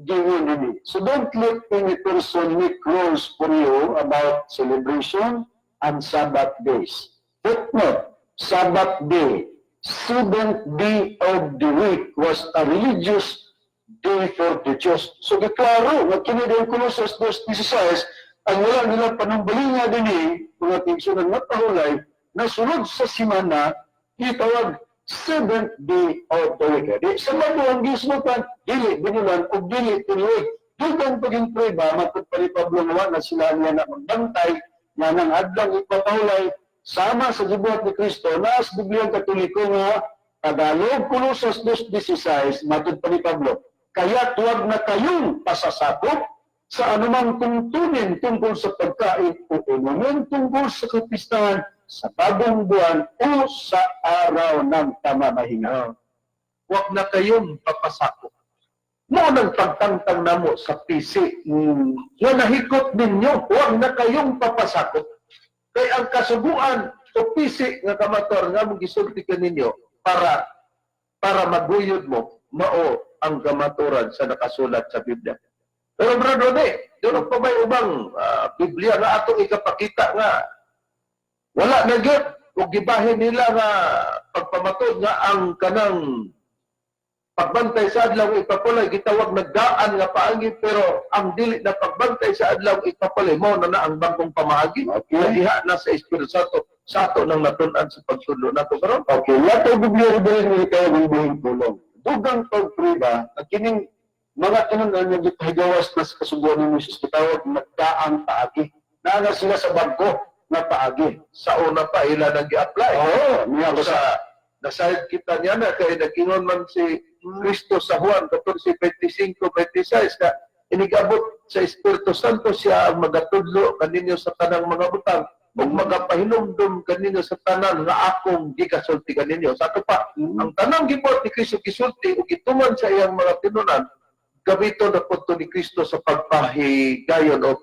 Giingon dinhi: "So don't let any person make rules for you about celebration and Sabbath days." Footnote, Sabbath day, seventh day of the week, was a religious day for the Jews. So giklaro, nga kini daw Colossus 2:16, ang wala nila panumbalinga dinhi, mga kaigsuonan, nga pahulay, na sunod sa simana, gitawag seventh day of the week. Di, sa mga ang gismutan, dili binulan o dili tinuig. Dugang paging prueba, matod pa ni Pablo nga na sila niya na magbantay nga nang adlaw ipapahulay sama sa gibuhat ni Kristo na sa Biblia Katoliko nga Tagalog. Colossus 2:16, matod pa ni Pablo, "Kaya tuwag na kayong pasasakop sa anumang tuntunin tungkol sa pagkain o inumin, tungkol sa kapistahan, sa bagong buwan o sa araw ng pamamahinga." Huwag na kayong papasakop. Mo nang pagtangtang namo sa PC. Nga nahikot ninyo, huwag na kayong papasakop. Kay ang kasuguan o PC nga kamator nga mong gisulti kaninyo para para maguyod mo, mao ang kamaturan sa nakasulat sa Biblia. Pero Brother Rene, doon pa may ubang Biblia nga atong ikapakita nga wala na gyud ug gibahin nila nga pagpamatod nga ang kanang pagbantay sa adlaw ipapulay gitawag nagdaan nga paagi, pero ang dili na pagbantay sa adlaw ipapulay mao na na ang bagong pamaagi na diha na sa Espiritu Santo sa ato nang natun-an sa pagtudlo nato karon. Okay, lahat ng Biblia rin ni kayo ng buhing tulong. Dugang pagpriba, at kining mga tinun-an nga gipahigawas na sa kasuguan ni Moises, gitawag nagdaang paagi. Naa na sila sa bag-o nga paagi. Sa una pa ila nang gi-apply. Oo, niya sa nasayod kita niya na kay nag-ingon man si Kristo sa Juan 14:25 26 ka inigabot sa Espiritu Santo, siya ang magatudlo kaninyo sa tanang mga butang ug magapahinumdum kaninyo sa tanan nga akong gikasulti kaninyo. Sa ato pa, ang tanang gibuhat ni Kristo, gisulti ug gituman sa iyang mga tinunan, gamito na punto ni Kristo sa pagpahigayon o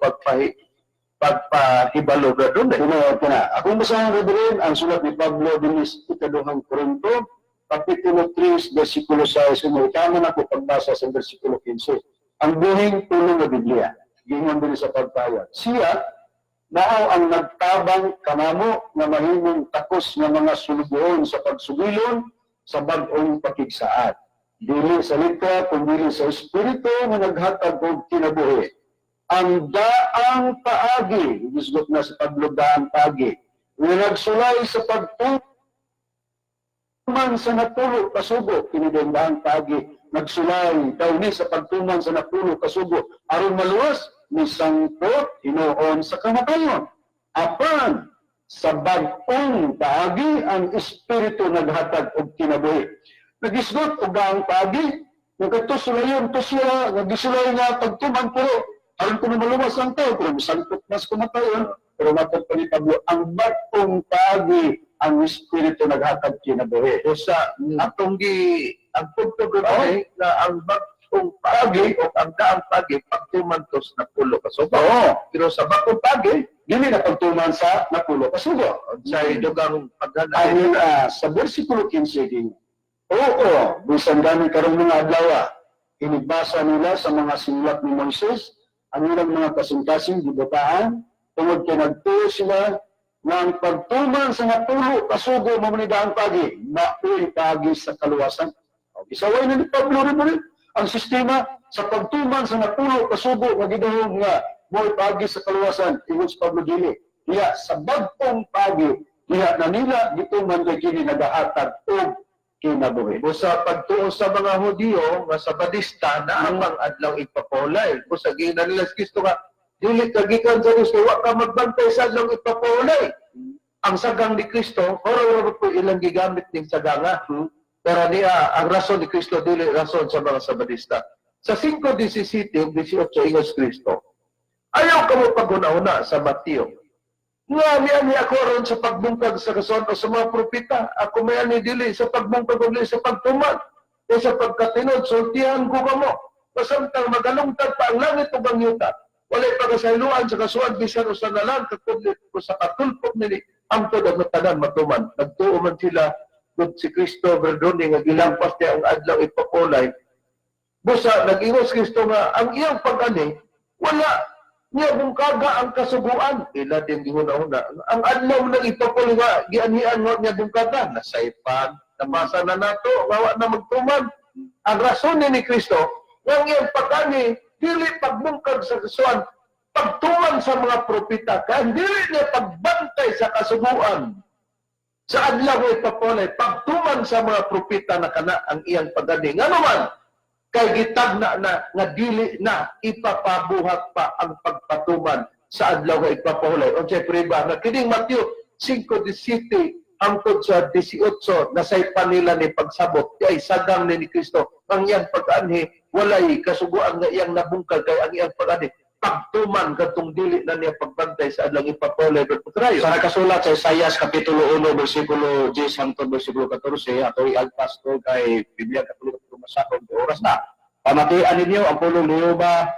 pagpahibalo na doon eh. Tinuod ka na. Akong basahan, Reverend, ang sulat ni Pablo dinis ikaduhang Korinto, Kapitulo 3, versikulo 6, umultama na ko pagbasa sa versikulo 15. Ang buhing tulong na Biblia, gingon din sa pagpayag. "Siya, mao ang nagtabang kanamo nga mahimong takos nga mga sulugoon sa pagsugilon sa bag-ong pakigsaad." Dili sa litra, kundi sa Espiritu nga naghatag og kinabuhi. Ang daang paagi, gisgot na sa Pablo, daang paagi, nga nagsulay sa pagtuman sa napulo kasugo, kini din daang paagi, nagsulay daw ni sa pagtuman sa napulo kasugo, aron maluwas, misangpot hinuon sa kamatayon. Apan, sa bag-ong paagi, ang Espiritu naghatag og kinabuhi. Nagisgot og daang paagi, nagkadto sulayon to siya, nagisulay nga pagtuman, pero aron kuno maluwas ang tao, pero misangpot mas kamatayon, pero matod pa ni Pablo, ang bag-ong paagi, ang Espiritu naghatag kinabuhi. O sa atong gi ang punto oh, na ang bag-ong paagi o ang daang paagi pagtuman tos napulo kasugo. Pero sa bag-ong paagi, dili na pagtuman sa napulo kasugo. Sa dugang paghanay. Ayon sa versikulo 15 din. Oo, bisan gani karong mga adlaw, inigbasa nila sa mga sinulat ni Moises ang ilang mga kasing-kasing gibutaan tungod kay nagtuo sila nga ang pagtuman sa napulo kasugo mao ni daang pagi, maoy paagi sa kaluwasan. O, gisaway na ni Pablo rin mo rin ang sistema sa pagtuman sa napulo kasugo nga gidahom nga mo'y paagi sa kaluwasan, ingon si Pablo, dili. Diha sa bag-ong pagi, diha na nila gituman kay kini nagahatag og kinabuhi. O sa pagtuo sa mga Hudiyo nga Sabadista na ang mga adlaw ipapahulay. O sa ginan nila si Kristo nga dili ka gikan sa Diyos kay wa ka magbantay sa adlaw ipapahulay. Ang sagang ni Kristo, ora po ilang gigamit ning saganga. Pero niya, ang rason ni Kristo dili rason sa mga Sabadista. Sa 5:17 ug 18, ingon si Kristo, "Ayaw kamo paghuna-huna," sa Mateo, "nga niani ako aron sa pagbungkag sa kasuan o sa mga propeta. Ako may dili sa pagbungkag kundi sa pagtuman. O sa pagkatinod, sultihan ko kamo. Pasamtang magalungtad pa ang langit ug ang yuta, walay pagkasayloan sa kasuan bisan usa na lang kakudlit ko sa katulpok nini hangtod ang tanan matuman." Nagtuo man sila kung si Kristo Verdone nga gilampas niya ang adlaw ipapulay. Busa, nag-ingon si Kristo nga ang iyang pag-ani, wala niya bungkaga ang kasuguan. Ila din gihuna-huna. Ang adlaw ng ipapulay nga, gianian nga niya bungkaga. Nasaypan, nabasa na nato, gawa na magtuman. Ang rason ni Kristo, nga ang iyang pag-ani, dili pagbungkag sa kasuan, pagtuman sa mga propeta, kaya dili niya pagbantay sa kasuguan. Sa adlaw nga ipapulay, pagtuman sa mga propeta na kana ang iyang pag-ani. Nga naman, kay gitagna na nga dili na ipapabuhat pa ang pagpatuman sa adlaw nga ipapahulay. Unsay prueba nga kining Mateo 5:17 hangtod sa 18 nasaypan nila ni pagsabot kay sagang ni Kristo ang iyang pag-anhi walay kasuguan nga iyang nabungkag, kay ang iyang pag-anhi pagtuman kadtong dili na niya pagbantay sa adlaw ipapahulay, Brother Putrayo. Sa nakasulat sa Isaias Kapitulo 1, versikulo 10 hangtod versikulo 14, ato iagpas to kay Biblia Katolika masakop oras na. "Pamatian ninyo ang pulong ni Jehova,"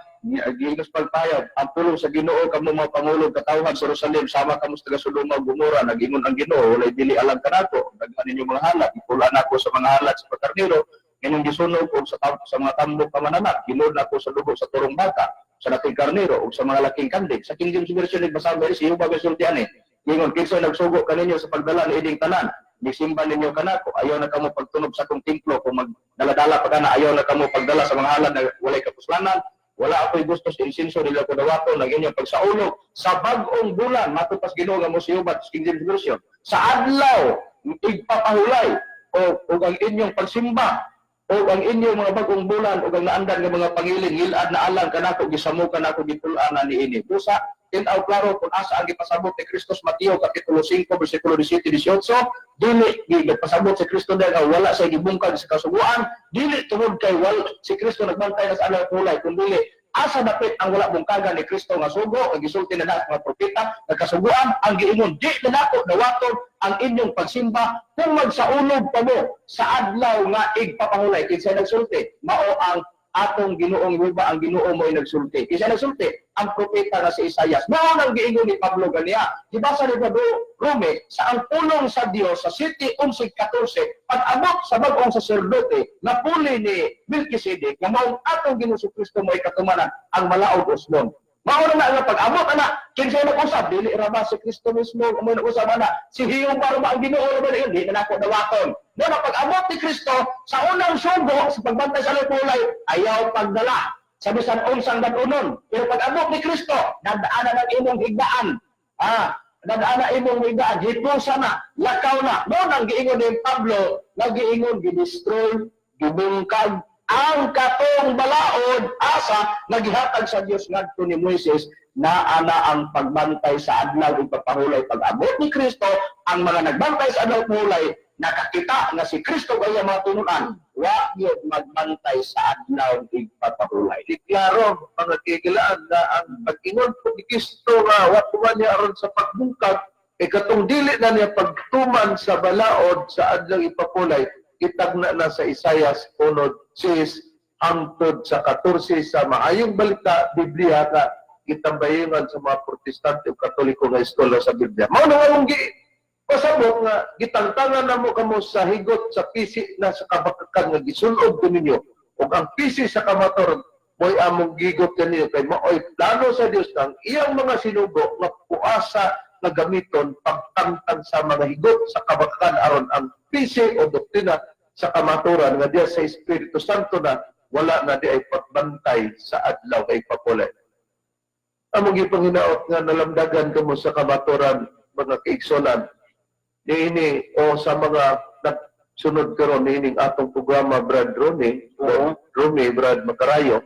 giingos pagpayag, "ang pulong sa Ginoo kamo mga pangulo katawhan sa Jerusalem sama kamo sa taga Sodoma ug Gomora. Nag-ingon ang Ginoo, walay dili alang kanako. Daghan ninyo mga halad, ipula nako sa mga halad sa pagkarnero inyong gisunog og sa mga tambok nga mananak. Ginuod nako sa dugo sa turong baka, sa laking karnero ug sa mga laking kanding." Sa King James Version, nagbasa si Jehova gasulti ani. Ingon, "Kinsa nagsugo kaninyo sa pagdala ni ining tanan? Gisimba ninyo kanako, ayaw na kamo pagtunob sa akong templo kung magdala-dala pa kana, ayaw na kamo pagdala sa mga halad na walay kapuslanan. Wala ako'y gusto sa insinso, dili ako dawaton ang inyong pagsaulog sa bag-ong bulan." Matod pas Ginoo nga mo si Jehova, King James Version, "sa adlaw igpapahulay o ang inyong pagsimba o ang inyong mga bagong bulan o ang naandan nga mga pangilin, ngilad na alang kanako, gisamukan nako, gitul-an na niini." Busa tin-aw klaro kung asa ang gipasabot ni Kristo sa Mateo kapitulo 5 bersikulo 17 18. Dili gipasabot si Kristo dahil nga wala siya gibungkag sa kasuguan, dili tungod kay wal si Kristo nagbantay na sa adlaw hulay, kundi asa dapit ang wala bungkagan ni Kristo nga sugo ang gisulti na sa mga propeta nga kasuguan ang giingon, "Di na nako dawaton ang inyong pagsimba kung magsaulog pa mo sa adlaw nga igpapahulay." Kinsa nagsulti? Mao ang atong Ginoong Jehova, ang Ginoo mo'y nagsulti. Kinsa nagsulti? Ang propeta nga si Isaias. Mao nang giingon ni Pablo ganiya. Gibasa ni Pablo Rome sa ang pulong sa Dios sa 7:11 14, pag-abot sa bag-ong saserdote na puli ni Melchizedek nga maong atong Ginoo Kristo mo'y katumanan ang malaod usbon. Mao na nga pag-abot ana, kinsa nag-usab, dili ra ba si Kristo mismo mo nag-usab ana, si Hiyong ba ang Ginoo ra ba di na nako dawaton. Mo na pag-abot ni Kristo sa unang sugo sa pagbantay sa pulay, ayaw pagdala sa bisan unsang dadunon. Pero pag-abot ni Kristo, dadaanan ang imong higdaan. Ah, dadaan imong higdaan, hipusa na, lakaw na. Mo nang giingon ni Pablo, nagiingon gidestroy, gibungkag ang katong balaod asa nagihatag sa Dios ngadto ni Moises na ana ang pagbantay sa adlaw ipapahulay. Pag-abot ni Kristo, ang mga nagbantay sa adlaw pahulay nakakita nga si Kristo kay mga tinunan wa gyud magbantay sa adlaw igpapahulay. Di klaro, mga kigilaan, na ang pag-ingon po ni Kristo nga wa tuman niya aron sa pagbungkag, kay katong dili na niya pagtuman sa balaod sa adlaw ipapulay, gitagna na sa Isayas 1:6 hangtod sa 14 sa Maayong Balita Biblia nga gitambayingan sa mga Protestante o Katoliko nga eskola sa Biblia. Mao na nga gi pasabot nga gitangtangan namo kamo sa higot sa pisi na sa kabakakan nga gisulob ko ninyo, ug ang pisi sa kamatuoran mo'y among gigot kaninyo kay mao'y plano sa Dios ng iyang mga sinugo nga puasa nga gamiton pagtangtang sa mga higot sa kabakakan aron ang pisi o doktrina sa kamatuoran nga diya sa Espiritu Santo na wala na di ay pagbantay sa adlaw kay papulay. Among gipanghinaot nga nalamdagan kamo sa kamatuoran, mga kaigsunan, niini o sa mga nagsunod karon niining atong programa, Brad Romy, Brad Romy, Brad Macarayo.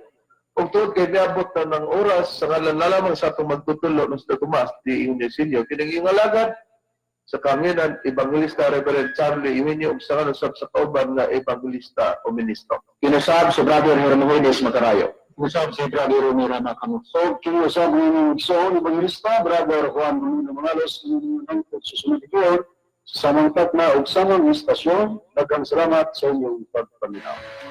Ug tuod kay miabot na ng oras, sa ngalan na lamang sa atong magtutulo ng Santo Tomas di Eugenio Senior, kining iyong alagad sa kanginan, Evangelista Reverend Charlie Eugenio, ug sa ngalan sab sa kauban nga evangelista o ministro. Kinusab si Brother Hermogenes Macarayo. Usab si Brother Romy Rama Kamo. So, kiniusab ng igsoon evangelista, Brother Juan Domingo Mangalos, inyong hangtod sa sunod sa samang takna ug samang istasyon. Daghang salamat sa inyong pagpaminaw.